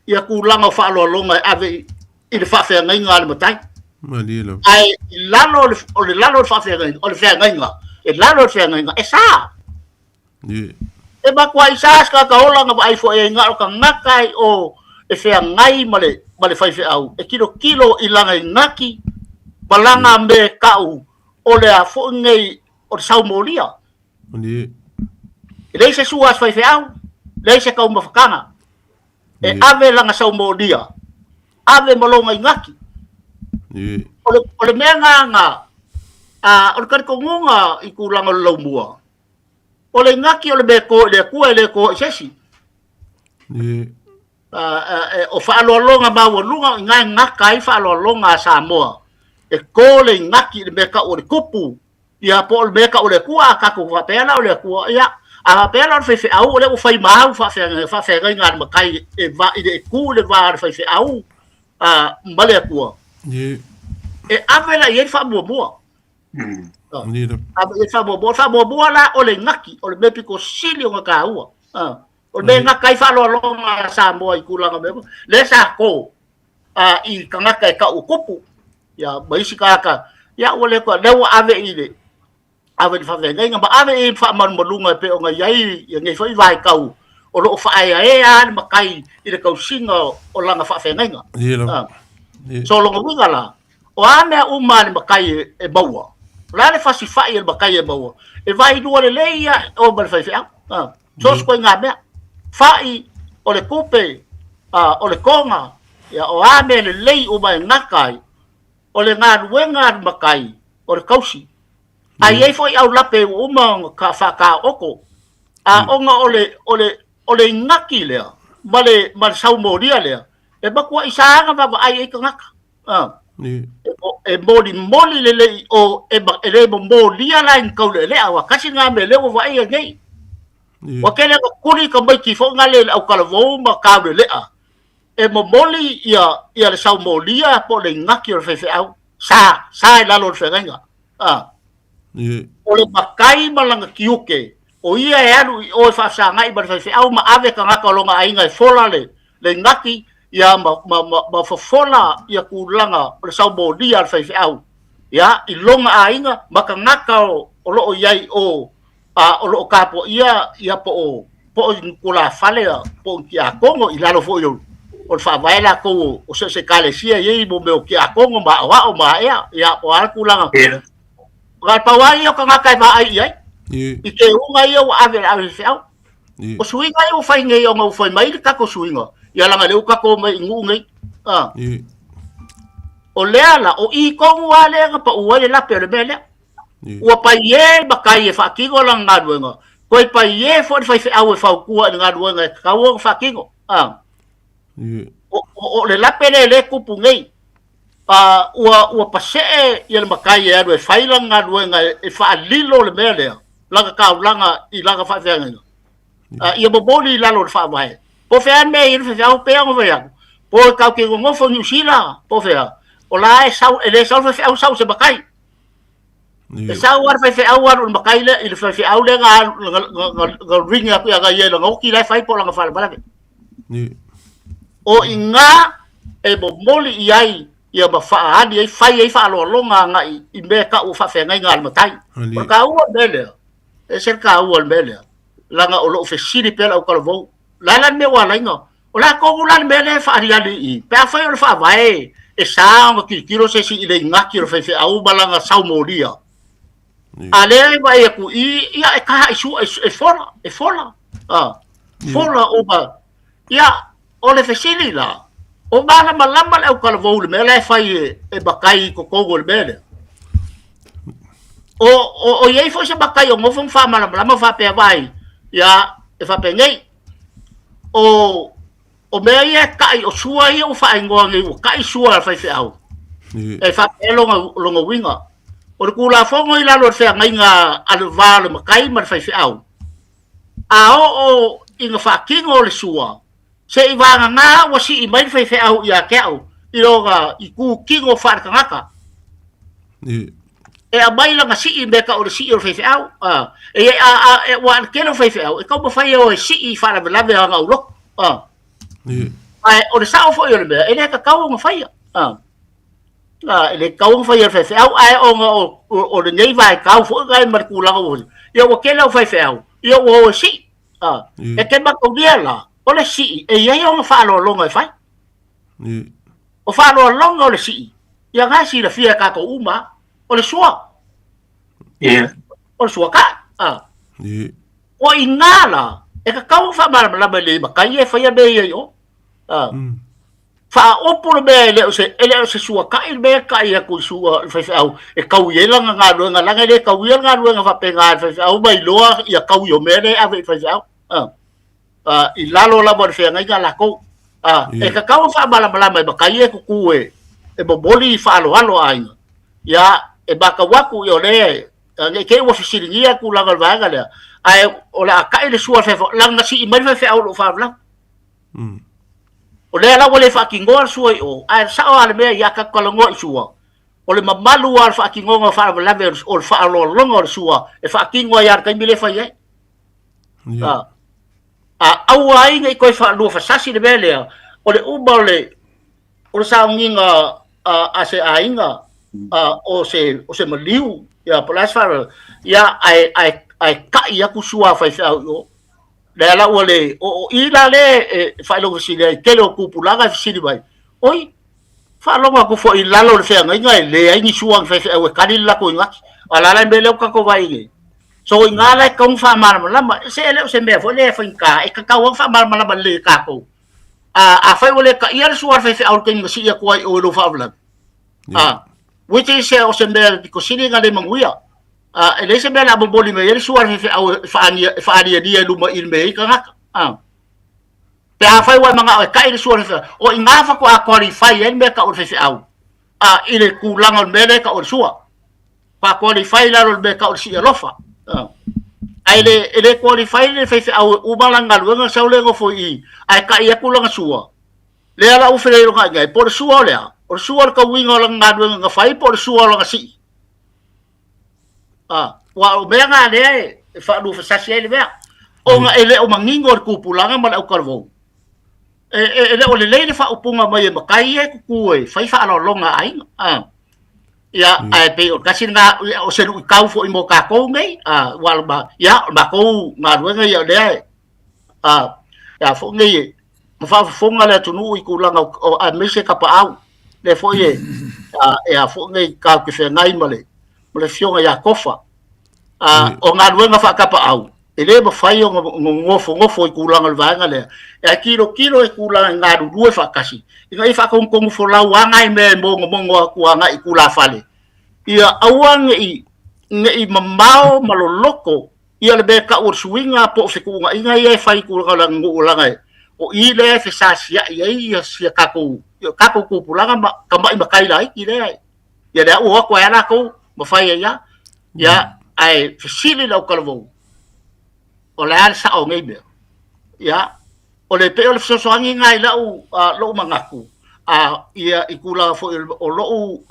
ia tulaga o faaaloaloga e ave i, i le faafeagaiga a le matai. Malie lava. Ae i lalo o le, o le lalo o le faafeagaiga, o le feagaiga, e lalo o le feagaiga, e sa. Ie. E matuai sa se tagata ola na vaai foi ai na o tagata i o e feagai ma le, ma le faifeau, e tilotilo i lana inati ma lana mea e tau o le a foi nei o le saumolia. Malie. E leai se sua a se faifeau, leai se taumafataga. E ave lana saumolia, ave ma lona inati. O le, o le mea na, na, o le talitonuga i tulaga o le laumua, o le inati o le mea e to i le Atua e le to i se isi. O faaaloaloga maualuga o i ina e gata ai faaaloaloga a Samoa, e to le inati i le mea tau o le tupu, Ia, po o le mea tau o le Atua, a tatou faapea la o le Atua, ia, a faapea la o le faifeau, o lea ua fai ma au faafeagaiga a le matai e va, i le e tu i le va o le faifeau ma le Atua. E ave la i ai le faamuamua. Ave i ai le faamuamua. O le faamuamua la o le gati, o le mea pito sili ona taua. O le mea e gata ai faaaloaloga a Samoa i tulaga mea, lea sa to i tagata e tau o tupu, ia, ma isi tagata, ia, ua le toe, lea ua ave i le, ave i le faafeagaiga, ma ave i faamalumaluga e pei ona i ai ia nei foi vaitau o lo o faaeaea lava le matai i le tausiga o lana faafeagaiga. So, lona uiga la, o a mea uma a le matai e maua, o le a le fasifai a le matai e maua, e vailua lelei ia o ma le faifeau. So o se ituaiga mea, fai, o le tupe, o le toga, ia, o a mea lelei uma e gata ai, o le galuega a le matai, o le tausi. Ae i ai foi aulape ua uma ona faataoto, a ona o le, o le, o le inati lea ma le, ma le saumolia lea, e matuai sa ona vaavaai ai tagata. E molimoli lelei o e, e le momolia la i ni taulealea, aua tasi lena mea lea ua vaaia nei. Ua tele ina tuli tamaiti foi na le i le autalavou ma taulelea. E momoli ia ia le saumolia po o le igaki o le faifeau, sa, sa i lalo o le feagaiga. A. O le matai ma lana tiute, o ia e alu i o e faafesagai ma le faifeau ma ave tagata o lona aiga e fola le, le igaki, ia ma, ma, ma, ma fofola ia tulaga o le saumolia a le faifeau, ia, i lona aiga ma tagata o, o lo o i ai i o, a o lo o tapuaia ia po o po o ni tulafale po o ni tiakono i lalo foi o o le faavae latou o, o so o se ekalesia e i ai mo mea o tiakono ma aoao ma ea ia po o a le tulaga. Na pau lava ia o tagata e vaai i ai i teuga ia ua ave e le ave feau. O suiga ia ua fai nei ona ua fai mai le tatou suiga ia leaga o lea ua tatou omai i nuu nei. A. O lea la, o i tonu lava lea na pau ai le lape o le mea lea. Ua paie le matai e faatino lana galuega, toe paie foi le faifeau e fautua i le galuega e tatau ona faatino. A. O, o, o le lape lea lea e tupu nei, a, ua, ua pasee ia le matai e alu e fai lana galuega e, e faalilo le mea lea, lana taulaga i lana faafeagaiga. A, ia momoli i lalo o le faavae. Po o fea le mea e i ai le faifeau, pei ona fai atu, po o tatou te nonofo i Niu Sila, po o fea, o la e sau, e le sau le faifeau sau i se matai. E sau lava le faifeau alu i le matai lea, i le faifeau lea na alu na, na, na, na ring atu ia ia i lana oti la e fai po o lana faalavelave. O i ina e momoli i ai ia ma faaali ai, fai ai faaaloaloga agai i mea e tau o faafeagaiga a le matai. O le taua o le mea lea, e ese le taua o le mea lea, leaga o lo o fesili pea le autalavou. O le a la le mea ua ala ai ona O le a tonu la le mea lea e faaaliali i i? Pe afai o le faavae e sa ona tilotilo se isi i le igaki o le faifeau ma lana saumolia, a lea e vaai atu i, ia e taha i sua, e fola, e fola, a, fola uma. Ia, o le fesili la, o malamalama le autalavou i le mea la e fai e, e matai i totonu o le mea lea? O, o, o i ai foi se matai o nofo ma faamalamalama faapea, vaai, ia, e faapenei, o o mea ia e taʻi, o sua ia ua faaigoa nei ua taʻi sua a le faifeau. E faapea lona, lona uiga. O le Tulafono i lalo o le feagaiga a le va o le matai ma le faifeau, a oo ina faatino le sua, seʻi vagana ua sii mai le faifeau ia te au i lona itu tino faaletagata. E aumai lana sii mea tau o le sii o le faifeau. A, e, a, a, e, ua le tele o faifeau, e taumafai e o e sii i faalavelave o ana aulotu. A. Ae o le sao foi o le mea, e le tatau ona faia. A. A, e le tatau ona faia e le faifeau, ae ona o, o, o lenei vaitau foi na ma le tulaga ua ia ua tele au faifeau, ia ua o e sii. A. E te mataulia la, o le sii, e i ai ona faaaloaloga e fai. O faaaloaloga o le sii, ia na e silafia e tatou uma, o le sua. O le sua taʻi. A. O i ina la, e tatau ona faamalamalama i le matai e faia mea ia i o. A. Faaopo le mea e le o se, e le o se sua taʻi le mea e taʻi atu i sua i le faifeau e taui ai lana galuega, leaga e le tauia le galuega faapena e le faifeau ma iloa ia taui o mea lea e ave i le faifeau. A. I lalo lava o le feagaiga a latou. E tatau ona faamalamalama e matai e tutu e, e momoli faaaloalo a aiga. Ia, e matau atu ia o lea, ne i te i ua fesiligia tulaga o le vaega lea, ae o le a taʻi le sua a le faifeau, leaga na sii mai le faifeau i lou faalavelave. O lea la ua le faatinoa le sua i o, ae sao lava le mea ia tatou talanoa i sua, o le mamalu lava o le faatinoga o faalavelave o le faaaloaloga o le sua e faatino ai lava i le taimi lea e fai ai. A, a aua ai ne i toe faalua fasasi le mea lea, o le uma o le, o le sauniga a, a se aiga, a, o se, o se maliu, ia, po o le a se faalavelave, ia, ae, ae, ae taʻi atu sua a faifeau i o. Lea la ua le, o, o i la lea e faailoga fesili ai, tele o tupulaga e fesili mai, oi, Faalogo atu foi i lalo o le feagaiga e leai ni sua a ni faifeau e kali le latou igaki. A o le a la le mea lea ua tatou vaai nei? So i ina la e tatau ona faamalamalama. Se e le o se mea foi lea e faigata, e tatau lava ona faamalamalama lelei e tatou. A, afai ua le taia le sua a le faifeau i le taimi na sii atu ai i o i lou faalavelave, a, which is o se mea pito sili ona le manuia. A, e leai se mea o le a momoli mai ai le sua a le faifeau e faania, e faaniania i luma i le mea e i ai tagata. A. Pe afai ua e manao e taʻi le sua o le faifeau, o i ina faatoa qualify ai le mea e tau o le faifeau, a, i le tulaga o le mea lea e tau o le sua. Faatoa qualify i lalo o le mea e tau o le sii alofa. A. Ae le, e le qualify le faifeau e uma lana galuega sau lea nofo i i, ae taʻi atu lana sua. Lea la ua feleilogaʻi ai, po o le sua o le a? O le sua o le tauiga o lana galuega na fai po o le sua o lana sii? A, ua o mea na lea e, e faaluafesasi ai le mea. Ona e le o manino le tupulaga ma le autalavou. E, e, e le o lelei le faaupuga mai e matai ia e tutu e fai faaaloaloga a aiga. A. Ia, ae pei o le tasi lena, o se luitau foi mo tatou nei, a, ua, ia, o le matou galuega ia o lea e, a, a foi nei e, ma faafofoga le atunuu i tulaga o, aemaise tapaau, lea foi e, a, e a foi nei tatou te feagai ma le, ma le afioga ia Tofa. A, o galuega faatapaau, e le mafai ona nofonofo i tulaga o le vaega lea, e tilotilo i tulaga e galulue faatasi, ina ia faatonutonu folau lava nai mea e mogomogo atu agai i tulafale, ia aua ne i mamao ma loloto ia le mea e tau o le suiga po o fetuunaiga ia e fai i tulaga o le aganuu leaga o i lea e fesasiai ai ia sia tatou ia tatou tupulaga ma tama'i matai laiti lea ia lea ua o atu ai lava latou ma fai ai lava. Ia ae fesili le autalavou o le a le sao o nei mea? Ia o le pei o le fesoasoani lena i lau lou manatu ia i tulaga foi o lou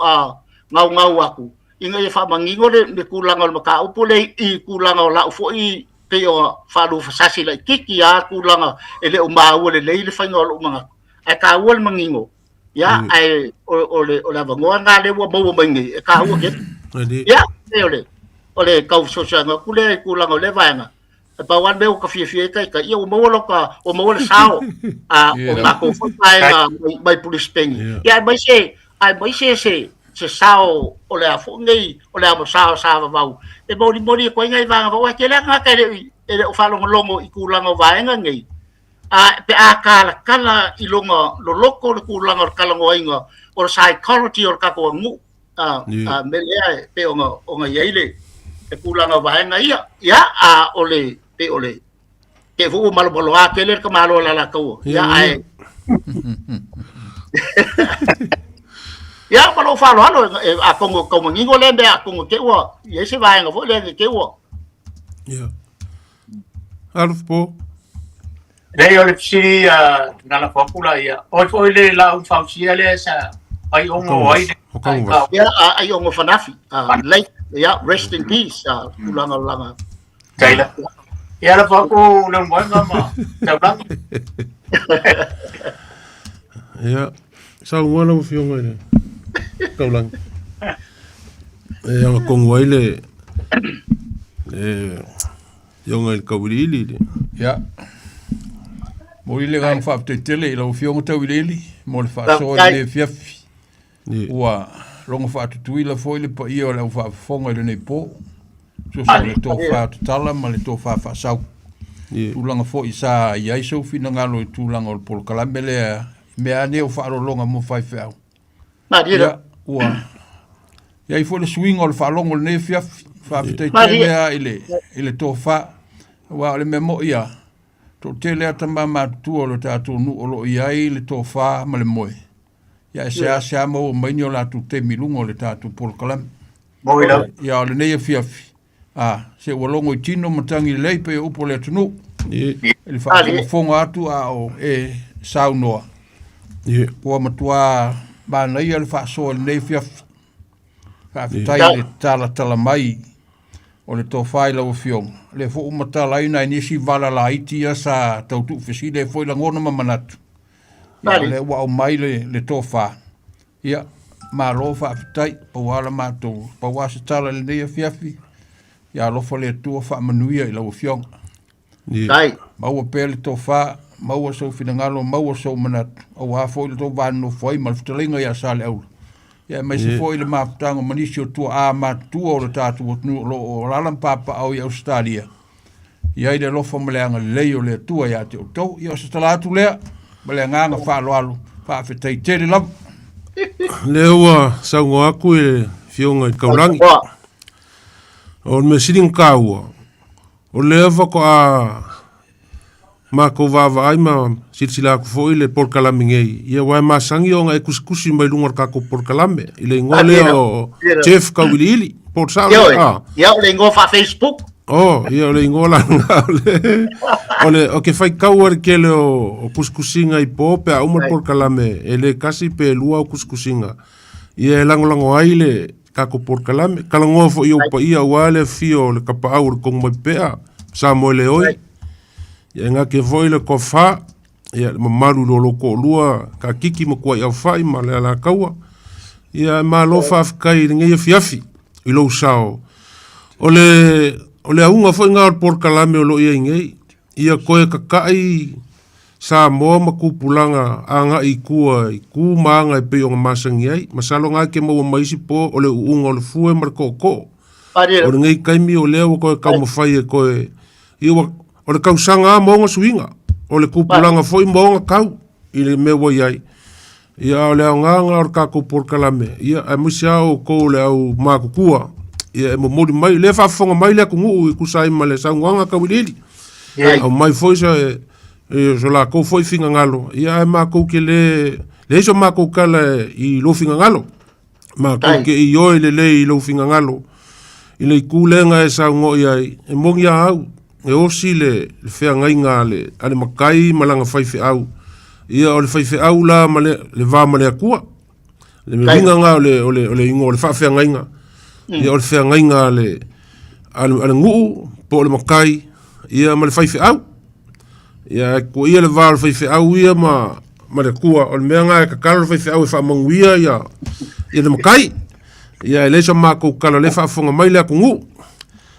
gaugau atu ina ia faamanino le, le tulaga o le mataupu lea i tulaga o lau foi pei o faaluafesasi laitiiti lava tulaga e le o maua lelei le faiga o lou manatu, ae taua le manino. Ia, ae o le, o le avanoa lena lea ua maua mai nei, e taua tele. Ia, e o le, o le tau fesoasoani atu lea i tulaga o lea vaega. E pau lava le mea ua ta fiafia ai taitai, ia ua maua lota, ua maua le sao a o matou foi vaega mai, mai Pulisipeni. Ia, aemaise, aemaise se, se sao o le a foi nei, o le amo sao sa vavau, e molimoli atu ai nai vaega vao, aua e tele lava tagata e le o, e le o faalogologo i tulaga o vaega nei. A, pe a talatala i lona loloto le tulaga o le talanoaina o le psychology o le tatou aganuu, a, a mea lea e pei ona, ona i ai le, le tulaga o vaega ia. Ia, a o le, pei o le, te i foi ua malomaloa tele le tamaloa o le Alataua. Ia, ae, ia, ma lou faaaloalo, e, atonu e tau manino lea mea, atonu te i ua i ai se vaega foi lea ne i te i ua. Ia. Alofa po. Leai, o le fesili a na lafo atu la ia. Oi foi le laau fausia lea sa ai ongo ai le. O Kauvas. Ia, ai ongo Fanafi. Late, ia, rest in peace, tulaga o lana. Taylor. Ia lafo atu le moenga ma taulagi. Ia, saunoa lau Afioga i le Taulagi. E agatonu ai le le Afioga i le Tauiliili. Le... Ia, momoli le agaga faafetai tele i lau Afioga Tauiliili mo le faasoa i lenei afiafi. Ua logo faatutuila foi le paia o le au faafofoga i lenei po. Tusa o le tofa tatala ma le tofa faasau. Tulaga foi sa i ai sou finagalo i tulaga o le polokalame lea, mea ane o faalologa mo faifeau. Ia, ua i ai foi le suiga o le faalogo i lenei afiafi. Faafetai tele lava i le, i le tofa. Aua o le mea moi lava, toatele lava tama matutua o le tatou nuu o lo o i ai le tofa ma le moe. Ia, e seasea maua mai ni o latou taimi i luga o le tatou polokalame. Ia, o lenei afiafi, a, se ua logo i tino ma tagi lelei pei o upu o le atunuu. I le faafogafoga atu a o e saunoa. Ua matua manaia le faasoa i lenei afiafi. Faafetai i le talatala mai o le tofa i lau Afioga. O lea foi ua matala ai nai nisi vala laiti ia sa tau tuufesili ai foi lagona ma manatu. Ia, o lea ua aumai le, le tofa. Ia, malo faafetai, pau lava la matou, pau lava se tala i lenei afiafi, ia alofa le Atua faamanuia i lau Afioga. Dai. Maua pea le tofa, maua sou finagalo, maua sou manatu, aua foi le tou va nonofo ai ma le fetalaiga ia Saleaula. Ia aemaise foi le mafutaga ma nisi o tuaa matutua o le tatou atunuu o lo o alaala ma papaaao i Ausetalia. I ai le alofa ma le agalelei o le Atua ia te outou. Ia o se tala atu lea ma le agaga faaaloalo, faafetai tele lava. Lea ua saunoa atu i le Afioga i le Taulagi. O le mea sili ona taua, o lea faatoa matou vaavaai ma silasila atu foi i le polokalame nei, ia aua e masani ona e tusitusi mai luga o le tatou polokalame i le igoa lea o Jeff Tauiliili, po o le sao lea? Ia, o le igoa faa-Facebook. Oh, ia o le ingoa la lena o le o le o ke faitau le tele o kusikusiga i po pe a uma le polokalame e le kasi pe lua o kusikusiga. Ia e lagolago ai le tatou polokalame. Talanoa foi i ou paia aua le afio o le tapaau o le Tonumaipea, Samoa le oi. Ia e gate foi le tofa, ia le mamalu i lo lou toalua Taatiti ma Tuaiaufai ma le Alataua. Ia e malo faafetai i lenei afiafi i lou sao. O le, o le auga foi lena o le polokalame o lo o i ai nei, ia toe tata'i Samoa ma tupulaga agai i tua i tu ma aga e pei ona masani ai. Masalo na e te maua mai isi po o le uuga o le fue ma le tootoo. O lenei taimi o lea ua toe taumafai e toe, ia ua, o le tausaga lava ma ona suiga, o le tupulaga foi ma ona tau i le mea ua i ai. Ia, a o le aoga lena o le tatou polokalame, ia, aemaise lava outou o le au matutua, ia, e momoli mai, lea e faafofoga mai le atunuu e tusa ai ma le saunoaga tauiliili. Aumai foi se, so latou foi finagalo, ia, ae matou te le, leai so matou tala i lou finagalo. Matou te ioe lelei i lou finagalo, i le itu lea na e saunoa i ai, e moni a au, e osi le feagaiga a le, a le matai ma lana faifeau. Ia, o le faifeau la ma le, le va ma le Atua. Le uiga lena o le, o le, o le igoa o le faafeagaiga. Ia, o le feagaiga a le, a le, a le nuu po o le matai, ia ma le faifeau. Ia, ae tuuaia le va o le faifeau ia ma, ma le Atua. O le mea lena e tatalo le faifeau e faamanuia ia, ia le matai. Ia, e leai sa matou tala o lea e faafofoga mai le atunuu.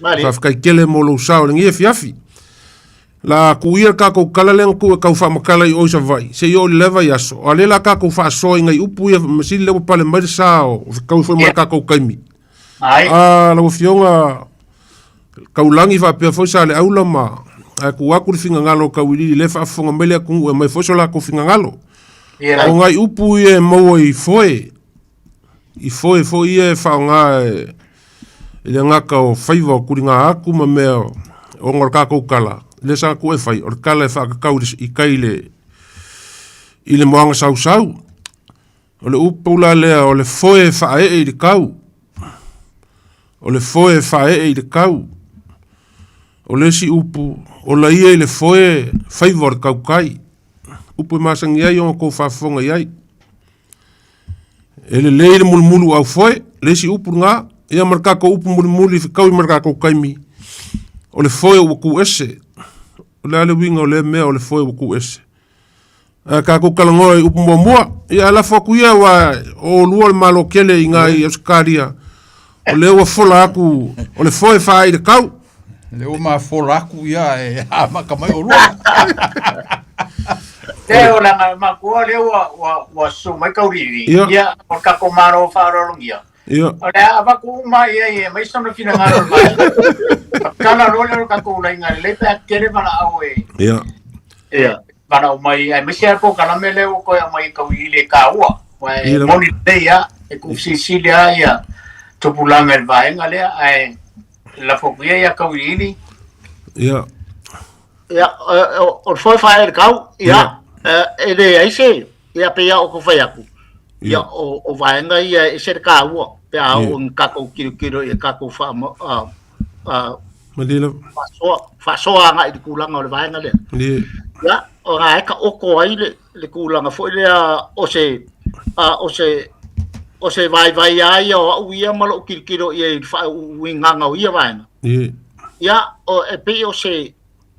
Faafetai tele mo lou sao i lenei afiafi. La tuuia le tatou tala lea na tuu e tau faamatala i o i Savaii, seia oo i le la vaiaso. A o lea la tatou faasoa i nai upu ia, ma sili lea ua pale mai le sa o fetaui foi ma le tatou taimi. A lau Afioga Taulagi faapea foi Saleaula ma ae tuu atu le finagalo o Tauiliili lea e faafofoga mai le atunuu e aumai foi so latou finagalo. O nai upu ia e maua i foe, i foe foi ia e faaaoga e i le gata o faiva o tuliga atu ma mea ona o le tatou tala, lea sa tuu e fai, o le tala e faatatau i tai i le moana sausau. O le upu la lea o le foe e faaee i le tau. O le foe e faaee i le tau. O le isi upu, ola ia i le foe faiva o le tautai. Upu e masani ai ona tou faafofoga i ai. E lelei le mulumulu au foe, le isi upu lena, ia ma le tatou upu mulimuli fetaui ma le tatou taimi, o le foe ua tu ese. O le a le uiga o lea mea o le foe ua tu ese? Ae tatou talanoa i upu muamua, ia ae lafo atu ia aua o oulua o le Malo tele i ina i Ausetalia, o lea ua fola atu o le foe faaee i le tau. Lea ua mafola atu ia e amata mai oulua. Te o langa makua lea ua ua ua susu mai Kaulili. Ia. Ia, o le tatou Malo faaaloalogia. Ia. O le a avatu uma ia ia mai sona finagalo o le Malo. Tala loa lea o le tatou laina lelei pe a tele valaau e Ia. Ia. Valaau mai aemaise lava le polokalame lea ua toe aumai e Tauiliili e taua. Aua e Ia lava. moni lelei lava, e tuufesilisili lava ia tupulaga i le vaega lea, ae lafo atu ia ia Tauiliili. Ia. Ia, o le foe faaee i le tau, ia, e leai se, ia pei lava o tou fai atu, ia, o vaega ia e ese le taua, pe a oo ina tatou tilotilo i a tatou Malie lava. faasoa, faasoa agai i le tulaga o le vaega lea. Malie. Ia, o lena e taoto ai le tulaga foi lea o se, o se, o se vaivai lava ia o au ia ma lou tilotilo i ai i le faauigaga o ia vaega. Ie. Ia, o, e pei o se,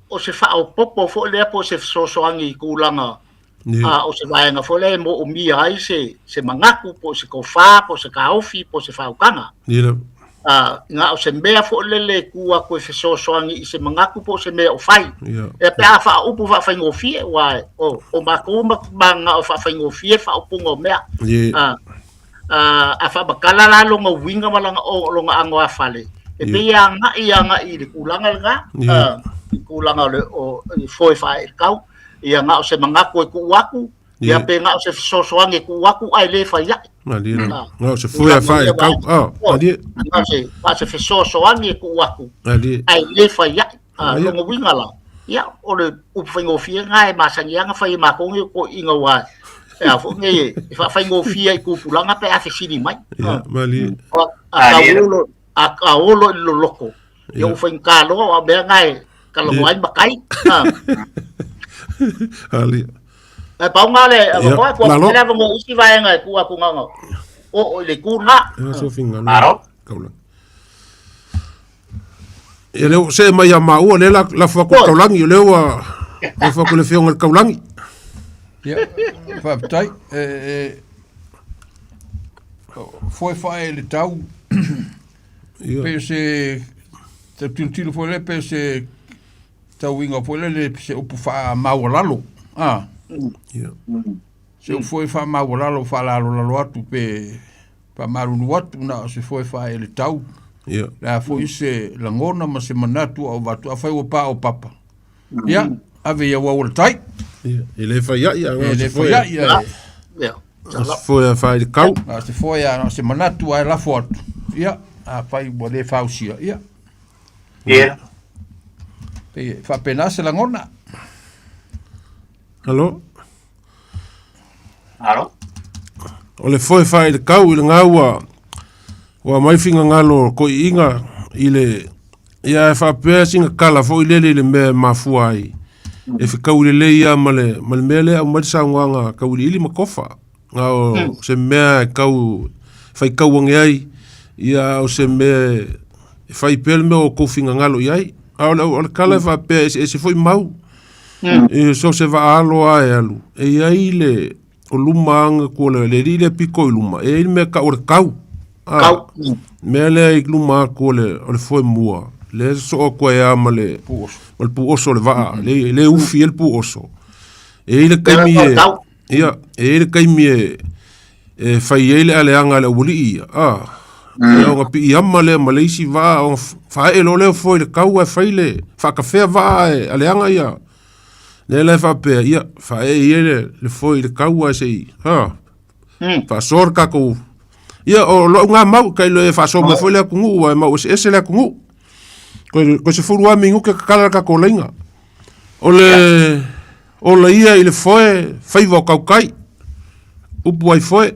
o se faaopoopo foi lea po o se fesoasoani i tulaga Ie. o se vaega foi lea e moomia ai se, se manatu po o se tofa po o se taofi po o se faautaga. Ie lava. Na o se mea foi lele e tu atu e fesoasoani i se manatu po o se mea o fai. Ia. E pe a faaupu faafaigofie, aua o, o matou ma, ma na o faafaigofie faaupuga o mea. Ie. A faamatala la lona uiga ma lana, o, lona anoāfale, e pei e agai agai i le tulaga lena, i tulaga o le o, i foe faaee i le tau, ia na o se manatu e tuu atu, ia pe na o se fesoasoani e tuu atu ae le fai ae. Malie lava. Na o se foe a faaee i le tau. Malie. Na o se, na o se fesoasoani e tuu atu Malie. ae le fai ae. Lona uiga la, ia, o le upu faigofie lena e masani lava ona fai e matou nei o toeaiina aua e a foi nei e faafaigofie ai i tupulaga pe a fesili mai. Ia, malie. A olo i le loloto. Ia ua faigata loa o mea na e talanoa ai matai. Ali. Ae pau na le avanoa e tuu atu le avanoa i isi vaega e tuu atu na ona oo i le itu lena. Ia so finga. Malo. Kaulagi. Ia lea ua see mai ia maua lea la lafo atu i le Taulagi o lea ua lafo atu i le Afioga i le Taulagi. Ia, faafetai. E, e, foe fae i le tau. Ia. Pe se tau tilotilo foi lea pe se tauiga foi lele se upu faamaualalo. Ah. Ia. Se upu foi faamaualalo faalalolalo atu pe faamalulu atu na o se foe fae i le tau. Ia. Le a foi se lagona ma se manatu au avatu, afai ua pa o papa. Ia, ave i auau o le tai. Ia, e le fai ai, a E le fai ai, e. Ia. O se foe a fai i le kau. Na o se foe a, na o se manatu a e lafo atu. Ia, afai ua le fausia, ia. Ia. Pei e faapena se lagona. Alo. Alo. O le foe fai i le kau i le gaua ua mai fingagalo o koiiga i le ia e faapea sina kala foi lele i le mea e mafua ai e fekau lelei ia ma le ma le mea lea aumai le saunoaga kauiliili ma kofa na o se mea e kau faitau ane ai ia o se mea e fai pea le mea o kou fingagalo i ai a o le, o le kala e faapea e eseese foi mau E so se vaa alo a e alu e i ai le o luma aga ku o le le alii lea pito i luma e i ai le mea tau o le kau a Kau. mea lea i luma atu o le o le foemua lea sosoo atu ai a ma le ma le puoso o le vaa le le ufi ai le puoso e i ai le taimi e ia e i ai le taimi e e fai ai le aleaga a le aualii ia a ia ona piiama lea ma le isi vaa ona faaee loa lea o foe i le kau ae fai le faatafea vaa e aleaga ia lea la e faapea ia faaee ia le, le foe i le kau ae sei a faasoa le tatou ia o lo'u gā mau kai le faasoa mai foi le atunuu ae mau eseese le atunuu koe koe sefulu lava minute tatala le tatou laina o le ola ia i le foe faiva o tautai upu ai foe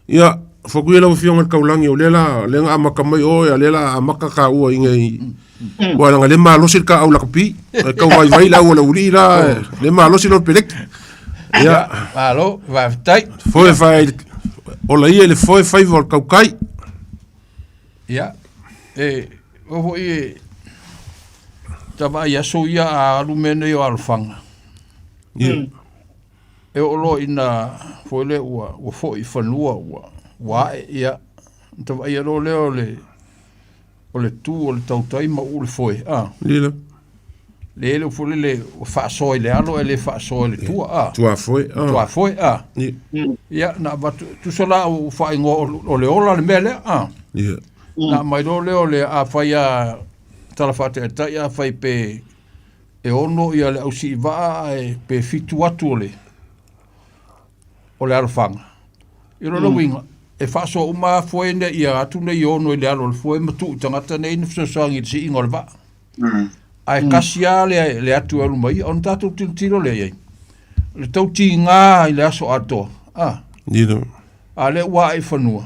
ia foku ia lau afioga i le taulagi o lea la lea na amata mai oe a lea la amata taua i nei ua laga le malosi le taau lakapi e tau vaivai le au o le ulii la le malosi lo peleki ia Malo, faafetai. foe fai ola ia i le foe faiva o le tautai Ia, e, o foi e, ta vaai aso ia a alu mea nei o alofaga. Ia. E oo loa ina foi lea ua, ua foi i fanua ua, ua ae, ia, ta vaaia loa lea o le, o le tu o le tautai ma uu le foe, a. Lila. Le le foi lele ua faasoa i le alo ae le faasoa i le tua, a. Tua foe, a. Tua foe, a. Ia. Ia, na avatu, tusa la ua faaigoa o le ola le mea lea, a. Ia. Na aumai loa lea o le afai a tala faataitai afai pe e ono ia le ausiivaa ae pe fitu atu o le o le alofaga. I lona uiga, e faasoa uma lava foe ina ia atu nei ono i le alo o le foe ma tuu i tagata nei na fesoasoani i le siiga o le vaa. Ae kasi lava le, le atu e alu mai ia, ona tatou tilotilo lea i ai. Le tau tiga i le aso atoa, a. Ia. A lea ua ae i fanua.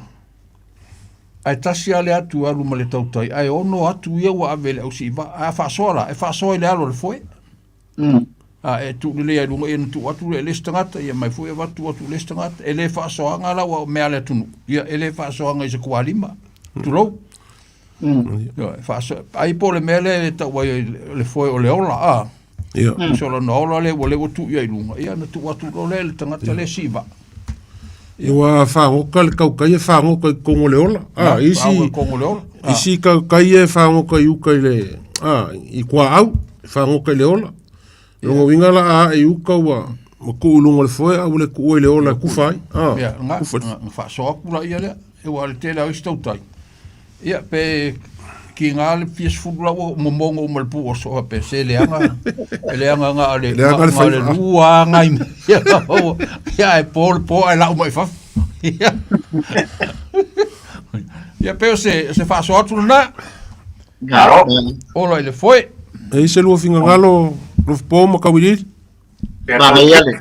Ae tasi lava le atu e alu ma le tautai, ae ono atu ia ua ave i le ausiivaa. Ae a faasoa la, e faasoa i le alo o le foe. A e tuu lelei lava i luga, ia ona tuu atu lea i le isi tagata, ia mai foi avatu atu i le isi tagata. E le faasoaga la aua o mea a le atunuu, ia e le faasoaga i se tualima, tulou. Ioe, faasoa, ai po o le mea lea e tau ai le foe o le ola, a. Ia. Tusa o lona ola lea ua lea ua tuu i ai i luga, ia ona tuu atu loa lea i le tagata lea e siivaa. Ia ua fāgoka le tautai e fāgoka i totonu o le ola. A, isi, Fāgoka i totonu o le ola. A. isi tautai e fāgoka i uka i le, a, i tuaau, e fāgoka i le ola. Lona uiga la a ae i uka ua, ua tuu i luga o le foe a ua le tuua i le ola e kufa ai. A, Ia, na, kufa. na, na faasoa atu laia lea, e ua le tele o isi tautai. Ia, pe kiga le fia sefulu la ua momogo uma le puoso faapea se leaga, e leaga na o le, Leaga le na o le faiva. lua lava nai mea. Ia, ae po le po ae lau mai fafo. Ia, ia pei o se, se faasoa atu lena. Ola i le foe. E i se lua finagalo Lofipo ma Kauiliili? Manaia le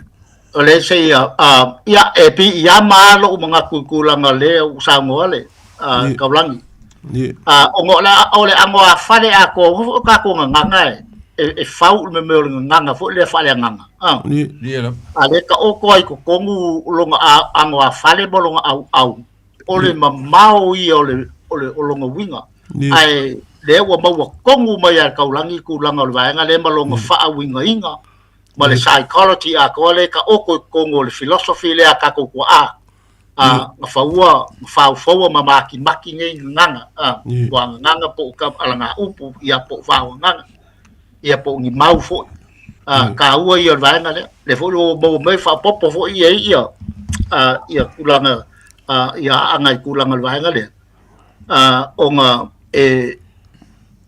o le se ia a ia e pi ia ma lo'u manatu i tulaga lea ua saunoa le a Taulagi. Ona o le, o le agoāfale atoa foi o tatou gagana e, e, e fau i le mea o le gagana foi lea faaleagaga. A lea taoto ai i totonu lona agoāfale ma lona auau, o le mamao ia o le, o le, o lona uiga. Ae lea ua maua tonu mai lava e le taulagi tulaga o le vaega lea ma lona faauigaina ma le psychology atoa lea e taoto i totonu o le philosophy lea a tatou tuaa. A, na faua, na faufaua ma makimaki nei gagana, a, ua gagana po o ka alagaupu, ia po o vaogagana, ia po o ni mau foi. A, taua ia o le vaega lea. Lea foi ua maua mai faaopoopo foi ia ia, a, ia tulaga, a, ia aaga i tulaga o le vaega lea. A, ona e,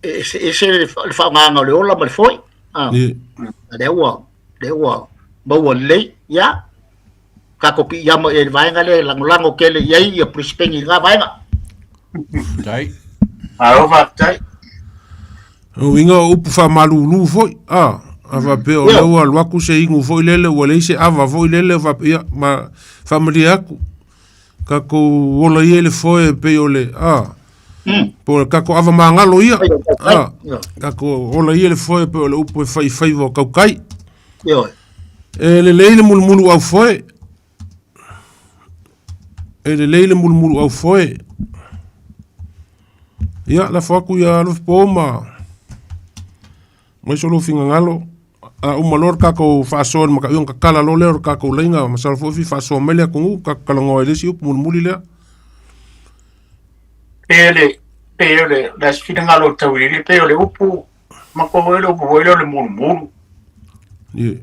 e eseese le faaaogaina o le ola ma le foe. A, lea ua, lea ua maua lelei, ia, tatou piiama i ai i le vaega lea e lagolago tele i ai ia Brisbane i lena vaega. Faafetai. Malo faafetai. O uiga o upu faamalulu foi, a, a faapea o lea ua alu atu se inu foi lele ua leai se ava foi lele faapea, ia, ma faamalie atu, tatou ola ia i le foe e pei o le, a, po o le tatou ava magalo ia, a, tatou ola ia i le foe e pei o le upu e fai i faiva o tautai. Ioe. E lelei le mulumulu au foe. E lelei le mulumulu au foe. Ia, lafo atu ia alofi po ma mai so lou finagalo. A uma loa le tatou faasoa i le mataupu, ona tatala loa lea o le tatou laina, masalo foi e fia faasoa mai le atunuu, tatou talanoa ai i le isi upu mulimuli lea. Pe le, pe o le, le finagalo o Tauiliili, pe o le upu Matou foi le upu foi lea o le mulumulu. Yeah.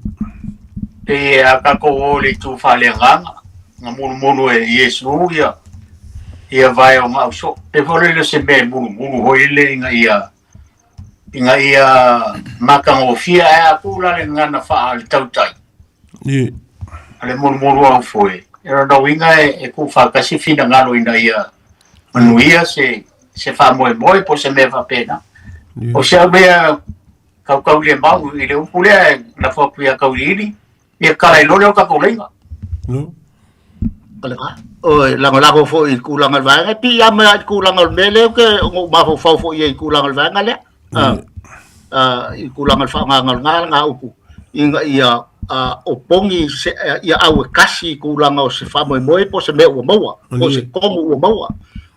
E a tatou o i le itu faaleagaga, na mulumulu e Iesu ia ia vae o gau soo. Pe foi lele se mea e mulumulu foi lele ina ia ina ia matagofie ae a tuu la le gagana faa le tautai. Yeah. A le mulumulu au foe. E lona uiga e, e tuufaatasi finagalo ina ia manuia se se faamoemoe po o se mea faapena. O se au mea kaukau le mau i le upu lea e lafo atu ia Kauliili, ia kala i lole o tatou leiga. No. Oi, lagolago foi i le tulaga o le vaega, e piiama i le tulaga o le mea lea ou te ona ou mafaufau foi i ai i le tulaga o le vaega lea. I le tulaga o le faaaogaina o lena lena upu, ina ia opogi se, ia au e kasi i tulaga o se faamoemoe po o se mea ua maua, po o se komu ua maua.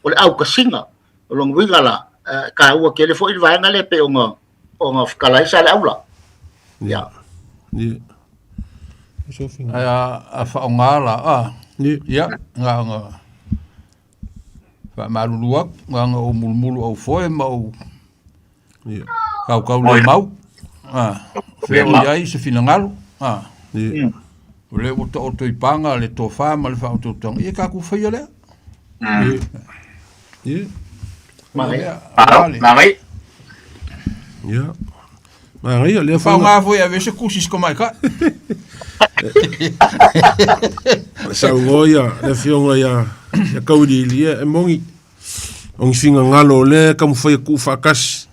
O le aukasiga, o lona uiga la, e taua tele foi le vaega lea pei ona ona fetalai Saleaula. Ia. Ia. Ae a faaaoga la, a, ia, na ona faamalulu atu, na ona ou mulumulu au foe ma ou kaukau le mau. A, fea o i ai se finagalo. A, o lea ua taoto i paga le tofa ma le faautautaga, ia tatou faia lea. Ia. Manaia. Manaia. Ia. Manaia, lea foi. Faaaoga foi e ave se kusi i si tamaitai. Saunoa ia le afioga ia ia Kauiliili, ia e moni o ni finagalo o lea e taumafai e tuufaatasi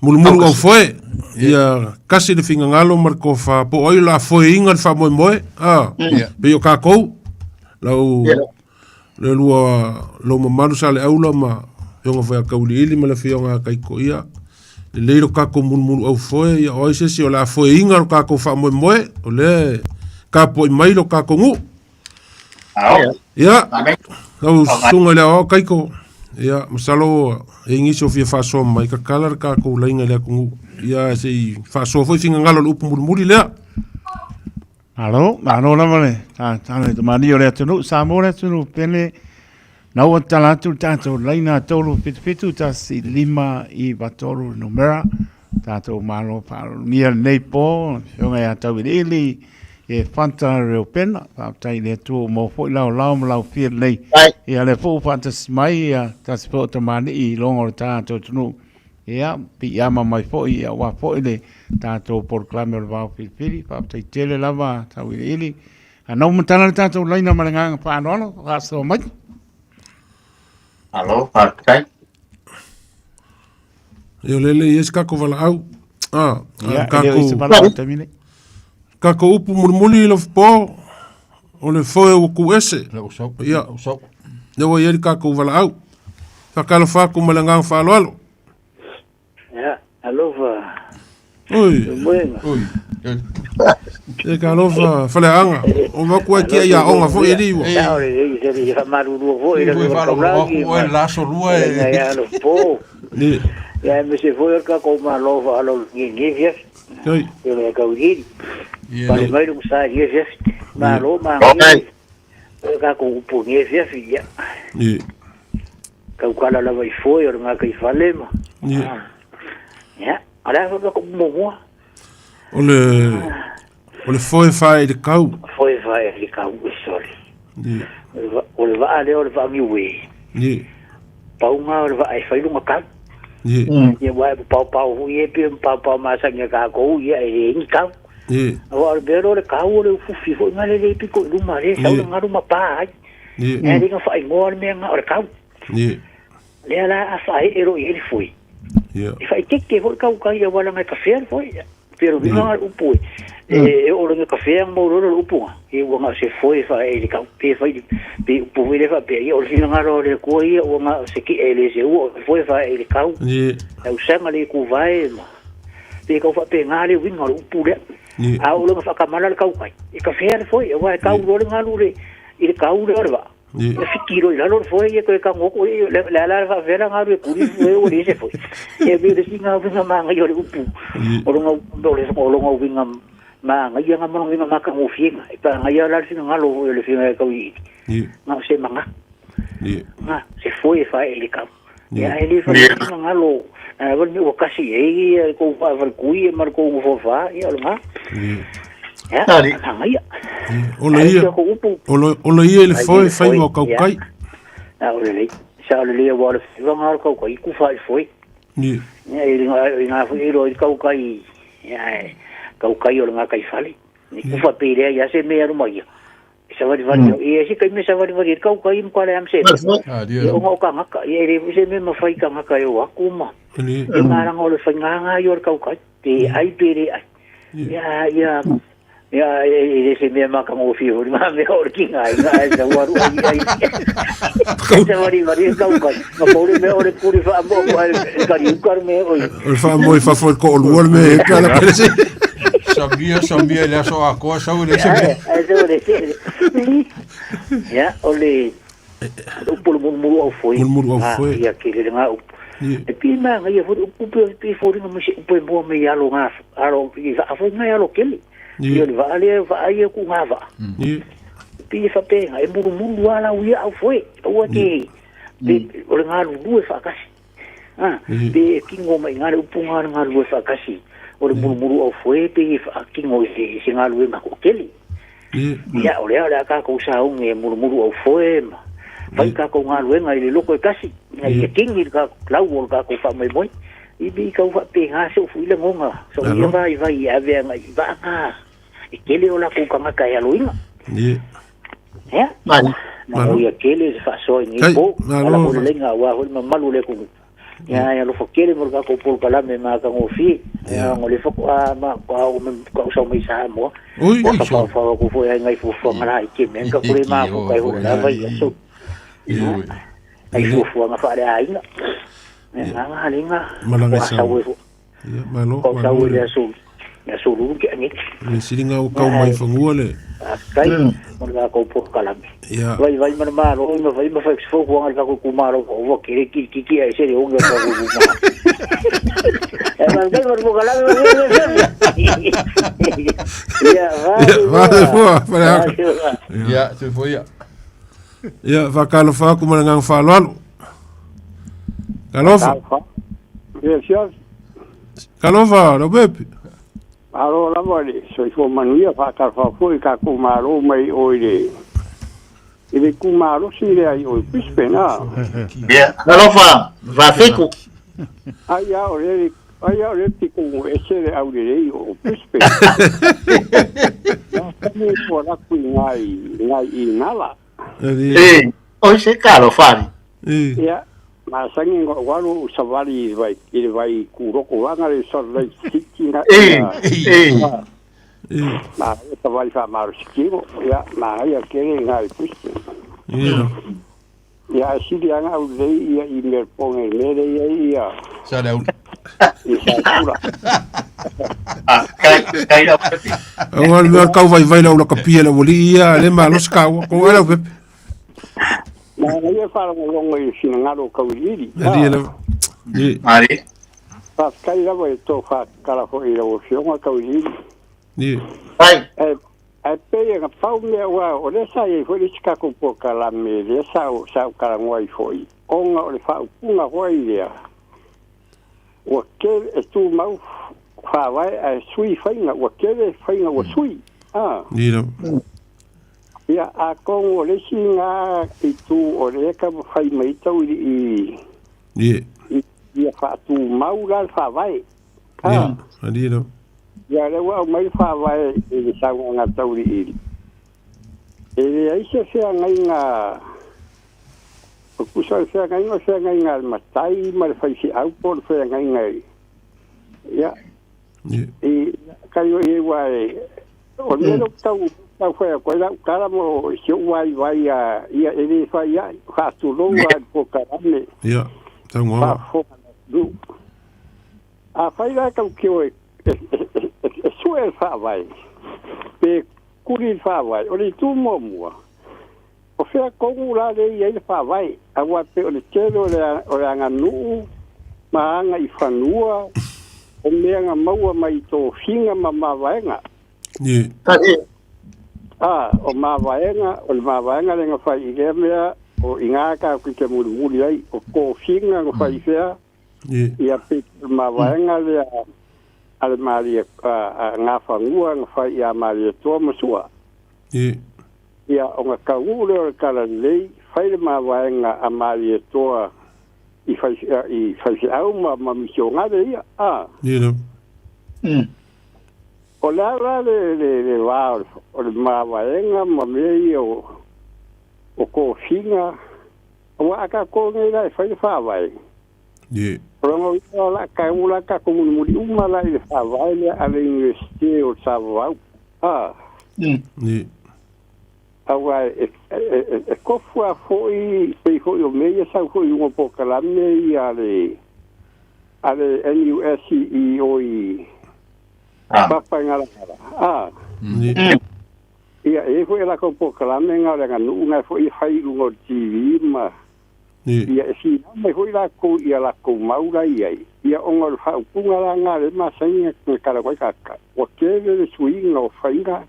mulumulu au foe ia kasi le finagalo ma le tofa po o ai o le a foeina le faamoemoe a pei o tatou lau le lua lou mamalu Saleaula ma afioga foi ia Kauiliili ma le afioga ia Kaiko ia lelei lo tatou mulumulu au foe ia o ai se isi o le a foeina lo tatou faamoemoe o lea e tapuai mai lo tatou nuu. Ia, lau susuga i le aoao Kaiko, ia, masalo e i ai nisi o fia faasoa mai, tatala le tatou laina i le atunuu, ia se i faasoa foi finagalo i le upu mulimuli lea. Malo, malo lava le tatalo i tamalii o le atunuu, Samoa le atunuu pele, na ua tatala atu le tatou laina 377 1 5 9 3 le numera, tatou malo faalogia lenei po, afioga ia Tauiliili, e Fanta Reupena, faafetai i le Atua ua maua foi lau lao ma lau fia lelei. Ia lea foi ua faatasi mai ia tasi foi o tamalii i loga o le tatou atunuu. Ia, piiama mai foi ia aua foi le tatou polokalame o le Vao Filifili. Faafetai tele lava Tauiliili. A na ua matala le tatou laina ma le agaga faaaloalo, faasoa mai. Malo, faafetai. Ia o lele i ai se tatou valaau. Ah, Ia, e le o i se valaau i le taimi nei. Tatou upu mulimuli i Lofopo, o le foe ua tu ese. Lau sau, Ia, lau sau. lea ua i ai le tatou valaau. Faatalofa atu ma le agaga faaaloalo. Ia, alofa. Oi. Moega. Oi. E ka alofa faleaga. O maku ai tia ia onga foi ali ua. Ia, o le lei se le faamalulua foi le Foi faalogo atu oe le aso lua e- Ia, alo po. Ni. Ia, me se foi o le tatou Malo faaloalo i lenei afiafi. Kai. Ia le tauiliili. Ia. Pale mai le sa i lenei afiafi. Malo, magaia. O le tatou upu i lenei afiafi, ia. Ni. Taukala lava i foe o le gataifale ma. Ni. Ia, o le a foi le tatou upu muamua? O le o le foe fae i le kau. Foe fae i le kau e sole. Ni. O le vaa lea o le vaa niue. Ni. Pauga o le vaa e fai luga kau. Ni. Ia ua e paopao foi e pe paopao masani a kākou ia e le ni kau. Ni. Aua o le mea lea o le kau o le ufufi foi nga le le piko i luma le sau le galu ma pa ai. Ni. E le nga whaingoa le mea nga o le kau. Ni. Lea la a whae e ro i ele foi. Ia. E whaiteke foi kau kai ia wala ngai kawhea le foi. Pero vinga nga upu e. E o le kawhea mo roro le upu nga. E ua nga se foi whae e le kau. Pe whai pe upu foi le wha pe ia o le whina ngaro le kua ia ua nga se ki e le se ua o le foi whae e le kau. Ni. E usanga le ku vae ma. Pe kau wha pe ngā le winga o le upu lea. Ni. A o le nga whakamala le kau kai. E kawhea le foi. E wā e kau ro le ngalu le i le kau le o le waa. Ni. E fitiro i lalo le foe ia koe ka ngoko i le le ala fa vela ngaru e kuri foe o le se foe. E me le singa winga manga i o le upu. O longa o le o longa winga manga ia nga monga winga maka ngo fienga. E pa nga ia la singa ngalo o le finga e kau i. Ni. Nga se manga. Ni. Nga se foe fa e le kau. Ni. Ia e le fa singa ngalo. A wal mi o kasi e ia ko fa fa kui e mar ko ngo fa ia o nga. Ni. Ya. Tari. Nga ia. O le ia. O le o le ia i le foe fai mo kau kai. A o le lei. Sa o le lei wa le whiwa ngā kau kai ku whai foi. Ni. Ia i ngā i ngā fui ro i kau kai. Ia e, kau kai o le ngā kai fale. Ni ku wha pe rea ia se mea ruma ia. Sa wari wari ia se kai me sa wari wari kau kai mkwa le am se. Ah, dia. Ia o ngā o ka ngaka. Ia e re se me mawhai ka ngaka e o aku ma. Ni. Ia ngā ranga o le whai ngā ngā i o le kau kai. Te ai pe re ai. Ia ia Ia, e le se mea maka ngō whiho, ngā mea o le kinga ai, ngā e sa waru ai, ai. Sa wari wari e kau kai. Ngā paure mea o le kuri wha mo, ai, e kari ukar mea oi. O le wha mo i whafo i ko o lua le me e ka la pere se. Samia, samia, le aso a koa sau le se mea. Ai, se o le se. Ia, o le, upu le murumuru au foi. Murumuru au foe. Ia, ke le ngā upu. E pi mā ngā ia fori, upu pe pi fori ngā misi upu e mua me i alo ngā, alo, i wha afoi ngā alo kele. Ni. Ia le vaa lea, vaa ia ku ngā vaa. Ni. Pi e whapenga, e murumuru ala uia au foe. Aua te, pe, o le ngā lulu e whaakasi. Ah, pe e kingo mai ngā le upu ngā le ngā lulu e whaakasi. O le murumuru au foe, pe e whaakingo i se, se ngā lulu e mako kele. Ni. Ia, o lea, o lea kākou saunge e murumuru au foe, ma. Whai kākou ngā luenga i le loko e kasi. Nga i e kingi le kākou lau o le kākou wha mai moi. I bi kau whapenga se ufu ila ngonga. So ia vai vai i avea nga i vaa ngā. E kele o la kou kangaka e aloinga. Ni. Ia? Malo. Ma o ia kele se whaasoa i Kai, ngei po. malo. Ala o le lenga wa hoi mamalu le kunu. Ia ia lofo kele mo le kākou polokalame ma ka ngōfie. Ia ngo le whaku a ma ka o me ka usau mai sa moa. Oi. Ka whawhawa ku foi ai ngai fuafuanga la i ke me ka kure mā ku kai hoi la vai aso. Ai fuafuanga whaare a inga. Ia ngā ngā lenga. Malanga Ko sa. asau e fo. Ia, malo, Ko malo. asau e le aso. Le aso lulu ke angi. Le siringa o kau mai whangua le. Kai, mo le kākou polokalame. Ia. Vai vai mana malo, ma vai ma fai fo ku anga ka ku malo, o wa kere ki ki ki ai se le onga ka ku ma. E ma kai mo polokalame. Ia, vai. Ia, vai, foa, whare Ia, te foi ia. Ia, whakalofa aku ma le nganga whaaloalo. Kalofa. Ia, sias. Kalofa, lau pepe. Alo lava le soifua manuia faatalofa foi i tatou malo mai o i le i le kumalosi lea i o i Brisbane a. Ia, alofa, vafiku. Ai a o le ai a o le piko ese le aulelei o Brisbane. Na sani po laku i ngai ngai i ngala. E, oi se kalo fari. Ia, ma sangi ngo walu savali i vai i le vai kuroko wanga le Salt Lake City nga. E, e. Ma e savali fa maru sikingo. Ia, ma ia kere ngai Brisbane. Ia. Ia ae sili lava ona aulelei ia i Melbourne i le mea lea e i ai ia Saleaula. I Saleaula. Aua le mea o le tau vaivai lau lakapia le aualii ia, le malosi kaua. Ko oe Leaupepe. Manaia faalogologo i le finagalo o Tauiliili. Alie lava. Ie. Mari. Faafetai lava i le tofa tatala foi i lau Afioga Tauiliili. Ie. Ai. Ae pei na pau mea aua o lea sa i ai foi le isi tatou polokalame lea sa sa ou talanoa ai foi ona o le faaupuga foi lea ua tele e tumau faavae ae sui faiga ua tele faiga ua sui. A. Ie lava. Ia, atonu o le isi lena itu o lea e taumafai mai ai Tauiliili Ie. ia faatumau la le faavae. Ie, alie lava. Ia, lea ua aumai le faavae i le saunoaga a Tauiliili. E leai se feagaiga, o tusa o le feagaiga o le feagaiga a le matai ma le faifeau po o le feagaiga i, ia, i kai o i aua e, o le mea lea ou te tau, tau fai atu ai lau tala mo si ou vaivai a, ia e le fai ai, faatulou lava i le polokalame. Ia, saunoaga. Faafofoga le atunuu. Afai la e tautio e sue le faavae, pe kuli le faavae, o le itu muamua, o fea tonu la lea e i ai le faavae, aua pei o le tele o le aganuu ma agaifanua o mea na maua mai i tofiga ma mavaega. A, o mavaega, o le mavaega lea na fai i lea mea, o i ina tatou te mulimuli ai, o tofiga na fai i fea, Ia pei o le mavaega lea a le Malie, a Gafanua na fai ia Malietoa ma Sua. Ia ona taunuu lea o le Talalelei, fai le mavaega a Malietoa i fai, i faifeau ma, ma misionare ia, a. O le a la le, le, le va o le mavaega ma mea ia o, o tofiga, aua a tatou nei la e fai le faavae, O lona uiga o le a tau la tatou mulimuli uma la i le faavae lea a le Iunivesite o Savavau. A. Aua e, e, e, e tofu lava foi, pei foi o mea ia sau foi i luga o polokalame ia a le, a le NUS i o i Papaigalagala. A. Ia, e i ai foi a latou polokalame na o le aganuu na foi e fai i luga o le TV ma Ia e finau mai foi lakou i a lakou mau la i ai, ia ona o le faaupuga la na lea e masani ona tala ai tagata, ua tele le suiga o faiga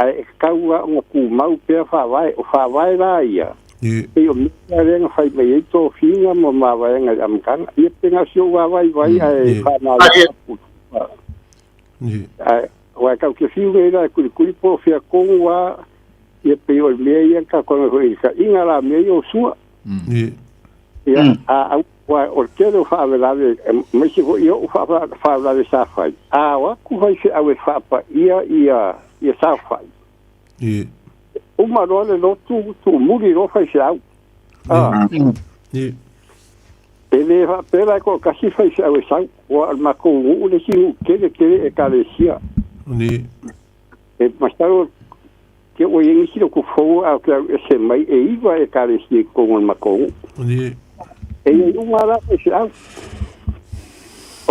ae e tatau lava ona tumau pea faavae. O faavae la ia, pei o mea lea na fai mai ai tofiga ma mavaega i le amataga. Ia pe na o si ou vaavaivai ae faamalo atu. Ae aua e tau te fiu nei la e kulikuli po o fea tonu lava ia pei o le mea ia na tatou foi i taʻiga la mea ia o sua. Ia, a au, aua o le tele o faalavelave, aemaise foi oʻu faalavelave sa fai, a o atu faifeau e faapaia ia ia saofai, uma loa le lotu, tuumuli loa faifeau. A. E le faapea la e toatasi faifeau e sau, aua o le matou nuu le isi nuu tele tele Ekalesia. E masalo te ua i ai nisi lotu fou a o ke au ese mai e iva Ekalesia i totonu o le matou nuu. E i ai uma lava la faifeau.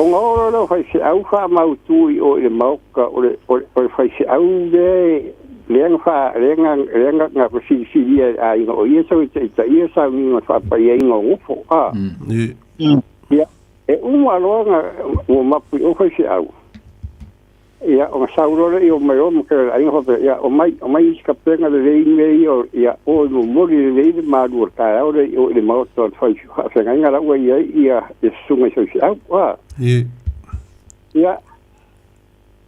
Ona oo loa lea o faifeau faamautu i o i le maota o le, o le, o le faifeau lea lea na faa, lea na, lea na, na filifilia e le aiga o ia sau e taitaia sauniga o le faapaiaina o nofo, a. Ia, e uma loa na ua mapu i o faifeau. Ia, ona sau loa lea o mai o ma kela aiga faapea, ia, omai, omai isi kapega lelei mea ia, ia, o e momoli lelei le malu o le taeao lea i o i le maota o le fai faafeagaiga la ua i ai ia, ia susuga i faifeau, a. Ia,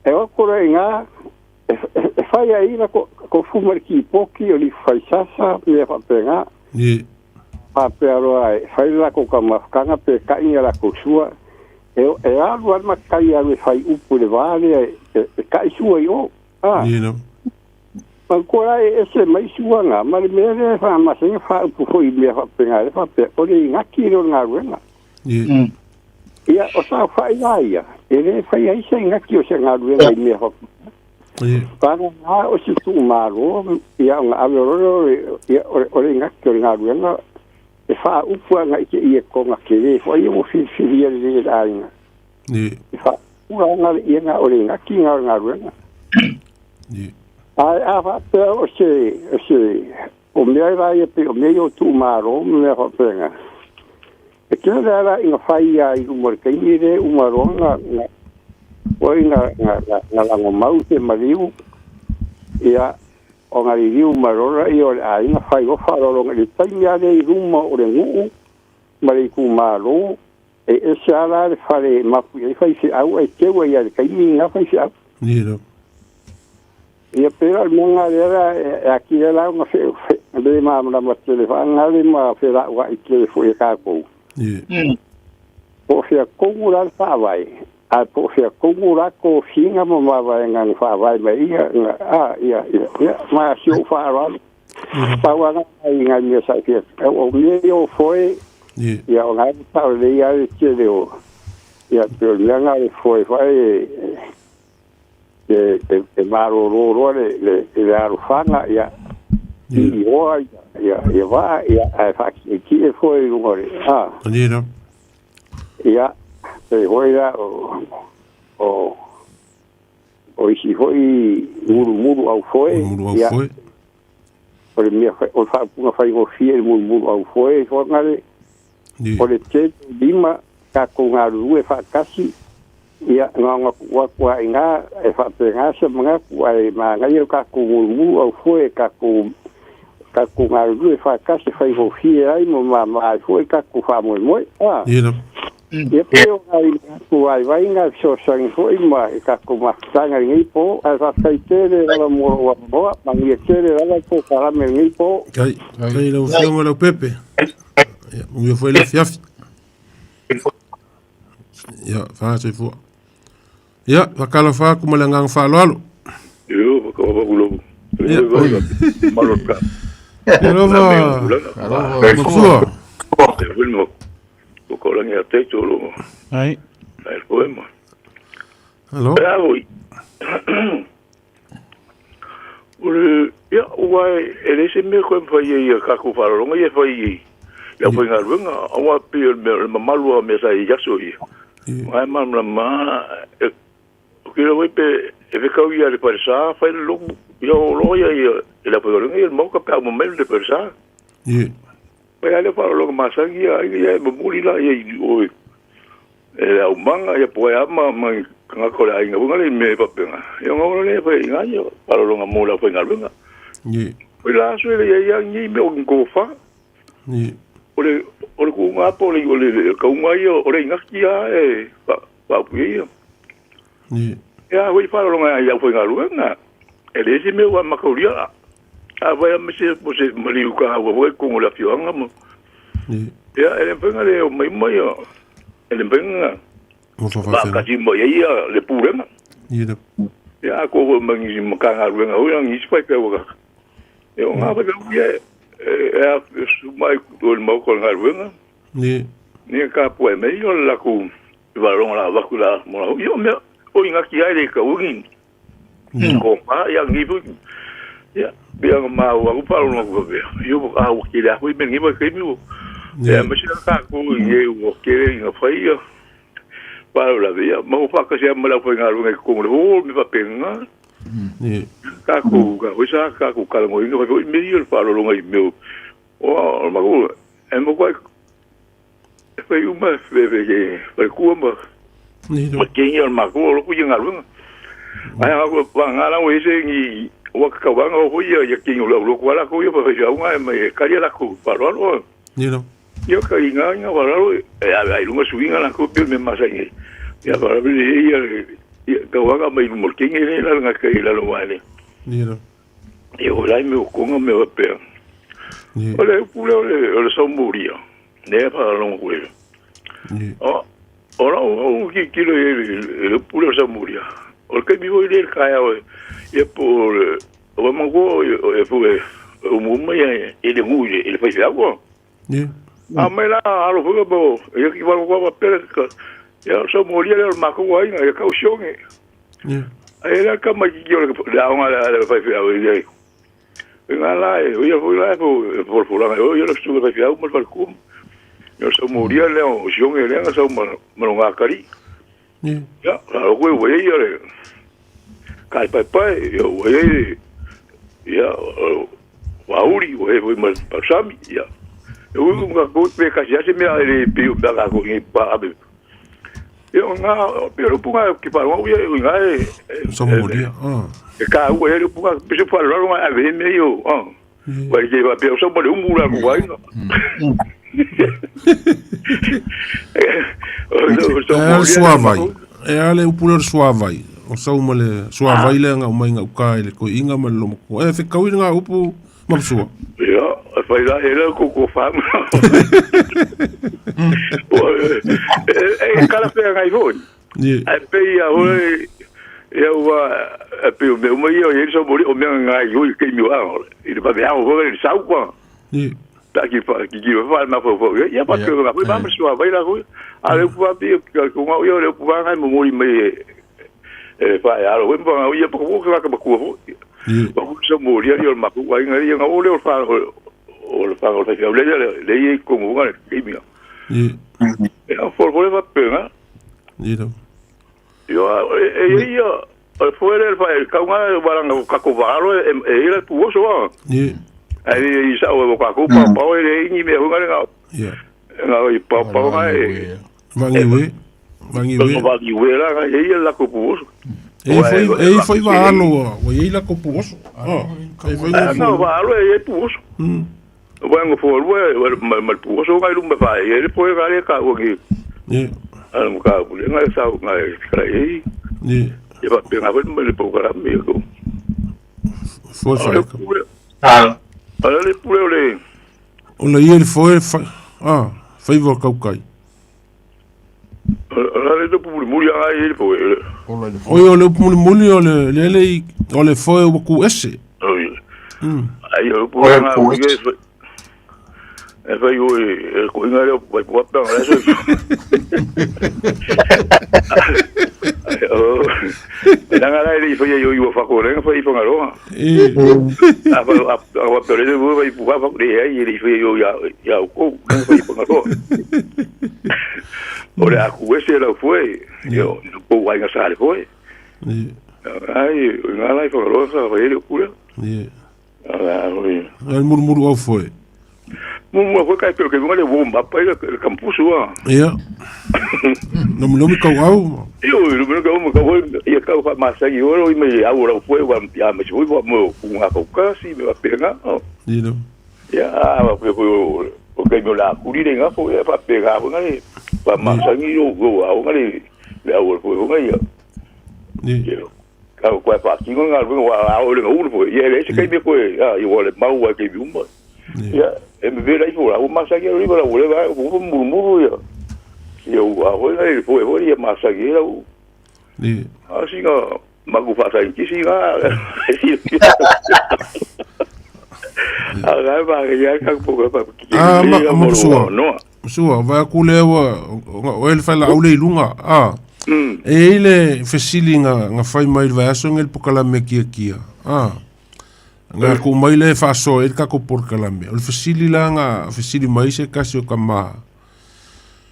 e o atu loa i ina, e, e, e fai ai la tofu ma le kipoti o lifu faisasa, mea faapena. Faapea loa e fai le latou taumafataga pe ta'i ni a latou sua, e, e alu lava le matai e alu e fai upu i le va lea e, e ta'i sua i o. A. Manatua la e ese mai sua na ma le mea lea e faamasani ona faaupu foi i mea faapena lea faapea o le inati lea o le galuega. Ia, o saofai la ia, e le faia ai se inati o se galuega i mea faapena. Vagana o si tuumalo, ia ona ave o lea o le, ia, o le inati o le galuega. E faaupu agaʻi seʻia toga kelē foʻi ia ua filifilia lelei e le aiga. E faaulaga le iega o le igaki ga o le galuega. Ae a faapea o se o se o mea la ia pei o mea ia o tuumālō ma mea faapena. E tele le ala ina fai ia i luma o le taimi le uma loa na na oi na na na, na lagomau se maliu ia ona liliu mai loa lea o le aiga fai loa faaaloaloga i le taimi lava lea i luma o le nuu ma le itumalo, e ese lava la le fale e mapu i ai faifeau ae teu ai lava i le taimi lena faifeau. Ia pei la o le mea lena lea la e atili ai la ona le malamalama tele faagale ma felauai tele foi e tatou. Po o fea tonu la le faavae, ae po o fea tonu la tofiga ma mavaega na faavae mai ia, na, a, ia, ia, ia, ma si ou faaaloalo. Pau lava na i nai mea sa e fia, o mea ia o foe, ia o na e saolelei lava le tele o, ia, pei o le mea lena o le foe foi e, e, e malōlō loa le, le, le alofaga, ia, iloa ia, ia vaa, ia, ae faatietie foi i luga o le, a. Ia, pei foi la o, o, o isi foi mulumulu au foe, ia, o le mea, o le faaupuga faigofie i le mulumulu au foe, foagale, o le tele lima, tatou galulue faatasi, ia, na ona tuu atu lava i ina, e faapena se manatu, ae manaia lo tatou mulumulu au foe, tatou, tatou galulue faatasi e faigofie ai ma mama ai foi tatou faamoemoe. A. Ia pei o nai manatu vaivai na e fesoasoani foi ma i tatou mafutaga i lenei po, ae faafetai tele lava mo lou avanoa, manuia tele lava le polokalame i lenei po. Kai, kai lau Afioga Leaupepe. Ia, manuia foi le afiafi. Ia, faasoifua. Ia, faatalofa atu ma le agaga faaaloalo. Io, whakawapa ulo. Ia, Alofa, Matua. O ko rangi a te toro. Ai. Ai poema. Hello. Bravo. O le, ia, ua e le se mea koe mwhai e ia kako wharalonga ia whai i le au whaingaruenga, aua pe o le mea, le mamalu a mea sa i aso ia. Mai ma ma e, o kira wai pe e whekau ia le whare sa, whai le loku, ia o loa ia ia e le au whaingaruenga ia le mauka pe au mamai le whare sa. Pai ale wharalonga masangi ia, ia e mamuli la ia i oe. E le aumaga ia po e ama ma kangaka o le aiga foi le mea e faapena. Ia ona ona lea e fai i ina ia faalologa mo le aufaigaluega. O le aso e le iai lava lenei mea o le tofa. O le o le kuuga po o le o le kauga ia o le igaki lava e faaupu ai ia. Ia a foi faalologa i le aufaigaluega, e leai se mea ua mataulia. Afai lava ma se po se maliu taua foi i totonu o le afioaga ma ia e le mafai ona le omai uma ia e le mafai ona faatasi uma i ai ia le pulega. Ia a koko ma nisi Matagaluega foi a nisi faifeau a ia o ngā faifeau ia e a susu mai o le maota o le galuega. Ia ka puai mai o le latou valaloga la avatu la mo la ia o mea o inati ai le tauagi. Ko pa ia ngi foi ia pia nga mau aku pa lo ku pe io a o ke le hui me ngi ba ke mi o e ma se ka ko i o ke le nga fai ia pa la via ma o pa ka se ma la foi nga lu ngai ko le o me pa penga ka ko ka ho sa ka ko ka ngo inga foi me io pa lo ngai me o o ma ko e mo ko e fai uma fe fe ke fai kua ma ma ke ia ma ko lo ku ia ngaluega ai a ko pa ngala o ese ni wa ka wanga o ia ia ki lo lo ko la ko ia pa fai unga e mai kari la ko pa lo lo ia ka inga inga wa lo e a ai lunga suinga la ko pe me masa ni ia pa lo ia ia ka wanga mai mo ke ngi la nga ka ila lo wa le ia o lai me o konga me o pe o le pule o le o le saumuria ne pa lo ko le o o la o ki ki le le pule o saumuria o le kaimi foi le kaea o ia po o le o mango e po e o mu mai e le ngu i le fai feau a mai la alo foi po ia ki walo kwa pere ka ia saumuria le ma ko ai ia ka usionge ai la ka mai ki o le aonga le fai feau i nga la e ia foi la po po po la o ia le su fai feau ma fai kum Ia sau molia lea o sionge lea na sau ma ma lo ngakari. Ia, la lo koe ua ia le kai pai pai, ia ua ia ia wauri ua ia ma pasami ia. E ui nga ko pe kasi ase mea ele pe o mea ko ngi pa abe. Ia nga pe lo punga ki pa lo ia nga e Sau molia. Ah. e ka ua ia punga pe se pa lo nga ave me yo. Ah. Vai ke va pe o sau mo le umu la ko ai. E ale suavai. E ale upu le suavai. O sau ma le suavai le nga umai nga uka i le koi inga ma le lomako. E fekaui ngā upu mapsua. Ia, fai la hele ko ko fam. E kala pe ngai foi. Ye. Ai pe ia hoi ia ua e pe o me uma ia o ia so mori o me ngai hoi ke mi wa. I le pa me au hoi le sau kwa. Ye. Ta ki pa ki ki fa ma fo fo. Ia pa ke nga foi ma sua vai la hoi. A le pu pi ko nga ia le pu ngai mo mori me e fa e alo hoi pa ia pa ko ka ka ku fo. Ye. Pa ku so mori ia ma ku ai ngai ia nga o le fa o le fa o le fa le le le ia ko nga ke mi. Ye. E a fo fo le fa pe nga. Ye lo. Io e e ia o foi le fa ka nga waranga ka ko valo e e ila pu oso wa. Ye. Ai i sa o ka ko pa pa e ingi me nga nga. Ye. Nga i pa pa nga e. Vangi we. Vangi we. Ko va i we la nga e ia la ko pu oso. E foi e foi va alo wa ia la ko pu oso. Ah. E foi Ah, ngo no va alo e pu oso. Wa ngo fo lu ma ma pu oso nga lu ma fa e le po ga le ka o ki. Ye. Ala mo ka pu le nga sa nga e kra e. Ye. E va pe nga ma le po ka me ko. Foi fa. Ah. Ala le pu le. O le ia le foi fa. Ah, fai vo kau kai. Ala le pu muri nga e le po e. O ia o le upu muli muli o le le le i o le foi o ku ese. Ai o pu nga o ke e fai o e ko inga le pai pu pa nga so. O. Nanga la le fai yo yo fa ko re fai fa nga ro. E. A fa a a pe le bu fai pu fa le ai le fai yo ya ya ko fai fa nga ro. O le a ku ese la foi. Yo ko wa nga sa le foi. Ye. Ai nga la fa ro sa fa le ku le. Ye. Ala oi. El murmuru au foi. Mo mo foi kai pelo que nga le bomba pa le campusu wa. Ia. No me lomi kau au. Io lo me ka mo ka foi ia ka fa ma sa i oro i me au ra foi wa ya me foi wa mo ku nga ko ka si me va pega. Ye lo. Ya a va foi o kai mo la ku ri nga foi fa pega nga le fa ma sa i o go au nga le le au foi nga ia. Ye. Ka ko fa ki nga nga wa au le u foi ia le se kai me ko ya i wa le mau wa kai bi umba. Ya e me vera i foi o ma sa i ro la le va o murmuru ia. Ia o a foi le foi foi ia ma sa i la u. Ye. Assim, ó, magu faça em que sim, ah. Ah, vai, ia ka po pa. Ah, ma ma sua. No. Sua, vai ku le wa o el fa la au le lunga. Ah. E ile fesili nga nga fai mai le aso ngel pokala me kia kia. Ah. Nga ku mai le fa so el ka ko porkala me. O le fesili la nga fesili mai se kasi o ka ma.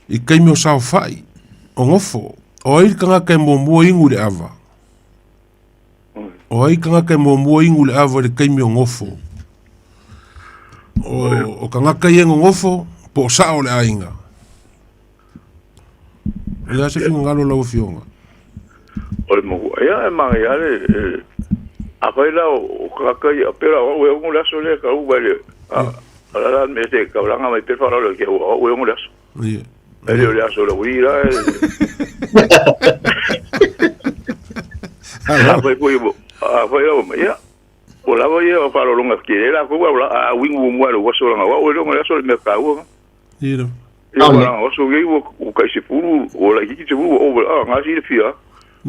I kai me o sao fai. O ngofo. O ai kanga kai mo mua ingu le ava. O ai kanga kai mo mua ingu le ava le kai me o ngofo. O kanga kai e ngofo po sao le ainga. O le ase finga ngalo lau fionga. O le mo ia e ma ia le a fai la o ka kai a pera o e un laso le ka u vale. A la la me te ka la mai pe fa lo ke o o un laso. Ye. E le laso lo ui la. A fai foi a fai o ia. O la voi o fa lo longa ke la ko wa a wingu mo lo waso la wa o lo laso le me ka u. Ye lo. Ia wa o so ge o kai se puru o la ki se puru o a nga si le fia.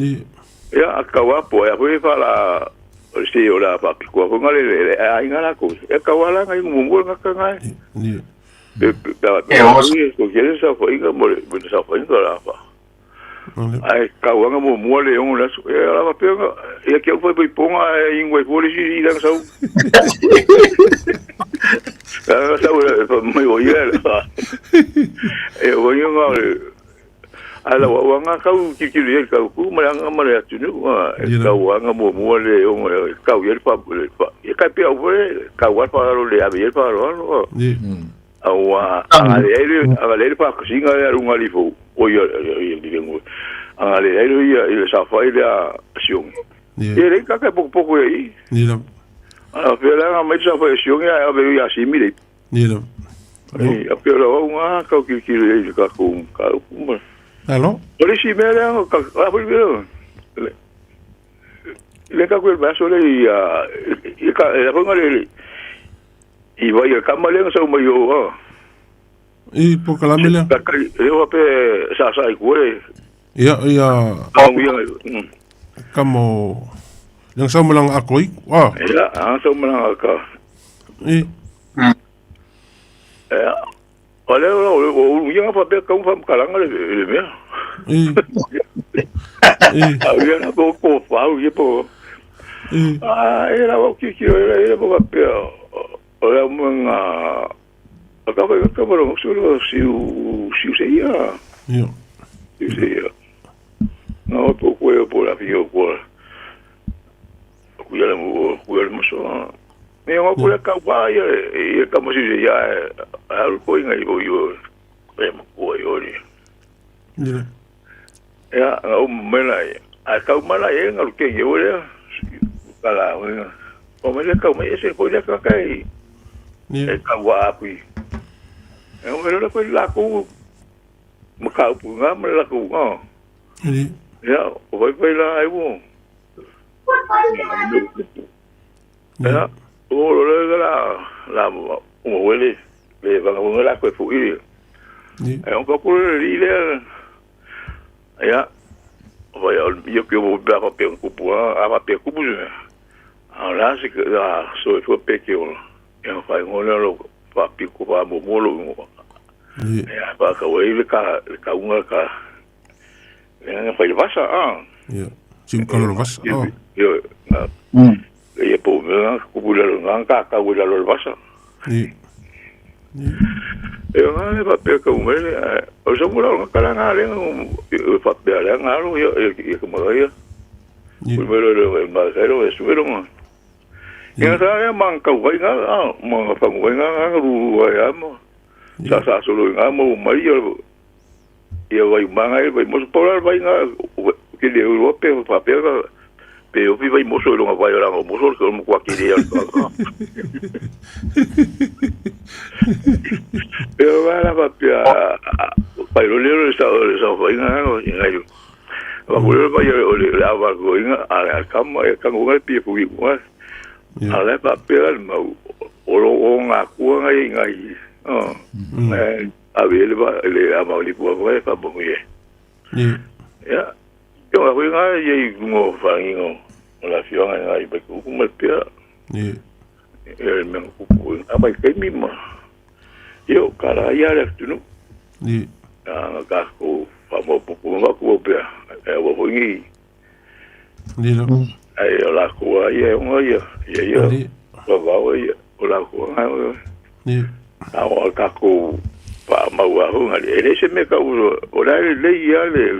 Ye. Ia a ka wa po ia foi fa la se o la pa ko ko nga le a inga la ko. E ka wa la nga mo mo nga ka nga. Ye. E e o ko ke sa fo inga mo le sa fo inga la fa. Ai ka wa nga mo mo le o la so e la pa pe nga ia ke foi foi ponga e ingwe foi si i la sa. Sa ua mai o ia. E o ia ngā ala wa nga kau ki ki le kau ku ma nga ma le atunu e kau anga mo mo le o kau ye pa le pa e ka pe o le kau wa pa lo le ave ye pa lo lo awa ale ale ale pa ko singa le runga li fo o ia ia li ngo ale ale ia ile sa fa ile a sion e le ka ka poko poko e ni la a pe la nga mai sa fa sion ia ave ia simile ni la e a pe la o nga kau ki ki le ka ku ka ku. Alo? O le si mea lea, ka foi mea, le ka koe baso le ia, i ka, e la fonga le, i vai e kama lea sa mai o, ha. I po kalame lea? Ka kai, e o pe sa sa i kue. Ia, ia. Au ia. Kamo, lea sa malanga ako i, ah. Ia, a sa malanga ka. I. Ia. O lea o ia nga papea kau whamkalanga le le mea. I. A ia na po ko whau ia po. A e la o ki ki o e la po papea. O lea mo nga a ka whai ka maro ngsu lo siu siu se ia. Ia. Siu se ia. Nga o po koe o po la fio ko. Ku ia le mo ku ia le mo so. Me nga kule ka wā ia e ka mo siu se ia a alu ko inga i o e mo ko i ori. Ia. Ia nga o mena ia. A kau mana e nga ke ye o lea. Kala o inga. O me le kau mai e se ko ia ka kai. E ka wā pui. E o me le ko la ku ma ka pu nga ma la ku nga. Ia o vai vai la ai wo. Ia o lo la la o wele le va nga la ko fu i. E on ko le le ia vai io che ho ba pa pe ku a va pe ku bu. A la se la so fo pe ke o. E fa ngona lo pa pi ku pa mo mo lo. Ia pa ka wei le ka unga ka. E nga fa le vasa a. Ia. Sim ka lo vasa. Ia. Ia po me ku bu la nga ka ka wei la lo vasa. Ia. E nga le pa pe ka ume o so mo la ka la nga le pa pe la nga lo ia ia ka mo ia. Ku me lo le ma ka lo e su lo ma. Ia sa ia man ka wai nga a ma fa wai nga nga ru ia mo. Sa sa so lo nga mo mai ia ia vai manga e vai mo po la vai nga ke le o pe pa pe pe o vai mo so lo nga vai la mo so ko mo kwa ke le. Pero va la papia pa lo le sa sa vai nga nga yo. Va ko le vai o le la va ko inga a kama e ka ngo pi fu i wa. A le papia ma o lo o nga ku nga i nga i. Oh. A ve le va le a ma li ku va pa bo ye. Ya. Yo nga ko nga ye ngo fa ngo. La fio nga nga i ba ku ma pia. Ye. E me ku ku a ba ke mi ma. Yo kara ia le tunu. Ye. A ka ku fa mo ku nga ku pia. E wo ho ngi. Ni la. Ai la ku ia ngo ia. Ia ia. Va va ia o la ku nga. Ni. A o ka ku pa maua hunga le le se me ka o la le ia le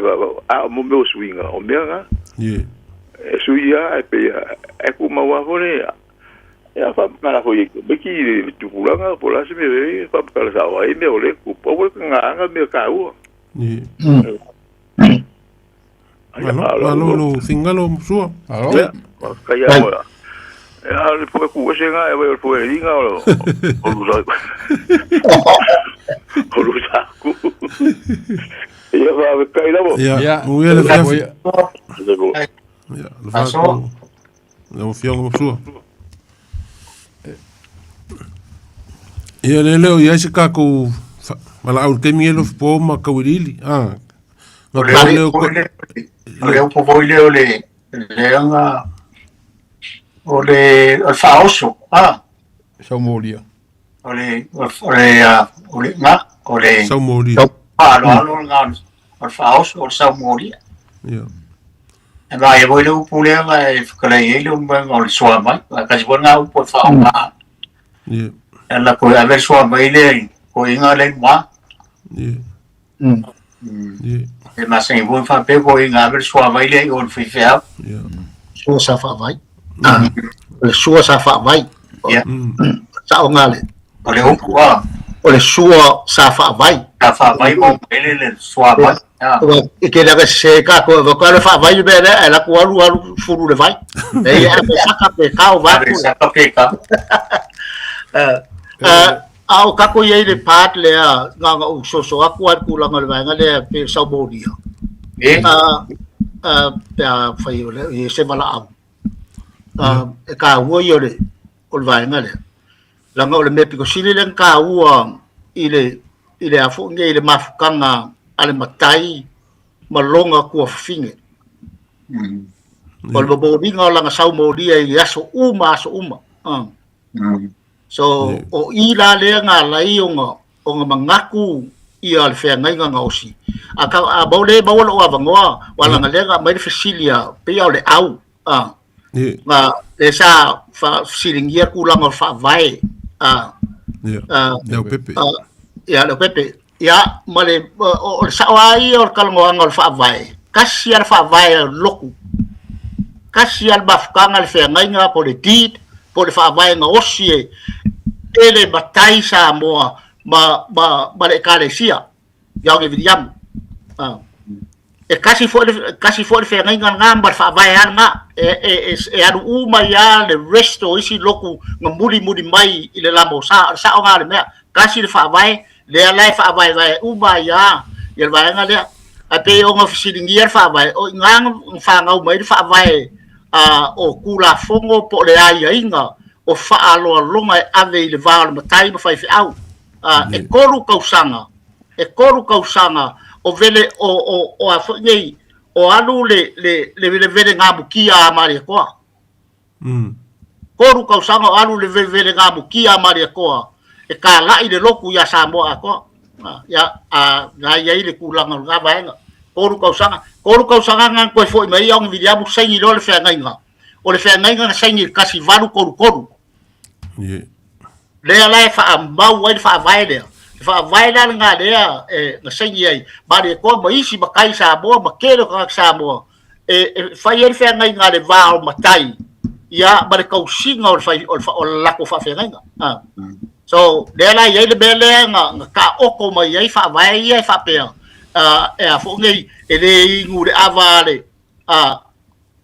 a mo me swinga o me nga. Ye. E suia e pe e ku maua hone. Ia fa kala ho ye be ki le tupulanga po la se me fa kala sa wa e me o le ku po nga nga me ka u. Ni. Alo alo lo singalo sua. Alo. Ka ia mo. E a le po ku se nga e o po e inga o o lu sa. O lu sa ku. Ia fa ka ila mo. Ia. Mu ia le fa. Ia. Ia, le fa. Le fiongo sua. Ia le leo ia se ka ku mala au ke mi lo po ma ka wirili. Ah. Nga leo ko le o po le o le le nga o le o faoso. Ah. Saumolia. O le o le o le nga o le Saumolia. Ah, lo lo nga o faoso o Saumolia. Ia. E vai voi le upu lea vai whakalei e le umba o le soa mai. Ka si nga upu whaonga. Ia. La ko ave sua mai le ko inga le ma. E ma se wo fa pe ko inga ave sua mai le o fi fe au. Sua sa faavai. O le sua sa faavai. Sa o ngale. O le upu a. O le sua sa faavai. Sa faavai mo mai le sua mai. E ke laka se ka ko va ka le faavai le mea lea, ae laku alu alu fulu le vai. E ia pe saka pe ka o vaku. Saka pe ka. A o kako i ai le part lea, ngā ngā u soso aku ai kūlanga le vaenga lea pe saumolia. Pe a whai o le, i se wala au. E ka ua i o le, o le vaenga lea. Langa o le mea piko sili le ka ua i le, i le afo nge i le mafukanga a le matai ma longa kua fafine. O le mamolinga o langa saumolia i aso uma, aso uma. So, o i la lea ngā lai o ngā, o ngā mangaku i a le wheangaiga ngā osi. A ka, a mau le mau o avangoa, wa langa lea ngā mai le fesilia, pei o le au. Ngā, le sa wha fesilingia kūlanga o whaavae. Leo Pepe. Ia, Leo Pepe. Ia, ma le, o le sao ai o le kalangoanga o le whaavae. Kasi a le whaavae o loku. Kasi a le mafukanga le wheangaiga po le deed, po le whaavae ngā osi e, e le matai Samoa ma, ma, ma le ekalesia, ia o Viliamu. E kasi foi le, kasi foi le wheangaiga ngā ma le whaavae ana ngā. E, e, e, e alu u mai a le rest o isi loku ngā muri muri mai i le lamo sa, sa o ngā le mea. Kasi le whaavae, lea lae whaavae vae u mai a, i le vaenga lea. A pe o ngā fisilingia le whaavae, o ngā whangau mai le whaavae o kula fongo po le ai ainga o whaaloa longa e ave i le vā o le matai ma whai whiau. E koru kausanga, e koru kausanga o vele o o o a foi nei o alu le le le vele vele ngā mukia a Maria Koa. Koru kausanga o alu le vele vele ngā mukia a Maria Koa. E ka lai le loku ia Samoa a koa. Ia a ngā ia i le kūlanga o ngā vaenga. Koru kausanga ngā koe foi mai au Viliamu saini loa le wheangaiga. O le wheangaiga na saini le kasi valu koru koru. Lea lae whaamau ai le whaavae lea. Le whaavae lea le ngā lea e nga saini ai. Maria Koa ma isi ma kai Samoa ma kere o kangaka Samoa. E whai ai le wheangaiga le vā o matai. Ia ma le kausinga o le whai, o le, o le lako whaawheangaiga. So, lea la iai le mea lea nga ka oko mai ai whaavae ia e whaapea. E a fo nei, e le ingu le awa le,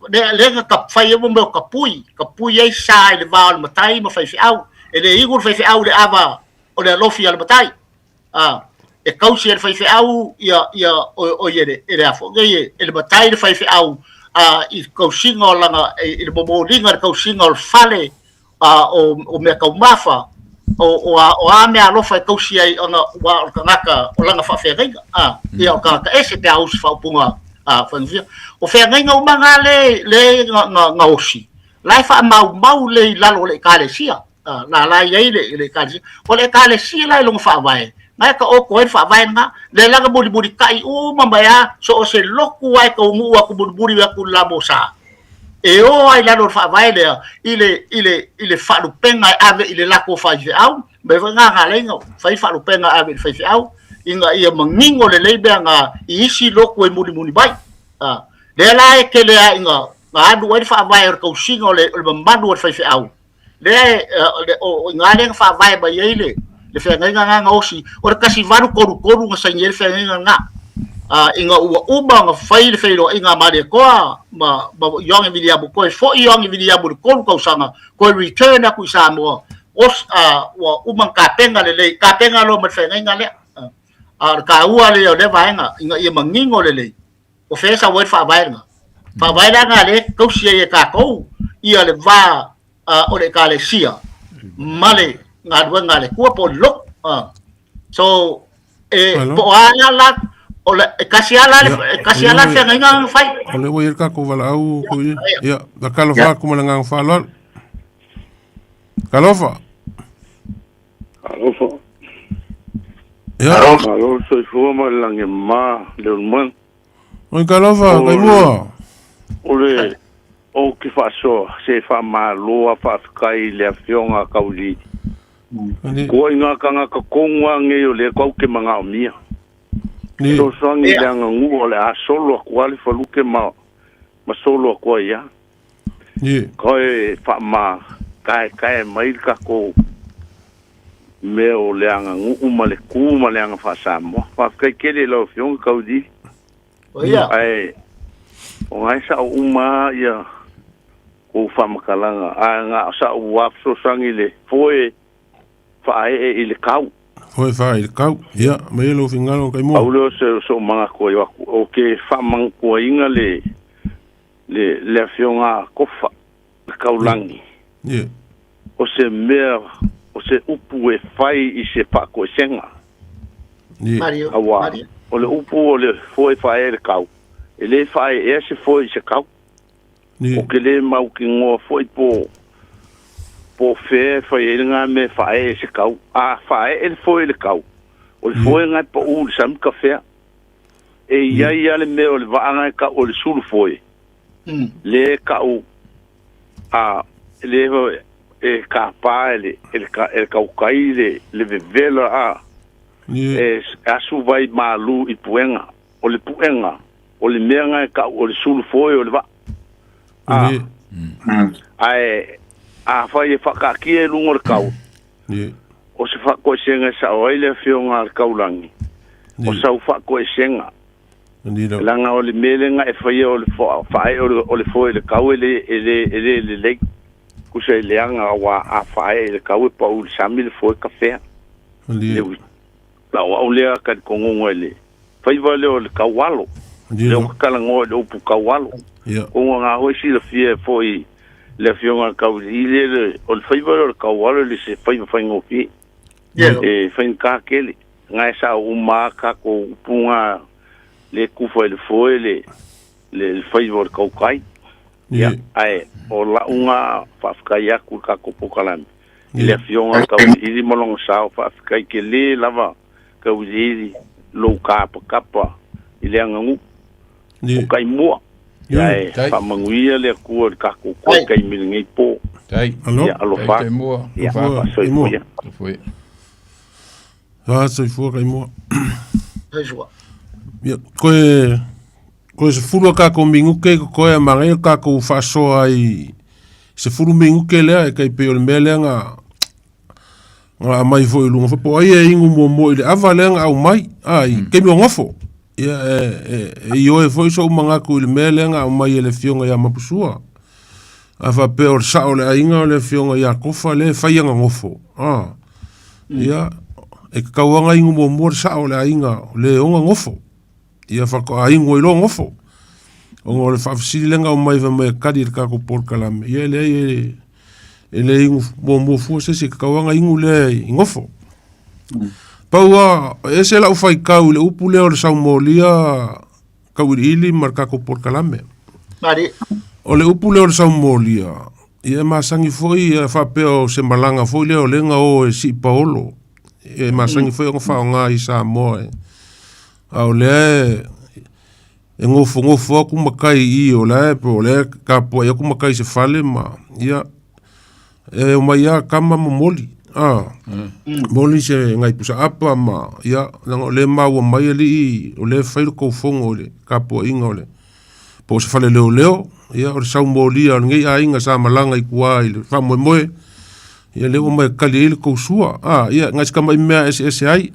lea, lea nga ka whai e mo meo ka pui, ka pui ai sa i le vā o le matai ma whai whiau. E le ingu le whai whiau le awa o le alofi a le matai. E kausi e le whai whiau ia, ia, o, o ia le, e le a fo nei e, e le matai le whai whiau, i kausinga o langa, e, i le momolinga le kausinga o le fale, o, o mea kaumafa, o, o, a, o a mea alofa e kausi ai ona wa o kangaka o langa whaawheangaiga. Ia o kangaka ese pe a usi whaupunga, whaangawhia. O wheangaiga o manga le, le nga, nga, nga osi. Lai wha mau mau le i lalo o le ekalesia. La lai ai le, le ekalesia. O le ekalesia lai longa whaavae. Ngai ka o koe whaavae nga, le langa muri muri kai u mamaya, so o se loku ai ka ungu aku muri muri aku la mosa. E o ai lalo o whaavae lea, i le, i le, i le whalupenga e ave i le lako whai whiau, me wha ngā ngā leinga, whai whalupenga ave i le whai whiau, i ngā ia mangingo le leibea ngā i isi loku e muri muri mai. Lea la e kele a i ngā, ngā anu ai le whaavae o le kausinga o le, o le mamanu o le whai whiau. Lea e, le, o, o ngā lenga whaavae mai ai le, le wheangaiga ngā ngā osi, o le kasi valu koru koru ngā saini e le wheangaiga ngā. I ngā ua uma ngā whai le whairoa i ngā Maria Koa, ma, ma Ioangi Viliamu koe, foi Ioangi Viliamu le koru kausanga, koe return aku i Samoa, os, ua uma ngā kapenga le lei, kapenga loa ma le wheangaiga lea. Le ka ua le o le vaenga, i ngā ia mangingo le lei, o whesa wai whaavae ngā. Whaavae la ngā le, kausi ai e kākou, ia le vā o le ekalesia, ma le ngā rua ngā le kua po lok. So, e, po a la la, o le, e kasi ala le, e kasi ala le wheangaiga ngā whai. O le ua i le kākou wala au, ko ia. Ia, la kalofa aku ma le ngā whaloalo. Kalofa. Alofa. Ia. Malo soifua ma le lagi ma le ulumoega. Oi kalofa, kai mua. O le o ke faasoa se faamalo a faafetai i le afioga a Kaulili. Koa i ngā kangaka kongu a ngei o lea kau ke manaomia. Fesoasoani i le aganuu o le a solo aku a le faluke ma ma solo aku ai a. Koe faama kaekae mai le takou mea o le aganuu ma le ku ma le aga faa-Samoa. Faafetai tele i lau Afioga Kaulili. Ae o na e sao uma lava ia kou faamatalaga, ae na o sa'u lava fesoasoani i le foe faaee i le kau. Foe faaee i le kau. Ia, maia lou finagalo Taimua. Pau lea o se o manatu ai o atu, ou te faamanatuaina le le le afioga a Kofa, le Taulagi. Ia. O se mea, o se upu e fai i se faatoesega. Ia. Aua, o le upu o le foe faaee i le kau, e le faaeea se foe i se kau. Ou te le mautinoa foi po po o fea e fai ai lena mea e faaee i se kau. A faaee le foe i le kau, o le foe lena e pau i le sami kafea. E i ai lava le mea o le vaa lena e tau o le sulu foe, lea e tau a lea e tapa e le e le e le tautai le le vevela a e asu vai malu i puega. O le puega, o le mea lena e tau o le sulu foe o le vaa. A, ae afai e faakaatia i luga o le kau, o se faatoesega e sao ai le Afioga a le Taulagi, o sau faatoesega. Leaga o le mea lea e faia o le faaee o le foe i le kau e le, e le, e le lelei. Tusa e leaga aua a faaee i le kau e pau i le sami le foe kafea. Le O au lea talitonuga i le faiva lea o le taualo. Lea ou te talanoa i le upu taualo. Ona na foi silafia foi le Afioga i le Tauiliili le, o le faiva lea o le taualo e le se faiva faigofie. E faigata tele. Na e sao uma lava tatou upu na le tufa i le foe le, le, le faiva o le tautai. Ia, ae o lau na faafetai atu i le tatou polokalame i le Afioga Tauiliili ma lona sao, faafetai tele lava Tauiliili lou tapatapa i le aganuu o Taimua. Ia e faamanuia le Atua i le tatou toe taimi i lenei po. Ia alofa atu. Ia faasoifua ia. Faasoifua Taimua. Ia, koe koe 10 a kākou minute i koe a manaia kākou faasoa ai 10 minute lea e tai pei o le mea lea na na aumai foi i luga foi po o ai e inu muamua i le ava lea na aumai a i taimi o nofo. Ia e e e ioe foi so'u manatu i le mea lea na aumai e le Afioga ia Mapusua. A faapea o le sa'o o le aiga o le Afioga ia Kofa lea e fai ana nofo a ia e tatau lava ona inu muamua le sa'o o le aiga o le e ona nofo. Ia faatoa inu ai loa nofo. Ona o le faafesili lea na aumai fai mai e kali i le tatou polokalame, ia e leai e, e le inu muamua fua se isi, e tatau lava ona inu lea i nofo. Pau lava, e ese lau faitau i le upu lea o le saumolia tauiliili ma le tatou polokalame. O le upu lea o le saumolia, ia e masani foi ia faapea o se malaga foi lea o lea na o e sii paolo. E masani foi ona faaaoga i Samoa e. A o lea e nofonofo atu matai i i o la e po o lea e tapuai atu matai i se fale ma ia e omai lava tama ma moli a moli se nai pusaapa ma ia leaga o lea e maua mai alii o lea e fai le tou fono i le tapuaiga o le po o se fale leoleo ia o le saumolia o lenei aiga sa malaga i tua i le faamoemoe ia lea ua omai e tali ai le tou sua a ia nai si tamai mea e eseese ai.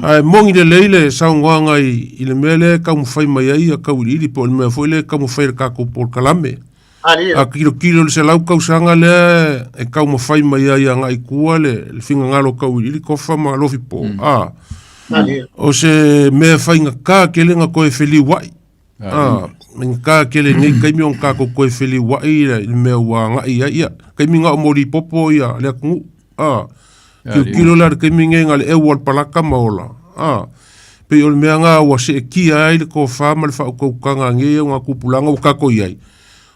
Ae moni lelei le saunoaga i, i le mea lea e taumafai mai ai ia Tauiliili po o le mea foi lea e taumafai e le tatou polokalame. A tilotilo i le 100 tausaga lea e taumafai mai ai agai i tua le, le finagalo o Tauiliili, Tofa ma Alofipo, a o se mea faigata tele na toe feliuai. A, faigata tele i nei taimi ona tatou toe feliuai i le mea ua agai ai. Ia, taimi na o molipopo ia le atunuu. A, tilotilo la i le taimi nei na o le eu o le palaka ma ola. A, pei o le mea na ua seetia ai le tofa ma le faautautaga a nei au tupulaga ua tatou i ai.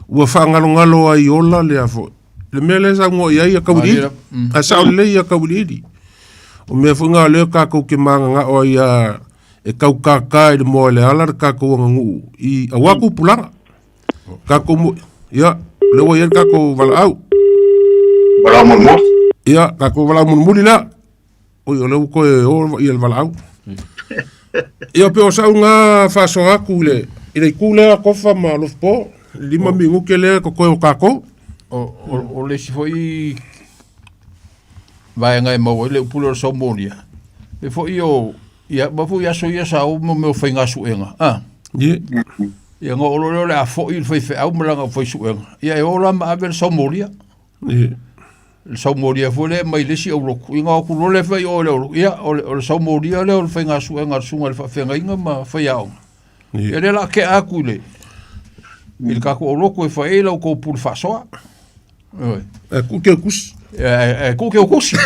Ua faagalogalo ai i ola le a foi. Le mea lea e saunoa i ai ia Tauiliili. Ae sao lelei ia Tauiliili. O mea foi na o lea tatou te mananao ai ia e tau kākā i le moa i le ala le tatou aganuu i aua tupulaga. Tatou mo, ia, lea ua i ai le tatou valaau. Valaau muamua. Ia, tatou valaau mulimuli lea. Oi, o lea ua toe o ia le valaau. Ia, pe o sau ngā faasoa atu i le, i le itu lea Tofa ma Alofipo, 5 minute lea totoe o tatou. O le isi foi vaega e maua ai le upu lea o le saumolia, e foi o, ia, ma foi aso ia sa o mo mea o faigasuega, a. Ie. Ia, ona oo loa lea o le a foi le faifeau ma lana faisuega, ia e o la ma ave le saumolia. Ie. Le saumolia foi lea mai le isi aulotu, ia ona o atu loa lea fai i o i le aulotu, ia, o le saumolia lea o le faigasuega a le susuga i le faafeagaiga ma faiaoga. Ia lea o le a tea atu i le i le tatou aulotu e fai ai la outou pule faasoa. Ioe. E ku te kusi. E ku te kusi.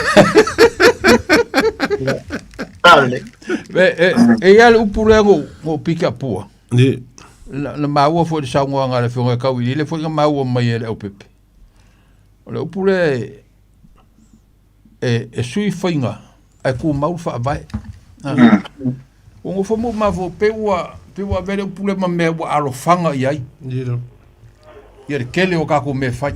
E, e ia le upu lea no piki apua. Ni. Na maua foi le saunoaga a le afioga e Kauili, le foi na maua mai e le aupepe. O le upu lea e sui faiga ae tumau le faavae. Ua nofo mo mafua pe ua pe ua avea le upu lea ma mea ua alofaga i ai. Ia le tele o tatou mea e fai.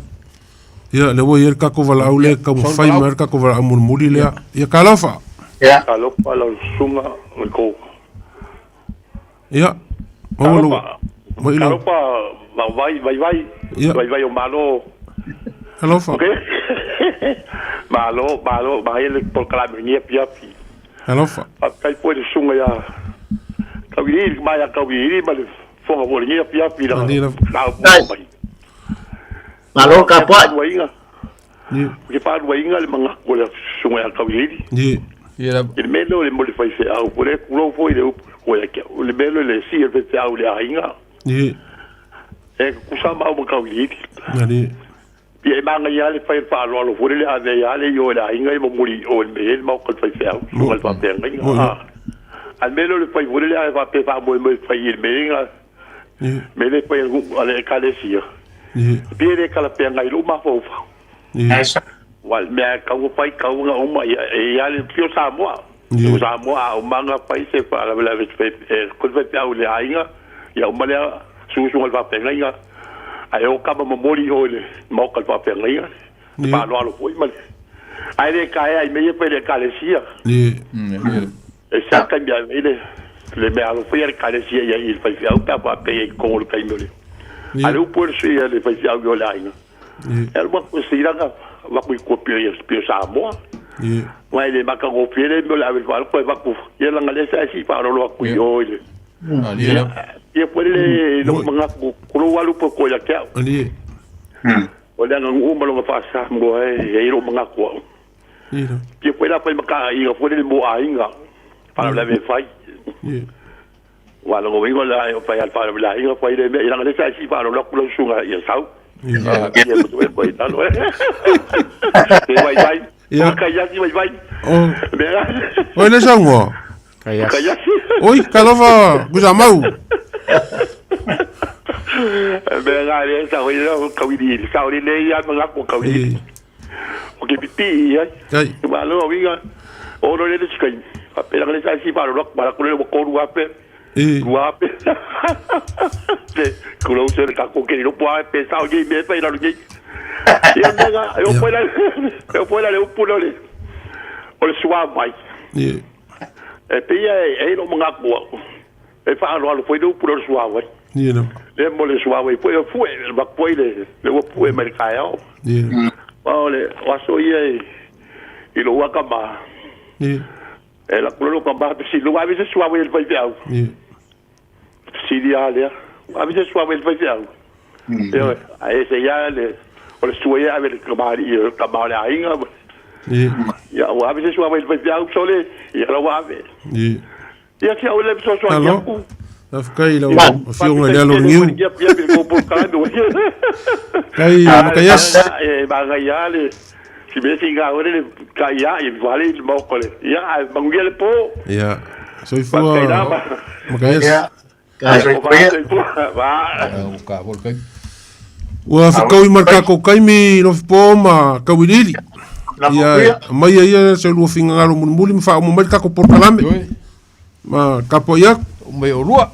Ia, lea ua i ai le tatou valaau lea e taumafai mai le tatou valaau mulimuli lea. Ia, talofa. Ia. Talofa lau susuga ma le tou. Ia. Maua lou. Mai lau. Talofa vai vai vai. Vai vai o Malo. Talofa. Okay. Malo, malo, mai le polokalame ni api api. Talofa. Faafetai foi le susuga ia Kauiliili, ma ia Kauiliili ma le fofoga foi lenei afiafi i lana lauga mai. Malo tapuai. Ou te faaluaina le manatu o le susuga ia Kauiliili. I le mea lea o le mo le faifeau, o lea tulou foi le upu ia te au, o le mea lea o le sii o le faifeau i le aiga, e tutusa maua ma Kauiliili. Ia e manaia lava le fai o le faaaloalo foi lele ave ai lava le ioe i le aiga ia momoli i o i le mea e i ai le maota o le faifeau, susuga i le faafeagaiga. A o le mea lea o le fai foi lele a faapea e faamoemoe e fai i le mea lea, mea lea e fai a le Ekalesia, e pei e le talafeagai i lou mafaufau. Aua o le mea lava e tatau ona fai, e tatau ona uma, ia e i ai lava le pio Samoa. O Samoa a uma ona fai se faalavelave i le faifeau i le aiga, ia uma lea susuga i le faafeagaiga, ae o tama momoli i o i le maota o le faafeagaiga, le faaaloalo foi ma le... Ae le taea i mea ia fai e le Ekalesia. E se taimi ave ai le mea alofa ia le Ekalesia i ai i le faifeau pe a faapea i ai i totonu o le taimi o le... A o le upu e sui a le faifeau i o i le aiga, e alu atu e seilaga avatu i tua pei o Samoa. Aua e le matagofie le mea o le ave i le faaaloalo toe avatu, ia leaga o lea sa e sii faaaloalo atu i o i le... Ia foi le lou manatu, tulou lava le upu e toa ia te au. O le aganuu ma lona faa-Samoa e i ai lou manatu au. Ia foi la fai ma taaiga foi lele mo aiga, faalavelave e fai. Aua o lona uiga o le a fai lava le faalavelave le aiga fai le mea, ia leaga o lea sa e sii faaaloalo atu lau susuga ia sau. Ia ia i lalo e. Se vaivai. O kaiasi vaivai. Mea. Oi le saunoa. Kaiasi. Oi, talofa Kuisamau. Mea nga le sa hoi la kauiliili. Sa hoi le ia manatu o kauiliili. O ke pipii ai. Malo uiga. O lo le le sikai. Faapea le sa si faalolo atu mala kule ua 3000. 2000. Te kulo se le kako ke lo pua pe sa o nei me fai la nei. Ia mea nga e o foi la e o foi la le upu le o le suavai. E pei e i lou manatu au, e faaaloalo foi le upu lea o le suavai. Lea mo le suavai foi e fue, e avatu ai le le ua pue mai le taeao. Aua o le o aso ia i lou atamā, e alu atu loa lou tama fesili, ua ave se suavai a le faifeau? Fesili lava lea, ua ave se suavai a le faifeau? Ioe, ae ese ai lava le, o le sua ia e ave i le tamalii, o le tama o le aiga. Ia, ua ave se suavai i le faifeau, sole, ia la ua ave. Ia, si au le fesoasoani atu. Faafetai i lau Afioga i le alo o le niu. Kai Makaiasi. E manaia lava le si mea siga foi lele kai ia i fale i le maota le. Ia, ae manuia le po. Ia, soifua Makaiasi. Ua fetaui ma le tatou taimi Lofipo ma Tauiliili. Ia, aumaia ia se lua finagalo mulimuli ma faauma mai le tatou polokalame. Ma tapuai atu. Mai o lua.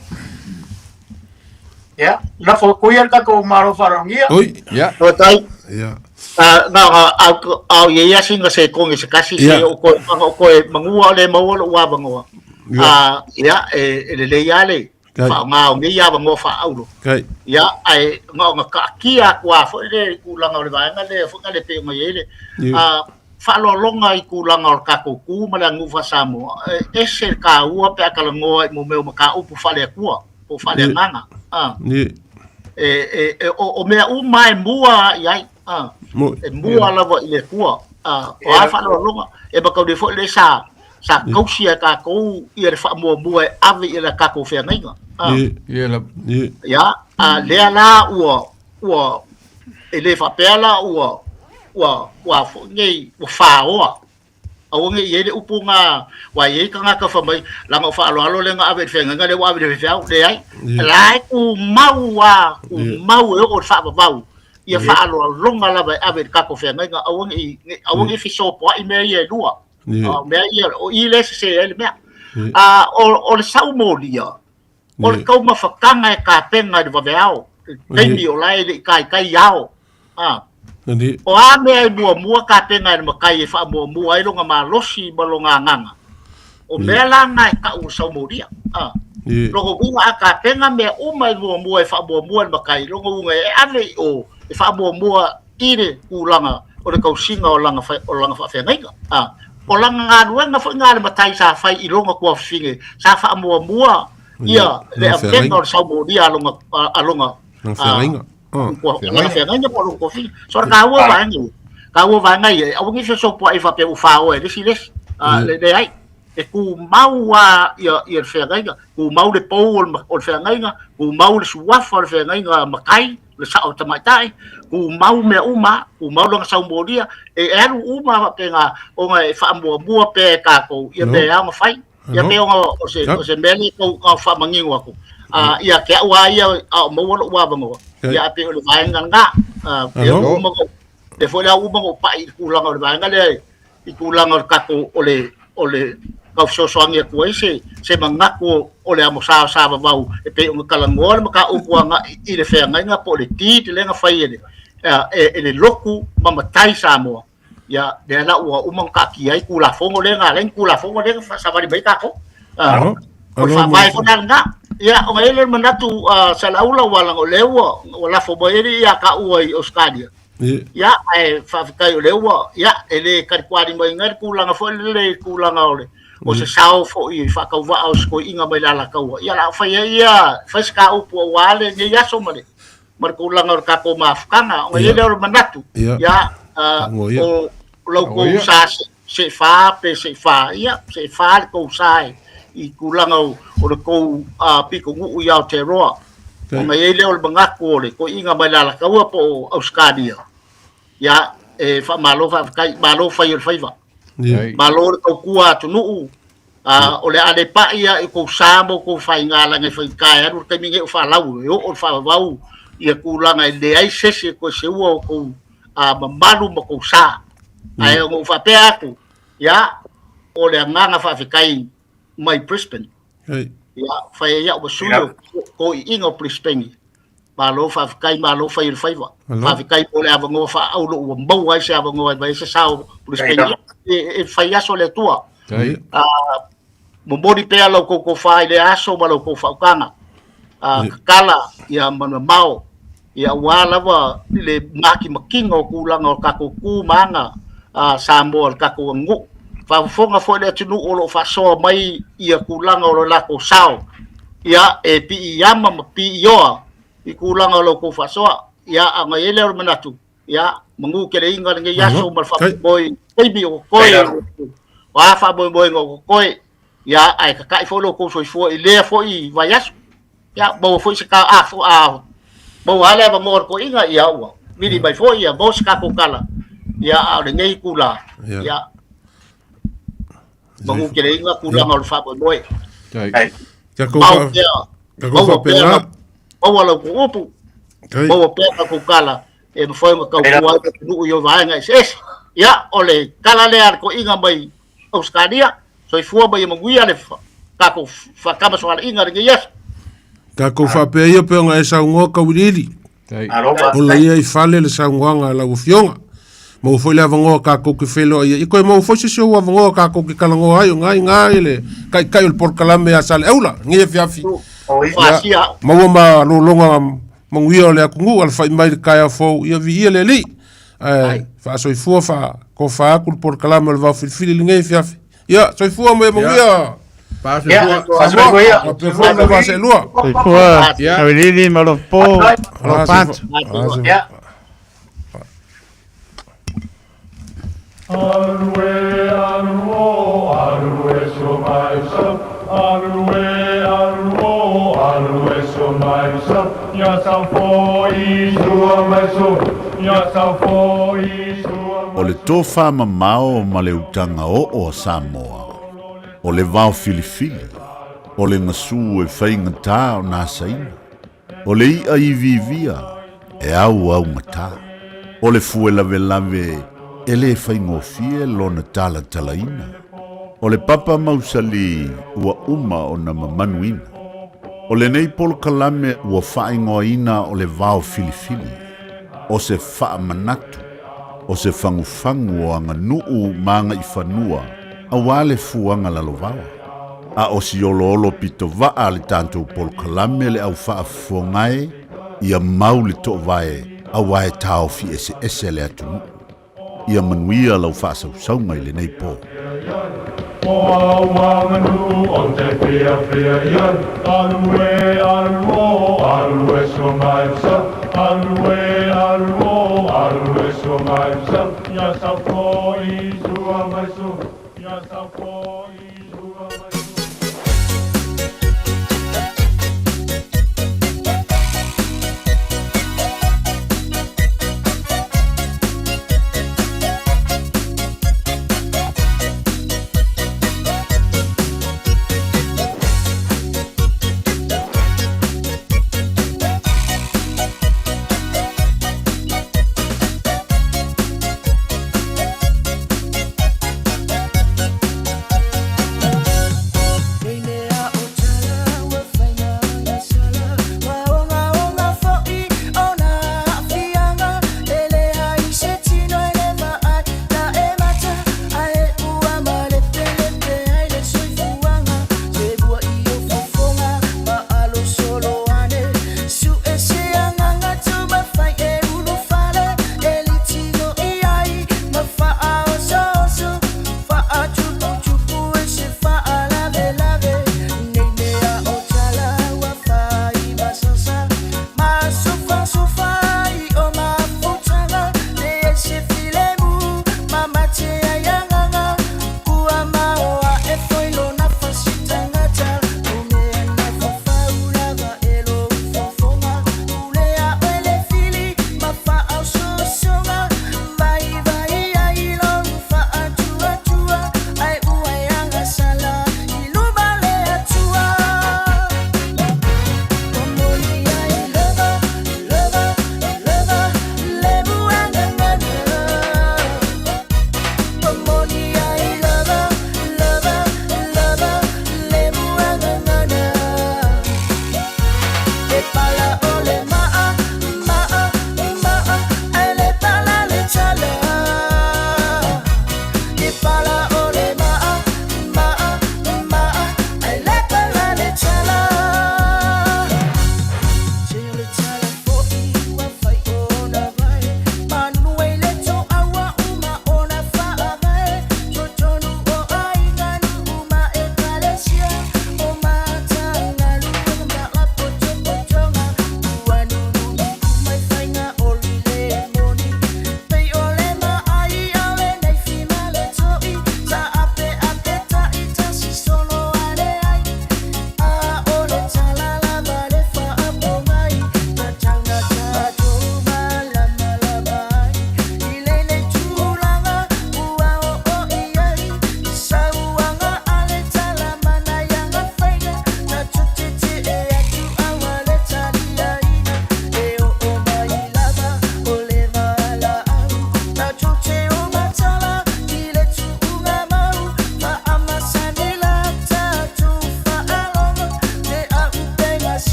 Ia, lafo atu ia le tatou Malo faaaloalogia. Oi. Ia. Faafetai. Ia. Na au au ye ia singa se kongi se kasi se o koe o koe mangua o le maua lo avanoa. Ia e lelei lava le faaaoga o nei avanoa faaauro. Ia ae na ona kaatia atu lava foi lea i tulaga o le vaega lea foi lea e pei ona i ai le faaaloaloga i tulaga o le tatou tu ma le aganuu faa-Samoa, e ese le taua pe a talanoa i mea o mataupu faale-Atua po o faale-agaga. O mea uma e mua i ai, e mua lava i le Atua. O a faaaloaloga, e manatua foi lea sa sa tausi e tatou ia le faamuamua e ave i le tatou feagaiga. Ia, a lea la ua ua e le faapea la ua ua ua foi nei ua faoa. Aua ne i i ai le upu na ua i ai tagata fai mai leaga o faaaloalo lea na ave i le feagaiga lea ua ave i le faifeau. Leai, la e tumau lava, tumau e oo i le faavavau ia faaaloaloga lava e ave i le tatou feagaiga. Aua ne i aua ne i fesopoai mea ia e lua. O mea ia, o i lea e sese ai le mea. O le saumolia, o le taumafataga e tapena i le vaveao, i le taimi o la e le i taitai ao. O a mea e muamua tapena e le matai e faamuamua ai lona malosi ma lona agaga, o mea la na e tau o le saumolia. Lona uiga a tapena mea uma e muamua e faamuamua e le matai, lona uiga e ave i o e faamuamua i le tulaga o le tausiga o lana, o lana faafeagaiga. A, o lana galuega foi na a le matai sa fai i lona tuafafine, sa faamuamua ia le avega o le saumolia a lona, a lona, feagaiga. Lona feagaiga po o lona tuafafine. So, o le taua vaega ia, taua vaega ia, aua ne i fesopoai faapea ua faoa e le isi le isi. Leai, e tumau lava ia, ia le feagaiga, tumau le pou o le feagaiga, tumau le suafa o le feagaiga matai, le sao tamaitai, tumau mea uma, tumau lona saumolia, e alu uma faapena ona e faamuamua pea e tatou ia mea e ao ona fai. Ia pei ona o se, o se mea lea tau na faamanino atu. Ia te au lava ia a o maua lou avanoa, ia ae pei o le vaega lena. Lea ua uma ona, lea foi la ua uma ona ou pai i le tulaga o le vaega lea i tulaga o le tatou o le o le tau fesoasoani atu ai se se manatu o le amosa o Sa-Vavau e pei ona talanoa le mataupu agai i le feagaiga po o le deed lea na fai e le e le lotu ma matai Samoa. Ia, lea la ua uma ona taatia ai Tulafono lea na ala ai ni Tulafono lea na savali mai ai tatou. O le faavae foi la lena. Ia, ona i ai lea o le manatu Saleaula aua leaga o lea ua lafo mai ai ia taua i Ausetalia. Ia, ae faafetai o lea ua, ia, e le talitualimaina le tulaga foi lele i le tulaga o le, o se sao foi i faatauvaa o se toeaina mai le Alataua. Ia, o le a fai ai ia, fai se ta upu aua lenei aso ma le, ma le tulaga o le tatou mafutaga. Ona i ai lea o le manatu, ia, o la outou sa seefa pe seefa, ia, seefa le tou sa i tulaga o le tou pitonuu i Aotearoa. Ona i ai lea o le manatu o le toeaina mai le Alataua po o Ausetalia, ia, e faamalo faafetai, malo fai o le faiva. Malo le tautua atunuu, o le a le pai lava i tou sa ma outou faiga leaga e faigata e alu le taimi lenei o faalau, e oo i le faavavau ia tulaga e leai se isi e toe seua outou mamalu ma tou sa. Ae ona ou faapea atu, ia, o le agaga faafetai mai Brisbane. Ia, fai ai au ma sui o toeaiina o Brisbane. Malo faafetai, malo fai o le faiva. Faafetai mo le avanoa faaauro ua maua ai se avanoa e fai ai se sao o Brisbane. E fai aso le Atua. Momoli pea la outou tofa i lea aso ma la outou faautaga. Tatala ia manumamao ia aua lava le matimatiga o tulaga o tatou tu ma aga Samoa le tatou aganuu. Faafofoga foi le atunuu o lo o faasoa mai ia tulaga o lo latou sao ia e piiama ma piioa i tulaga o la outou faasoa. Ia a ona i ai lea o le manatu, ia manu keleiga lenei aso ma le faamoemoe i taimi o totoe, o a faamoemoega o totoe, ia ae tata'i foi lo outou soifua i lea foi vaiaso. Ia maua foi se ta a a maua lava le avanoa o le toeaina, ia ua vili mai foi ia maua se tatou tala, ia a o lenei itula, ia manu keleiga tulaga o le faamoemoe. Mau pea, maua pea, maua la outou upu, maua pea tatou tala e mafai ona tautua ai le atunuu i vaega eseese. Ia, o le tala lea a le toeaina mai Ausetalia, soifua ma ia manuia le tatou faatamasoalaiga i lenei aso. Tatou faapea ia pei ona e saunoa Kauiliili. Ola ia i fale le saunoaga a lau Afioga. Maua foi le avanoa tatou te feiloai ai. Ia toe maua foi se isi ou avanoa tatou te talanoa ai, o lena i ina le taitai o le polokalame a Saleaula i lenei afiafi. Ia, maua ma lologa manuia o le atunuu, alafai mai i le taeao fou, ia viia le Alii. Ae faasoifua faatofa atu le polokalame o le Vaofilifili i lenei afiafi. Ia, soifua ma ia manuia. Samoa, faapea foi le va seelua. Soifua, Tauiliili ma lo po, lo patu. Alue, aluo, alue so mai so. Alue, aluo, alue so mai so. Ia sau foi sua mai so. Ia sau foi sua O le tofa mamao ma le utaga oo a Samoa, o le vao filifili, o le gasu e faigata ona asaina, o le i'a iviivia e auaugata, o le fue lavelave e lē faigofie lona talatalaina, o le papa mausali ua uma ona mamanuina. O lenei polokalame ua faaigoaina o le vao filifili, o se faamanatu, o se fagufagu o aganuu ma agaifanua auā le fuaga lalovaoa. A o si oloolo pitovaa a le tatou polokalame le au faafofoga e, ia mau le toovae auā e taofi eseese le atunuu. Ia manuia lau faasausauga i lenei po. O au aganuu o te fiafia i ai. Alue, aluo, alue so mai so. Alue, aluo, alue so mai so. Ia sau foi sua mai so. Ia sau foi sua mai so.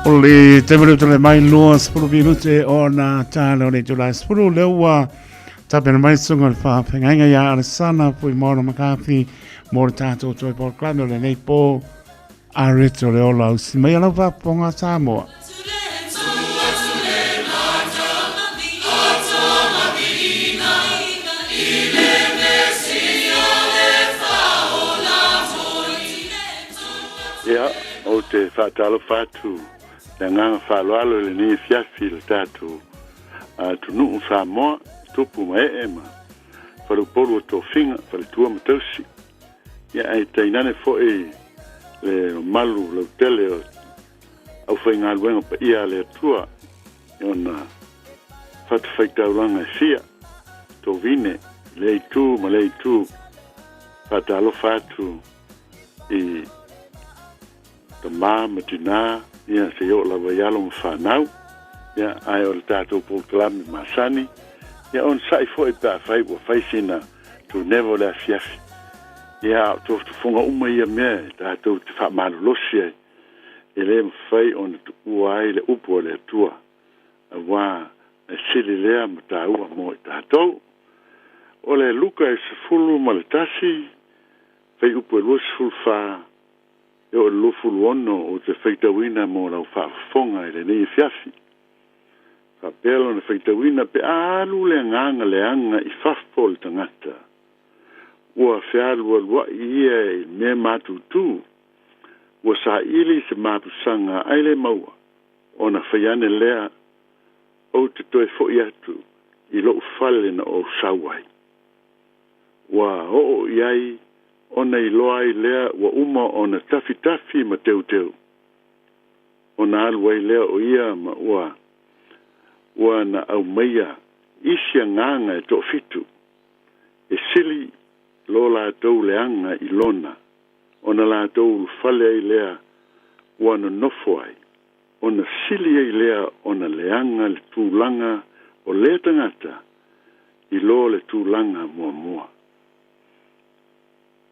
O le taimi lea tole mai 20 minute o na tāna o le tula 10 lea ua tapena mai sunga le whawhengainga ia Alessana pui mōna makafi mō le tātou toi polokalame o lenei pō a reto le ola usi mai alau whaponga Samoa. Ia, ou te faatalofa atu le agaga faaaloalo i lenei afiafi i le tatou atunuu Samoa, tupu ma ee ma faleupolu o tofiga, faletua ma tausi. Ia, ae tainane foi le mamalu lautele o aufaigaluega paia a le Atua i ona fatafaitaulaga e fia, tovine, lea itu ma lea itu. Faatalofa atu i tamā ma tinā, ia, seia oo lava i alo ma fanau, ia, ae o le tatou polokalame masani, ia, onosai foi pe afai ua fai sina tuneva o le afiafi. Ia, a o tofotofoga uma ia mea e tatou te faamalolosi ai, e le mafai ona tuua ai le upu a le Atua, auā e sili lea ma taua mo i tatou. O le Luka e 11, fuaiupu e 24 e oo i le 26 ou te faitauina mo lau faafofoga i lenei afiafi. Faapea lona faitauina, pe a alu le agaga leaga i fafo o le tagata, ua fealualuai ia i mea matutu, ua saili se mapusaga ae le maua, ona fai ane lea, Ou te toe foi atu i lou fale na ou sau ai. Ua oo i ai ona iloa ai lea ua uma ona tafitafi ma teuteu. Ona alu ai lea o ia ma ua ua na aumaia isi agaga e toafitu, e sili lo latou leaga i lona, ona latou ulufale ai lea ua nonofo ai, ona sili ai lea ona leaga le tulaga o lea tagata i lo le tulaga muamua.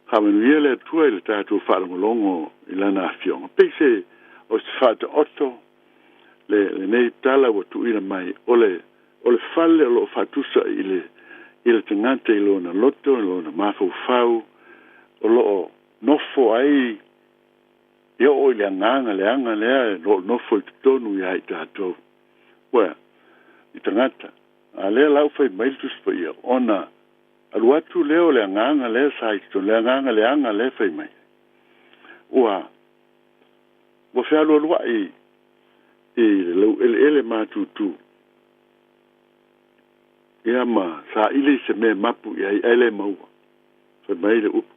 Faamanuia le Atua i le tatou faalogologo i Lana Afioga. Pei se o se faataoto le, lenei tala ua tuuina mai, o le, o le fale o lo o faatusa i le, i le tagata i lona loto, i lona mafaufau, o lo o nofo ai e oo i le agaga leaga lea e lo o nofo i totonu ia i tatou. Ua, i tagata. A lea la ua fai mai le Tusi Paia, ona alu atu lea o le agaga lea sa i totonu, le agaga leaga lea e fai mai. Ua, ua fealualuai i le laueleele matutu, ia ma saili i se mea e mapu i ai, ae le maua. Fai mai le upu,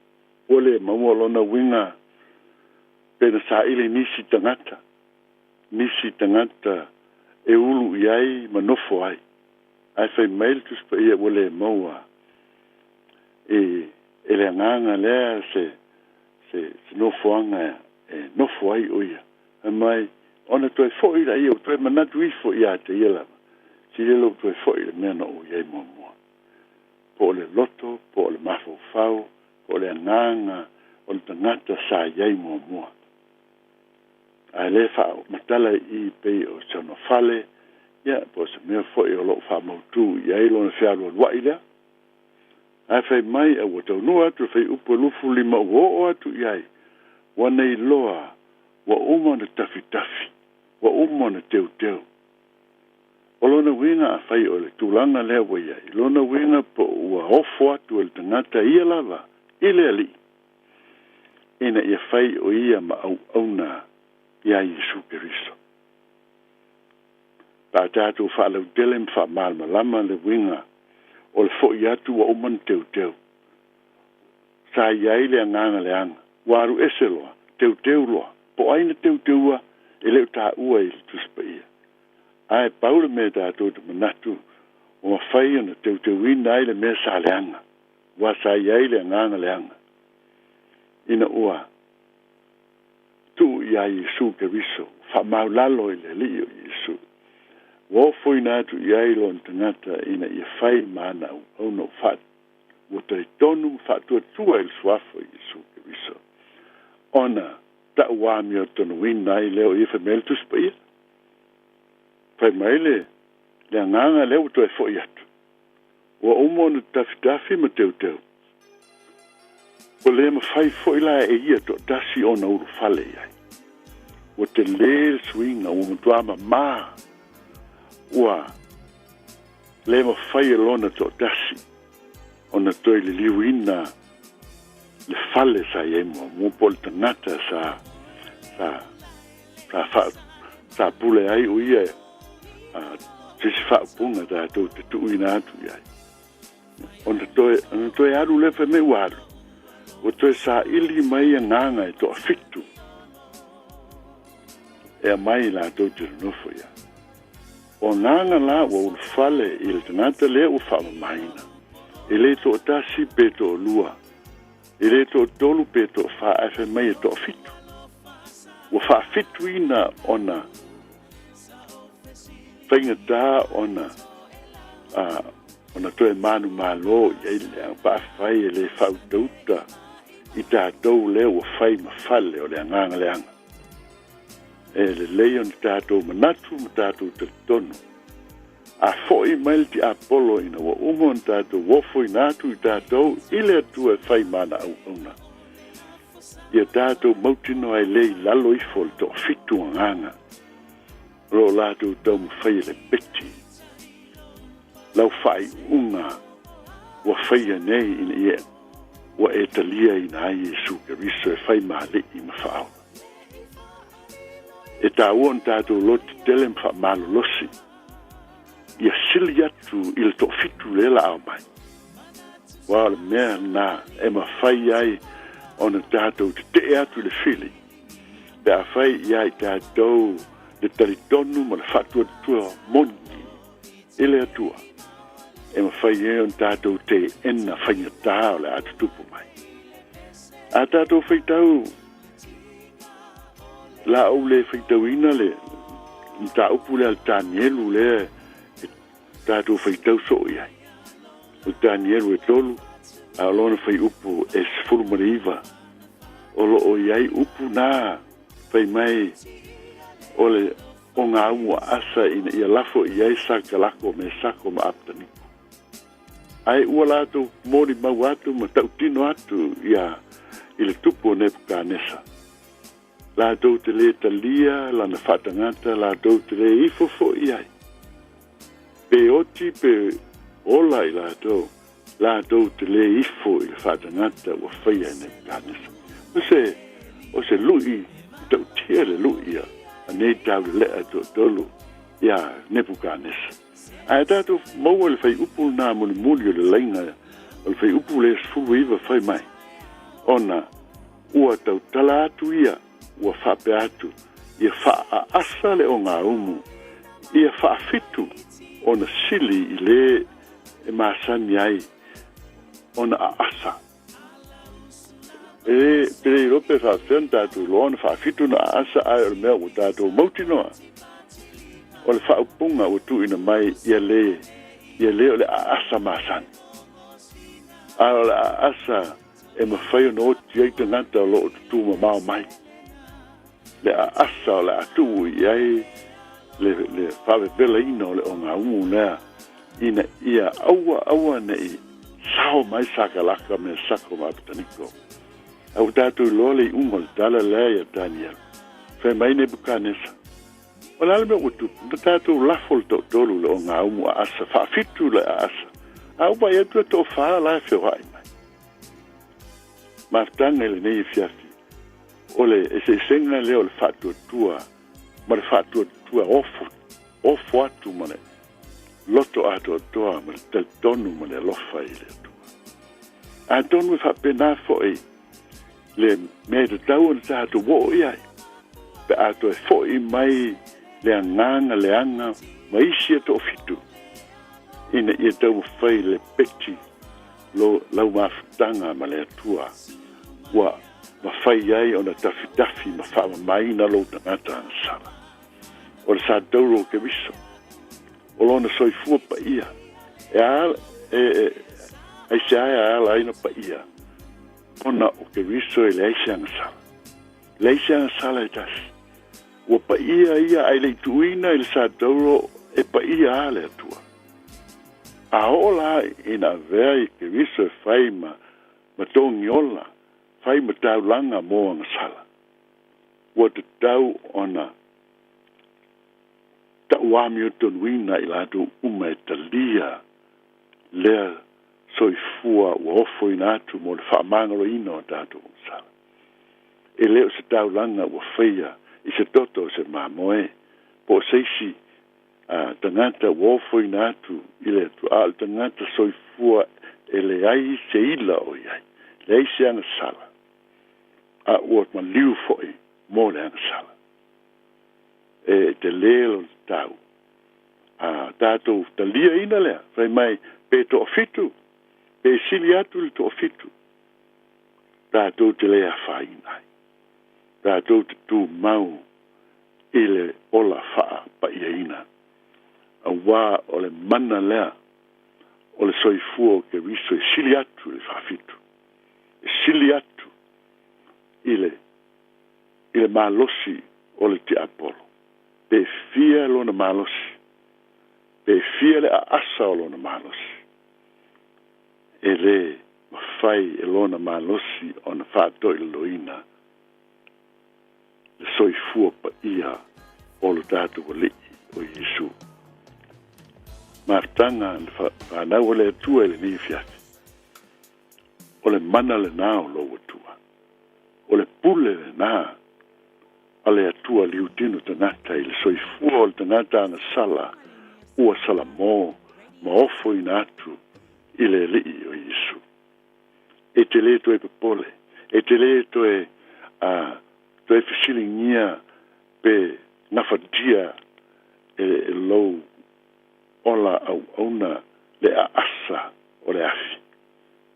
ua le maua lona uiga pe na saili nisi tagata, nisi tagata e ulu i ai ma nofo ai. Ae fai mai le Tusi Paia ua le maua e, e le agaga lea se, se, se nofoaga e nofo ai o ia. Fai mai, ona toe foi laia, ua toe manatu ifo ia te ia lava, sili lou toe foi i le mea na ou i ai muamua. Po o le loto, po o le mafaufau, po o le agaga o le tagata sa i ai muamua. Ae le faamatala i i pei o se ona fale, ia, po o se mea foi o lo o faamautu i ai lona fealualuai lea. Ae fai mai a ua taunuu atu le fuaiupu e 25 ua oo atu i ai, ua nei loa ua uma ona tafitafi, ua uma ona teuteu. O lona uiga afai o le tulaga lea ua i ai, lona uiga po ua ofo atu e le tagata ia lava i le Alii, ina ia fai o ia ma auauna iā Iesu Keriso. Pe a tatou faalautele ma faamalamalama le uiga o le foi atu ua uma ona teuteu, sa i ai le agaga leaga, ua alu ese loa, teuteu loa, po o ai na teuteua e le o taua i le Tusi Paia. Ae pau le mea tatou te manatu ua mafai ona teuteuina ai le mea sa leaga, aua sa i ai le agaga leaga ina ua tuu iā Iesu Keriso, faamaulalo i le Alii o Iesu. Ua ofoina atu i ai lona tagata ina ia fai ma ana auauna ua ua talitonu ma faatuatua i le Suafa o Iesu Keriso, ona Taʻuamiotonuina ai lea o ia. Fai mai le Tusi Paia, fai mai le le agaga lea ua toe foʻi atu, ua uma ona tafitafi ma teuteu, ua lē mafai foʻi la e ia toʻatasi ona ulufale i ai. Ua telē le suiga, ua matuā mamā, ua lē mafai e lona toʻatasi ona toe liliuina le fale sa i ai muamua, po o le tagata sa sa sa fa sa pule ai o ia, se isi faaupuga tatou te tuuina atu i ai. Ona toe, ona toe alu lea, fai mai ua alu, ua toe saili mai agaga e toafitu e aumai latou te nonofo i ai. O agaga la ua ulufale i le tagata lea ua faamamaina, e le toatasi pe toalua, e le toatolu pe toafa, ae fai mai e toafitu. Ua faafituina ona faigata ona ona toe manumalo i ai le leaga, pe afai e le faautauta i tatou lea ua fai ma fale o le agaga leaga. E lelei ona tatou manatu ma tatou talitonu, a foʻi mai le tiapolo ina ua uma ona tatou ofoina atu i tatou i le Atua e fai ma ana auauna, ia tatou mautinoa e le i lalo ifo o le toafitu agaga o lo o latou taumafai e lepeti lau faaiuga ua faia nei ina ia ua e taliaina ai Iesu Keriso e fai ma Alii ma Faaola. E taua ona tatou loto tele ma faamalolosi ia sili atu i le toafitu lea la ao mai. Aua o le mea lena e mafai ai ona tatou tetee atu i le fili pe afai ia i tatou le talitonu ma le faatuatua moni i le Atua, e mafai ai ona tatou teena faigata o le a tutupu mai. A tatou faitau la ou le faitauina le mataupu lea a le Tanielu lea e tatou faitau soo i ai. O le Tanielu e 3, a o lona fuaiupu e 19, o lo o i ai upu na fai mai o le ogaumu aasa ina ia lafo i ai Sakalako, Mesako ma Apetaniko. Ae ua latou molimau atu ma tautino atu ia i le tupu o Nepukanesa. Latou te lē talia lana faatagata, latou te lē ifo foi i ai. Pe oti pe ola i latou, latou te lē ifo i le faatagata ua faia e Nebukanesa. O se, o se luʻi matautia le luʻi a nei tauleleʻa e toatolu iā Nebukanesa. Ae tatou maua le fuaiupu lena mulimuli o le laina o le fuaiupu lea 19 fai mai, ona Ua tautala atu ia, ua faapea atu, Ia faaasa le ogaumu, ia faafitu ona sili i le e masani ai ona aasa. E pe le iloa pe faapefea ona tatou iloa ona faafitu ona aasa, ae o le mea ua tatou mautinoa, o le faaupuga ua tuuina mai ia le, ia le o le aasa masani, ae o le aasa e mafai ona oti ai tagata o lo o tutū mamao mai. Le aasa o le a tuu i ai le, le faavevelaina o le ogaumu lea ina ia aua aua ne i sao mai Sakalaka, Mesako ma Apetaniko. A ua tatou iloa le iuga o le tala lea ia Tanielu. Fai mai Nebukanesa, O le a le mea ua tupu? Na tatou lafo le toatolu i le ogaumu aasa, faafitu le aasa, a ua vaai atu e toafa la e feoai mai. Mafutaga i lenei afiafi, o le eseesega lea o le faatuatua ma le faatuatua ofo, ofo atu ma le loto atoatoa ma le talitonu ma le alofa i le Atua. Atonu e faapena foi le mea e tatau ona tatou oo i ai, pe a toe foʻi mai le agaga leaga ma isi e toafitu, ina ia taumafai le peti lo lau mafutaga ma le Atua, ua mafai ai ona tafitafi ma faamamaina lou tagata agasala. O le satauro o Keriso, o lona soifua paia, e a, e, e, aisea e ala ai ona paia? Ona o Keriso e leai se agasala. Leai se agasala e tasi. Ua paia ia ae le i tuuina i le satauro e paia a le Atua. A oo la ina avea i Keriso e fai ma ma togiola, fai ma taulaga mo agasala, ua tatau ona tauamiotonuina i latou uma e talia lea soifua ua ofoina atu mo le faamagaloina o tatou agasala. E le o se taulaga ua faia i se toto o se mamoe po o se isi tagata ua ofoina atu i le Atua, a o le tagata soifua e leai se ila o i ai, leai se agasala, a ua maliu foi mo le agasala. E telē lona tau. A tatou taliaina lea, fai mai pe toafitu, pe sili atu i le toafitu, tatou te le afaina ai. Tatou te tumau i le ola faapaiaina, auā o le mana lea o le soifua o Keriso e sili atu i le faafitu, e sili atu i le i le malosi o le tiapolo. Pe fia lona malosi, pe fia le aasa o lona malosi, e lē mafai e lona malosi ona faatoilaloina le soifua paia o lo tatou Alii o Iesu. Mafutaga na fanau a le Atua i lenei afiafi, o le mana lenā o lou Atua, o le pule lenā a le Atua liutino tagata i le soifua o le tagata agasala ua salamō ma ofoina atu i le Alii o Iesu. E te lē toe popole, e te lē toe a toe fesiligia pe gafatia e lou ola auauna le aasa o le afi,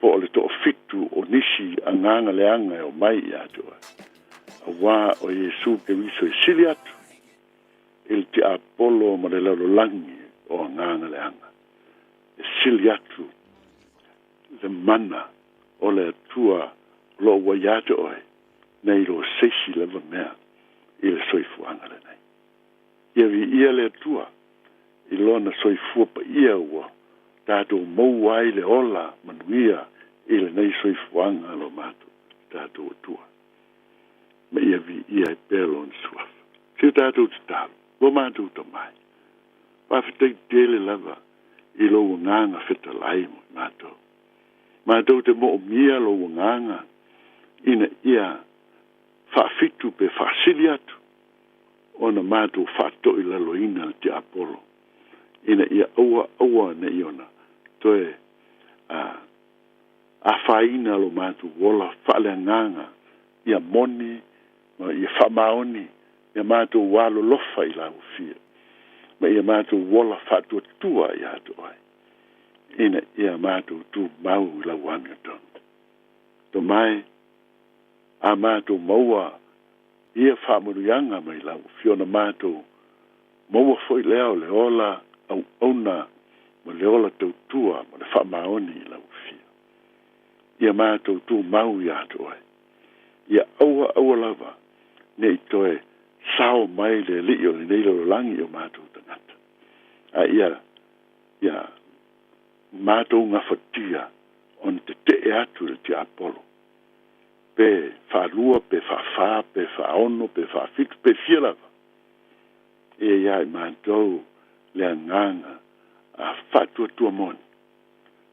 po o le toafitu o nisi agaga leaga e omai ia te oe, auā o Iesu Keriso e sili atu i le tiapolo ma le lalolagi o agaga leaga, e sili atu le mana o le Atua o lo o ua ia te oe nei lo se isi lava mea i le soifuaga lenei. Ia viia le Atua i lona soifua paia ua tatou maua ai le ola manuia i lenei soifuaga lo matou tatou Atua. Ma ia viia ai pea lona suafa. Si o tatou tatalo, lo matou Tama e, faafetai tele lava i lou agaga fetalai mo i matou. Matou te moomia lou agaga ina ia faafitu pe faasili atu ona matou faatoilaloina le tiapolo, ina ia aua aua ne i ona toe afaina lo matou ola faaleagaga ia moni ma ia faamaoni ia matou alolofa i lauafia, ma ia matou ola faatuatua ia te oe, ina ia matou tumau i lau amiotonu. Tama e, a matou maua ia faamanuiaga mai lau afio, ona matou maua foi lea o le ola auauna ma le ola tautua ma le faamaoni i lau afio. Ia matou tumau ia te oe. Ia aua aua lava ne i toe sao mai le alii o lenei lalolagi i o matou tagata, a ia ia matou gafatia ona tetee atu i le tiapolo, pe faalua, pe faafā, pe faaono, pe faafitu, pe fia lava. Ia ia i matou le agaga a faatuatua moni,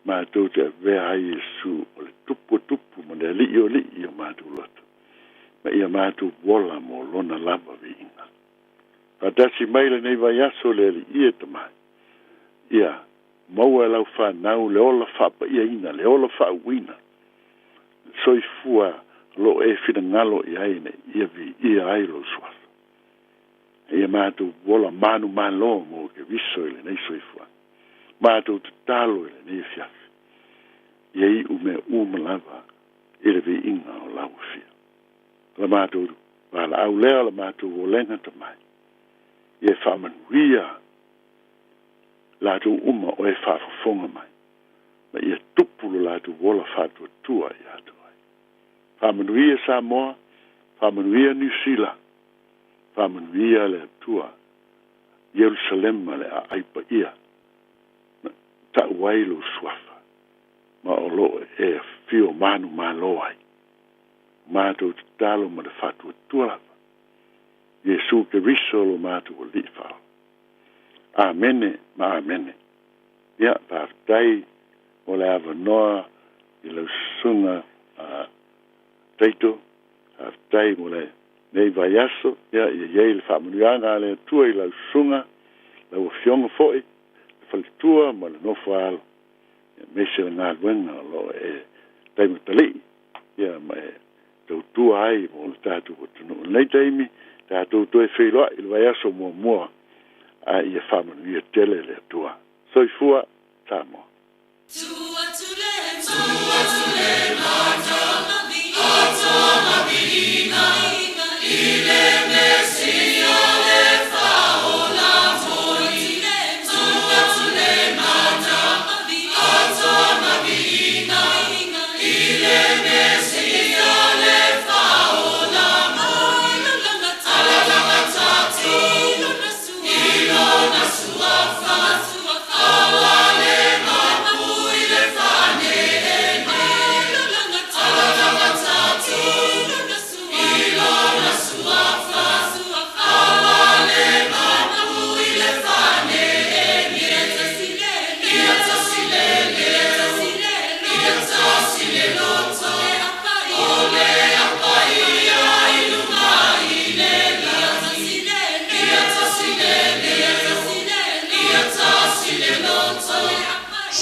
matou te avea ai Iesu o le Tupu o tupu ma le Alii o alii i o matou loto, ma ia matou ola mo lona lava viiga. Faatasi mai lenei vaiaso le Alii e Tama e, ia maua e lau fanau le ola faapaiaina, le ola faauuina, le soifua o lo o e finagalo i ai ina ia viia ai lou suafa. Ia matou ola manumalo mo Keriso i lenei soifuaga. Matou tatalo i lenei afiafi, ia iu mea uma lava i le viiga o lau afio. O la matou valaau lea, o la matou olega Tama e, ia e faamanuia latou uma o e faafofoga mai, ma ia tupu lo latou ola faatuatua ia te oe. Faamanuia Samoa, Faamanuia Niu Sila, faamanuia le Atua, Ierusalema le aai paia, na tau ai lou suafa, ma o lo o e afio manumalo ai. O matou tatalo ma le faatuatua lava, Iesu Keriso lo matou Alii Faaola. Amene ma amene. Ia, faafetai mo le avanoa i lau susuga a Taito, faafetai mo lenei vaiaso. Ia, ia i ai le faamanuiaga a le Atua i lau susuga, lau afioga foi, le faletua ma le nofo a alo, aemaise le galuega o lo o e taimatalii ia ma e tautua ai mo le tatou atunuu. I lenei taimi, tatou toe feiloai i le vaiaso muamua, a ia faamanuia tele le Atua. Soifua Samoa.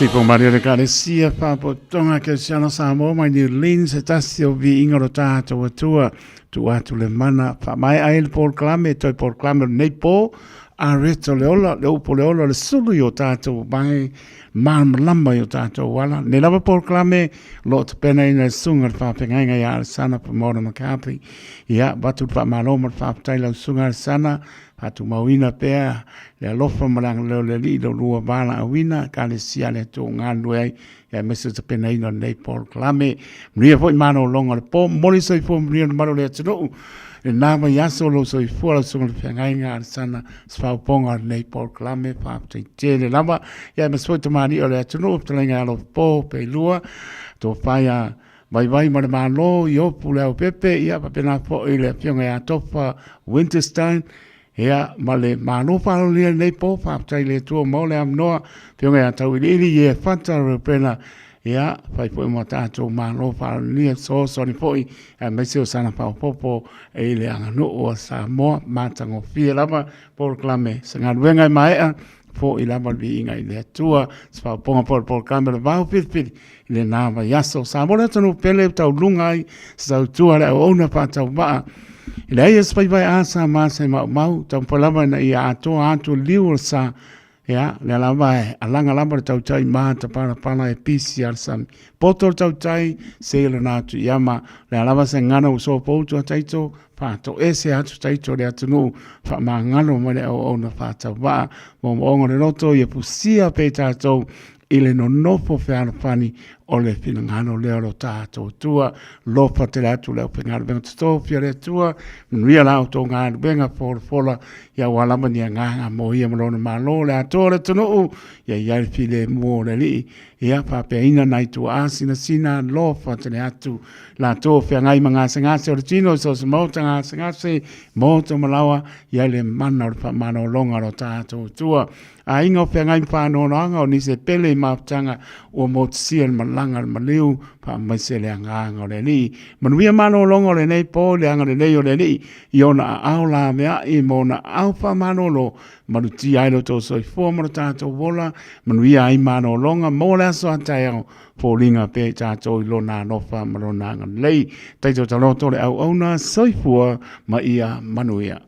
Sipo Maria le Kalesia Fapotoga Kerisiano Samoa mai New Orleans se tasi o viiga o lo tatou Atua tuu atu le mana faamaea ai le polokalame toe polokalame o lenei po a reto le ola le upu o le ola o le sulu i o tatou mai malamalama i o tatou ala. Nei lava polokalame lo o tapenaina e le susuga i le faafeagaiga ia Alesana Pamona McCarthy. Ia, avatu le faamalo ma le faafetai i lau susuga Alesana, faatumauina pea le alofa ma le agalelei o le Alii i lo lua valaauina, Ekalesia a le Atua ua galulue ai, ia aemaise le tapenaina o lenei polokalame. Manuia foi malologa o le po, momoli soifua manuia i le mamalu o le atunuu. Lena vaiaso lou soifua lau susuga i le feagaiga Alesana se faaopoopoga o lenei polokalame, faafetai tele lava. Ia aemaise foi tamalii o le atunuu, fetalaiga ia Alofapo Peilua, tofa ia Vaivai ma le Malo, Iopu Leaupepe, ia faapena foi le afioga ia Tofa Winterstein, ia ma le Malo faalololia i lenei po, faafetai i le Atua ua maua le avanoa, afioga ia Tauiliili, Ie Fata Reupena, ia fai foi ma tatou Malo faalololia, fesoasoani foi aemaise o sana faaopoopo i le aganuu a Samoa, matagofie lava polokalame se galuega e maea foi lava le viiga i le Atua, se faaopoopoga foi o le polokalame o le Vao Filifili i lena vaiaso. Samoa le atunuu pele ua tauluga ai se tautua a le auauna faatauvaa. E leai e se faiva e asa ma se maumau, taumafai lava ina ia atoa atu le liu o le sa. Ia, lea lava e alaga lava le tautai ma tapalapala e pisi a le sami. Poto le tautai, se lona atu i ama. Lea lava se gagana ua sopoutu a taito, faatoese atu taito le atunuu, faamagalo mai le auauna faatauvaa. Moomooga o le loto, ia fusia pea i tatou i le nonofo fealofani o le finagalo lea o lo tatou Atua. Lofa tele atu le aufaigaluega totofi a le Atua, manuia la outou galuega folafola, ia aua lava ni agaga mo ia ma lona Malo, le atoa o le atunuu, ia i ai le filemu o le Alii, ia faapeaina nai tuaa sinasina, lofa tele atu latou o feagai ma gasegase o le tino i so o se maota gasegase, moto ma laoa, ia le mana o le faamalologa o lo tatou Atua. Aiga o feagai ma faanoanoaga o nisi e pele i mafutaga ua motusia le malaga a le maliu, faamaise le agaga o le Alii. Manuia malologa o lenei po i le agalelei o le Alii i ona aao laveai ma ona aao faamalolo, malutia ai lo outou soifua ma lo tatou ola, manuia ai malologa, maua le aso a taeao, foliga pea i tatou i lona alofa ma lona agalelei. Taito taloto le auauna, soifua ma ia manuia.